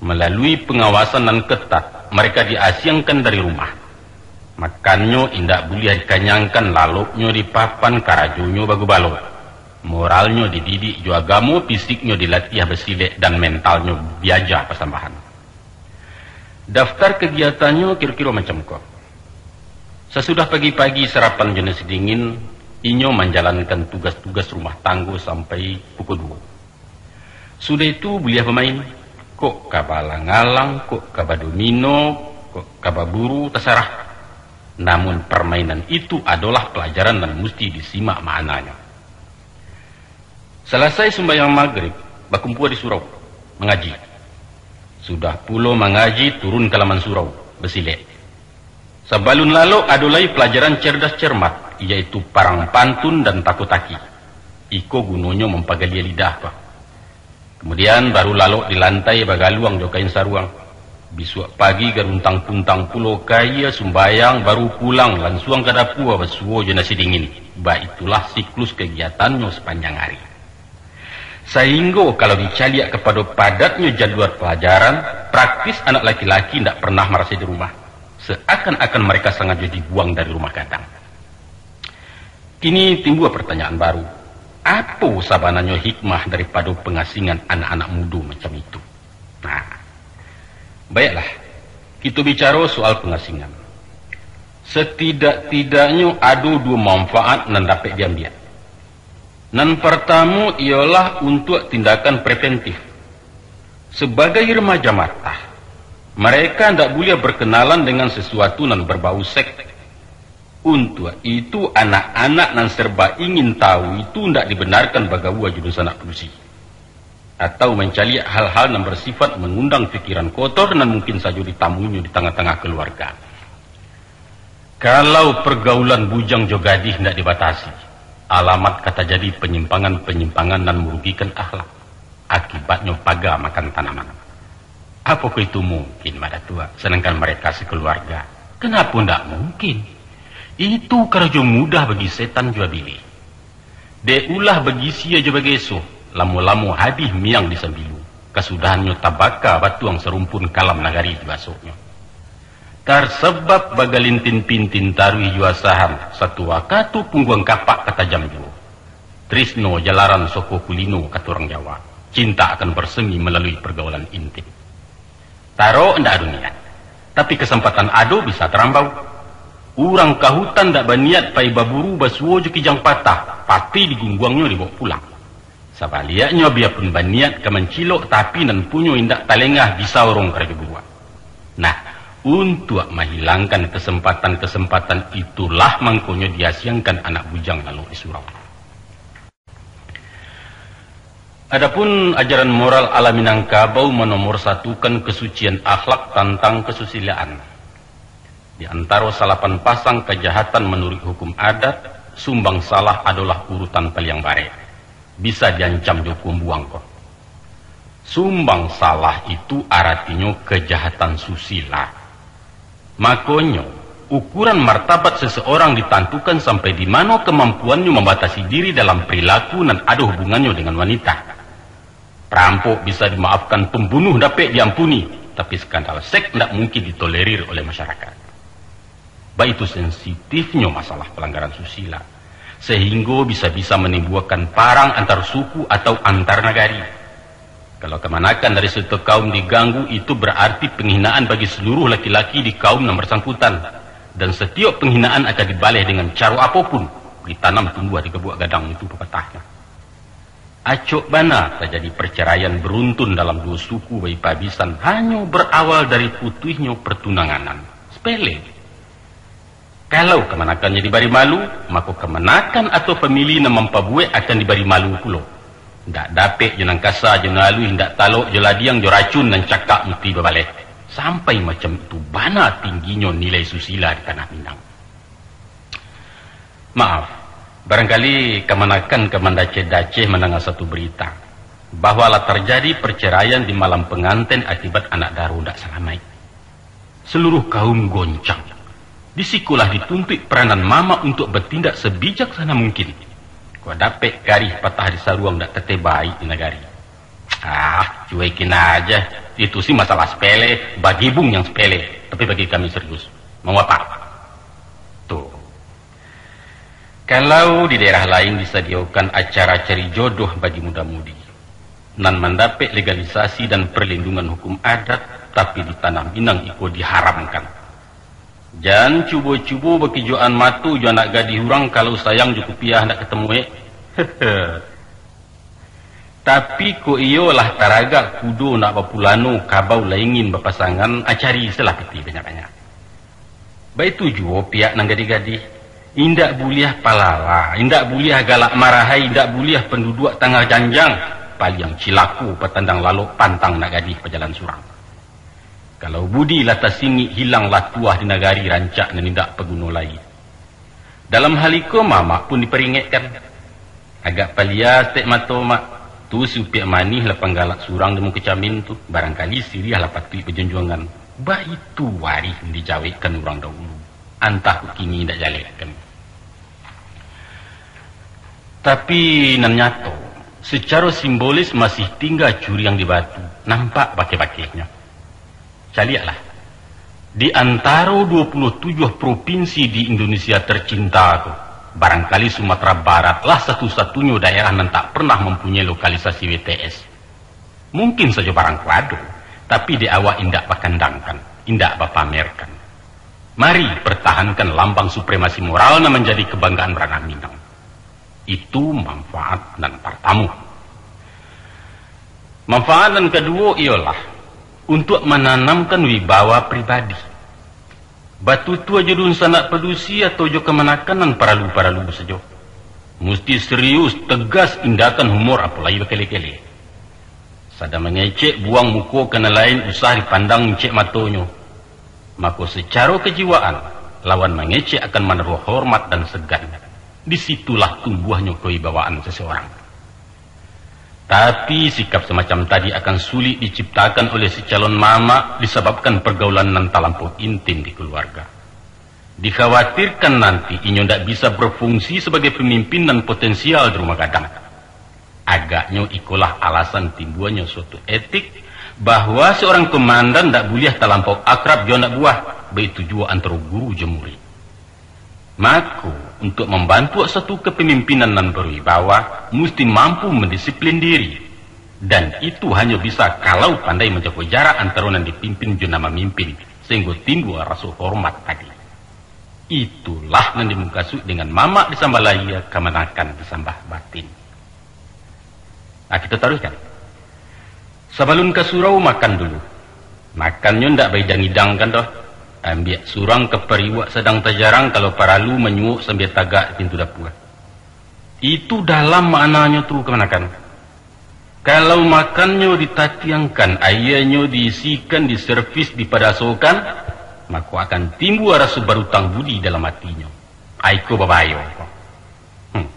Malalui pangawasan nan ketat, mereka diasiangkan dari rumah. Makannyo indak buliah dikanyangkan, laloknyo di papan, karajonyo bagubalo. Moralnyo dididik jo agamo, fisiknyo dilatiah basilek, dan mentalnyo diaja pasambahan. Daftar kagiatannyo kiro-kiro macam ko. Sasudah pagi-pagi sarapan jo nasi dingin, inyo manjalankan tugas-tugas rumah tanggo sampai pukul duo. Sudah itu buliah bamain, kok ka balang-alang, kok ka badomino, kok ka baburu, tasarah. Namun parmainan itu adolah palajaran nan musti disimak maknanyo. Salasai sumbayang magrib, bakumpua di surau, mangaji. Sudah pulo mangaji, turun ka laman surau, basilek. Sabalun lalok, ado lai palajaran cerdas cermat, yaitu parang pantun dan tako-taki. Iko gunonyo mampagalia lidah, Pak. Kamudian, baru lalok di lantai bagaluang jo kain saruang. Bisuak pagi garuntang-puntang pulo kaia sumbayang, baru pulang lansuang ka dapua basuo jo nasi dingin. Baitulah siklus kagiatannyo sapanjang ari. Sainggo kalau dicaliak kapado padatnyo jadual palajaran, praktis anak laki-laki indak pernah marasai di rumah. Seakan-akan mereka sangajo dibuang dari rumah gadang. Kini timbua partanyaan baru, apo sabananyo hikmah daripado pangasingan anak-anak mudo macam itu? Nah, baiklah, kito bicaro soal pangasingan. Satidak-tidaknyo ado duo manfaat nan dapek diambiak. Nan partamo iyolah untuak tindakan preventif. Sabagai remaja matah, mereka ndak buliah berkenalan dengan sesuatu nan berbau seks. Untuak itu, anak-anak nan serba ingin tahu itu ndak dibenarkan bagaua jo dunsanak padusi, atau mancaliak hal-hal nan bersifat mangundang pikiran kotor nan mungkin sajo ditamuinyo di tangah-tangah kaluarga. Kalau pergaulan bujang jo gadih ndak dibatasi, alamat ka tajadi panyimpangan-panyimpangan nan marugikan akhlak. Akibatnyo paga makan tanaman. Apokoh itu mungkin, Mak Datuak, sadangkan mereka sakaluarga? Kanapo ndak mungkin? Itu karajo mudah bagi setan jua bilih. Dek ulah bagisia jo bageso, lamo-lamo habih miang di sambilu, kasudahannyo tabaka batuang sarumpun kalam nagari di basoknyo. Tarsabab bagalintin-pintin taruih jo asahan, satu wakatu pungguang kapak ka tajam juo. Trisno jalaran soko kulino, kato urang Jawa, cinta akan bersemi malalui pergaulan intim. Tarok ndak ado niat, tapi kasampatan ado bisa tarambau. Urang ka hutan ndak baniat pai baburu basuo jo kijang patah, pati digungguangnyo dibaok pulang. Sabaliaknyo, biapun baniat ka mancilok, tapi nan punyo indak talengah, bisa urang karajo buruak. Nah, untuak mahilangkan kasampatan-kasampatan itulah mangkonyo diasiangkan anak bujang lalok di surau. Adapun ajaran moral ala Minangkabau manomorsatukan kasucian akhlak tantang kasusilaan. Di antaro salapan pasang kajahatan manuruik hukum adat, sumbang salah adolah urutan paliang barek. Bisa diancam jo kumbuang ko. Sumbang salah itu aratinyo kajahatan susila. Makonyo, ukuran martabat seseorang ditantukan sampai di mano kamampuannyo mambatasi diri dalam perilaku nan ado hubungannyo dengan wanita. Parampok bisa dimaafkan, pambunuah dapek diampuni, tapi skandal seks ndak mungkin ditolerir oleh masyarakat. Baitu sensitifnyo masalah palanggaran susila, sahinggo bisa-bisa manimbulkan parang antar suku atau antar nagari. Kalau kamanakan dari suatu kaum diganggu, itu berarti penghinaan bagi seluruh laki-laki di kaum nan bersangkutan, dan setiap penghinaan akan dibaleh dengan caro apopun, ditanam tumbuah di gabuak gadang itu papatahnyo. Acok bana tajadi parcaraian baruntun dalam duo suku baipabisan hanyo barawal dari putuihnyo partunanganan. Sapele. Kalau kamanakannyo dibari malu, mako kamanakan atau famili nan mampabuek akan dibari malu pulo. Ndak dapek jo nan kasa jo nan aluih, ndak talok jo ladiang, jo racun nan cakak musti babaleh. Sampai macam itu bana tingginyo nilai susila di tanah Minang. Maaf, barangkali kamanakan ka mandaceh-daceh mandanga satu barita, bahwa lah tarjadi parcaraian di malam panganten akibat anak daro ndak salamaik. Saluruh kaum goncang. Di sikolah dituntuik peranan mamak untuak batindak sabijaksana mungkin. Kok dapek karih patah di saruang, ndak tatebaik di nagari. Ah, cuekin aja. Itu sih masalah sepele, bagi Bung yang sepele, tapi bagi kami serius. Mau apa? Tuh. Kalau di daerah lain disadiakan acara cari jodoh bagi muda-mudi, nan mandapek legalisasi dan perlindungan hukum adat, tapi di tanah Minang iko diharamkan. Jan cubo-cubo bakijoan mato jo anak gadih urang, kalau sayang jo kupiah ndak katemu, eh. Tapi kok iyo lah taragak kudo nak bapulano, kabau lah ingin bapasangan, ah, cari salah pitih banyak-banyak. Baitu juo pihak nan gadih-gadih. Indak buliah palala, indak buliah galak marahai, indak buliah panduduak tangah janjang. Paliang cilako patandang lalok, pantang nak gadih pajalan surang. Kalau budi lah tasingik, hilang lah tuah di nagari, rancak nan indak paguno lai. Dalam hal iko, mamak pun diparingekkan. Agak palia saketek mato, Mak. Tu si upiak manih lah panggalak surang di muko camin tu, barangkali siriah lah patuik bajunjuangan. Baitu warih dijawekkan urang dahulu. Antah kok kini indak jaleh kan. Tapi nan nyato, sacaro simbolis masih tingga curiang di batu, nampak bakeh-bakehnyo. Caliaklah, di antaro dua puluh tujuah propinsi di Indonesia tercinta tu, barangkali Sumatera Barat lah satu-satunyo daerah nan tak pernah mampunyai lokalisasi B T S. Mungkin sajo barang ko ado, tapi dek awak indak bakandangkan, indak bapamerkan. Mari, pertahankan lambang supremasi moral nan manjadi kebanggaan ranah Minang. Itu manfaat nan partamo. Manfaat nan kaduo iyolah untuak mananamkan wibawa pribadi. Batutua jo dunsanak padusi atau jo kamanakan nan paralu-paralu sajo. Musti serius, tegas, indakan humor, apo lai bakele-kele. Sadang mangecek buang muko ka nan lain usah dipandang incek matonyo. Mako, sacaro kajiwaan, lawan mangecek akan manaruah hormat dan segan. Di situlah tumbuahnyo kewibawaan seseorang. Tapi, sikap semacam tadi akan sulik diciptakan oleh si calon mamak disababkan pergaulan nan talampau intim di keluarga. Dikhawatirkan nanti inyo ndak bisa berfungsi sebagai pemimpin nan potensial di rumah gadang. Agaknyo ikolah alasan timbuanyo suatu etik, bahwa seorang komandan ndak buliah talampau akrab jo anak buah, baitu juo antaro guru jo murid. Mako, untuak mambantuak suatu kepemimpinan nan berwibawa, musti mampu mandisiplin diri. Dan itu hanyo bisa kalau pandai manjago jarak antaro nan dipimpin jo nan mamimpin, sahinggo timbua raso hormat tadi. Itulah nan dimukasuik dengan mamak disambah lahia, kamanakan disambah batin. Nah, kita taruihkan. Sabalun ka surau, makan dulu. Makannyo ndak baidang-idang kan doh. Ambiak surang ka pariuak sadang tajarang, kalau paralu manyuok sambia tagak di pintu dapua. Itu dalam maknanyo tu, kamanakan. Kalau makannyo ditatiangkan, aianyo diisikan, diservis, dipadasokan, mako akan timbua raso barutang budi dalam atinyo. Aiko babahayo ko. Hmm.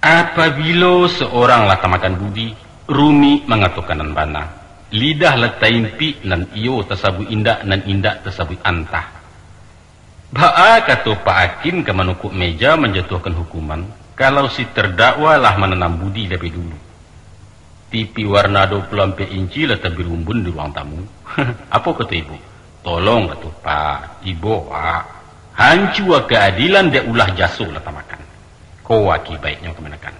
Apabilo seorang lah tamakan budi, rumik mangatokan nan bana. Lidah lah taimpik, nan iyo tasabuik indak, nan indak tasabuik antah. Baa kato Pak Hakim ka manukuk meja manjatuahkan hukuman, kalau si terdakwa lah mananam budi labiah dulu? Tipi warna dua puluh ampek inci lah tabirumbun di ruang tamu. Apo kato ibu? Tolong lah tu, Pak, ibo, Pak. Hancua keadilan dek ulah jaso lah tamakan. Ko akibaiknyo kamanakan.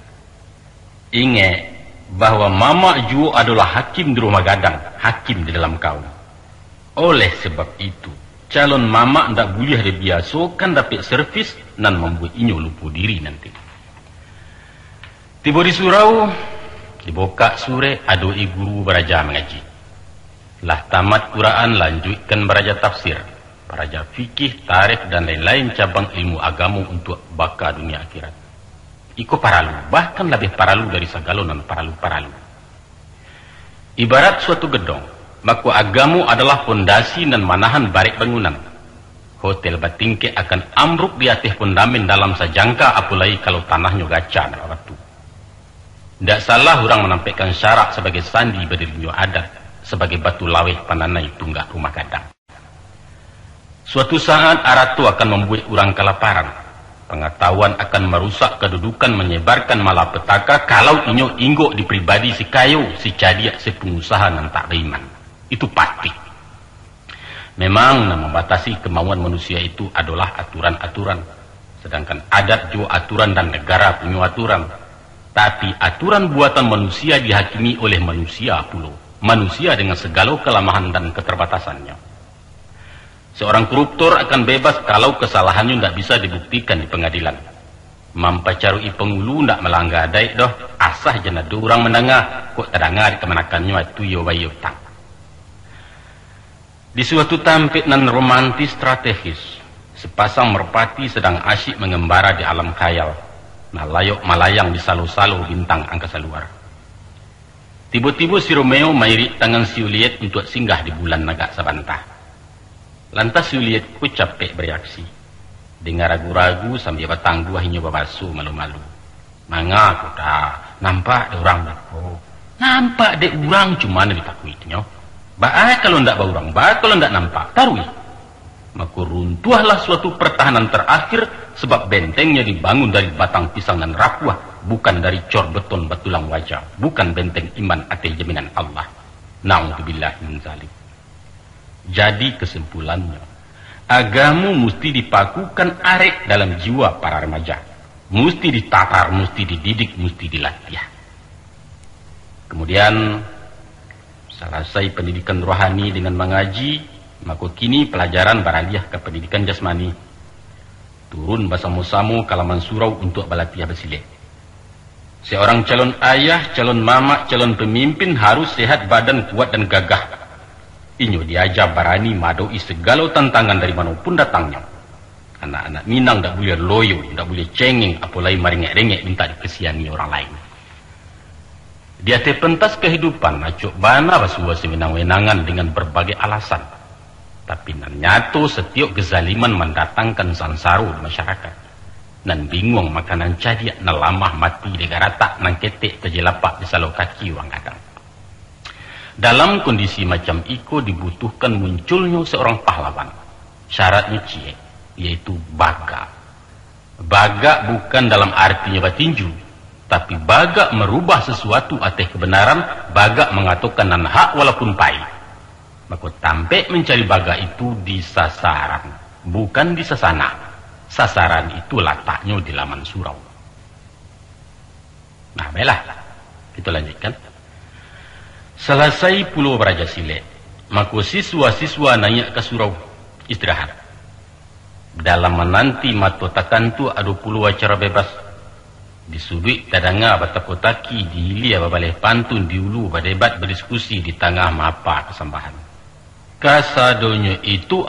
Ingek, bahwa mamak juo adolah hakim di rumah gadang, hakim di dalam kaum. Oleh sebab itu, calon mamak ndak buliah dibiasokan dapek servis nan mambuek inyo lupo diri nanti. Tibo di surau, dibukak surek, aduik guru baraja mangaji. Lah tamat Quran, lanjuikkan baraja tafsir, baraja fikih, tarikh, dan lain-lain cabang ilmu agamo untuak baka dunia akhirat. Iko paralu, bahkan labiah paralu dari sagalo nan paralu-paralu. Ibarat suatu gedong, mako agamo adalah pondasi nan manahan barek bangunan. Hotel batingkek akan ambruk di ateh pondamen dalam sajangka, apolai kalau tanahnyo gaca nan babatu. Ndak salah urang manampekkan syarak sabagai sandi badirinyo adat, sabagai batu laweh pananai tunggak rumah gadang. Suatu saat, arato akan mambuek urang kalaparan. Pangatahuan akan marusak kadudukan, manyebarkan malapetaka, kalau inyo inggok di pribadi si kayo, si cadiak, si pangusaha nan tak baiman. Itu pasti. Memang, nan mambatasi kamauan manusia itu adolah aturan-aturan. Sadangkan adat juo aturan dan negara punyo aturan. Tapi, aturan buatan manusia dihakimi oleh manusia pulo. Manusia dengan sagalo kalamahan dan katarbatasannyo. Seorang koruptor akan bebas kalau kasalahannyo ndak bisa dibuktikan di pangadilan. Mampacaruik pangulu ndak malangga adaik doh, asa jan ado urang mandanga, kok tadanga dek kamanakannyo atu iyo bayi utang. Di suatu tampek nan romantis strategis, sepasang merpati sadang asyik mangambara di alam khayal, malayok-malayang di salo-salo bintang angkasa luar. Tibo-tibo si Romeo mairik tangan si Juliet untuak singgah di bulan agak sabanta. Lantas si Juliet ko capek bareaksi. Dengan ragu-ragu sambia batangguah inyo babaso malu-malu. Manga ko dah, Nampak dek urang, Bako. Nampak dek urang, cuma nan ditakuiknyo. Baa kalau ndak ba urang, baa kalau ndak nampak, taruih. Mako runtuahlah suatu pertahanan terakhir, sebab bentengnyo dibangun dari batang pisang nan rapuah, bukan dari cor beton batulang waja, bukan benteng iman ateh jaminan Allah. Naudzubillah min zalik. Jadi, kesimpulannyo, agamo musti dipakukan arek dalam jiwa para remaja. Musti ditatar, musti dididik, musti dilatiah. Kemudian, salasai pendidikan rohani dengan mangaji, mako kini pelajaran baraliah ka pendidikan jasmani. Turun basamo-samo ka laman surau untuak balatiah basilek. Seorang calon ayah, calon mamak, calon pemimpin harus sehat badan, kuat, dan gagah. Inyo diaja barani maadoki sagalo tantangan dari mano pun datangnyo. Anak-anak Minang ndak buliah loyo, ndak buliah cengeng, apo lai marengek-rengek mintak dikasiani urang lain. Di ateh pentas kahidupan, acok bana basuo sawenang-wenangan dengan barbagai alasan. Tapi nan nyato, satiok kezaliman mandatangkan sansaro di masyarakat. Nan binguang makanan cadiak, nan lamah mati dek garatak, nan ketek tajelapak di salok kaki urang gadang. Dalam kondisi macam iko dibutuhkan munculnyo seorang pahlawan. Syaratnyo ciek, yaitu bagak. Bagak bukan dalam artinyo batinju, tapi bagak marubah sasuatu ateh kabanaran, bagak mangatokan nan hak walaupun pahik. Mako, tampek mancari bagak itu di sasaran, bukan di sasanak. Sasaran itu lataknyo di laman surau. Nah, baiklah. Kita lanjutkan. Salasai pulo baraja silek, mako siswa-siswa naiak ka surau istirahat. Dalam mananti mato takantuak ado pulo acara bebas. Di suduik tadanga batako-taki, di hilia babaleh pantun, di ulu badebat badiskusi, di tangah maapa kasambahan. Kasadonyo itu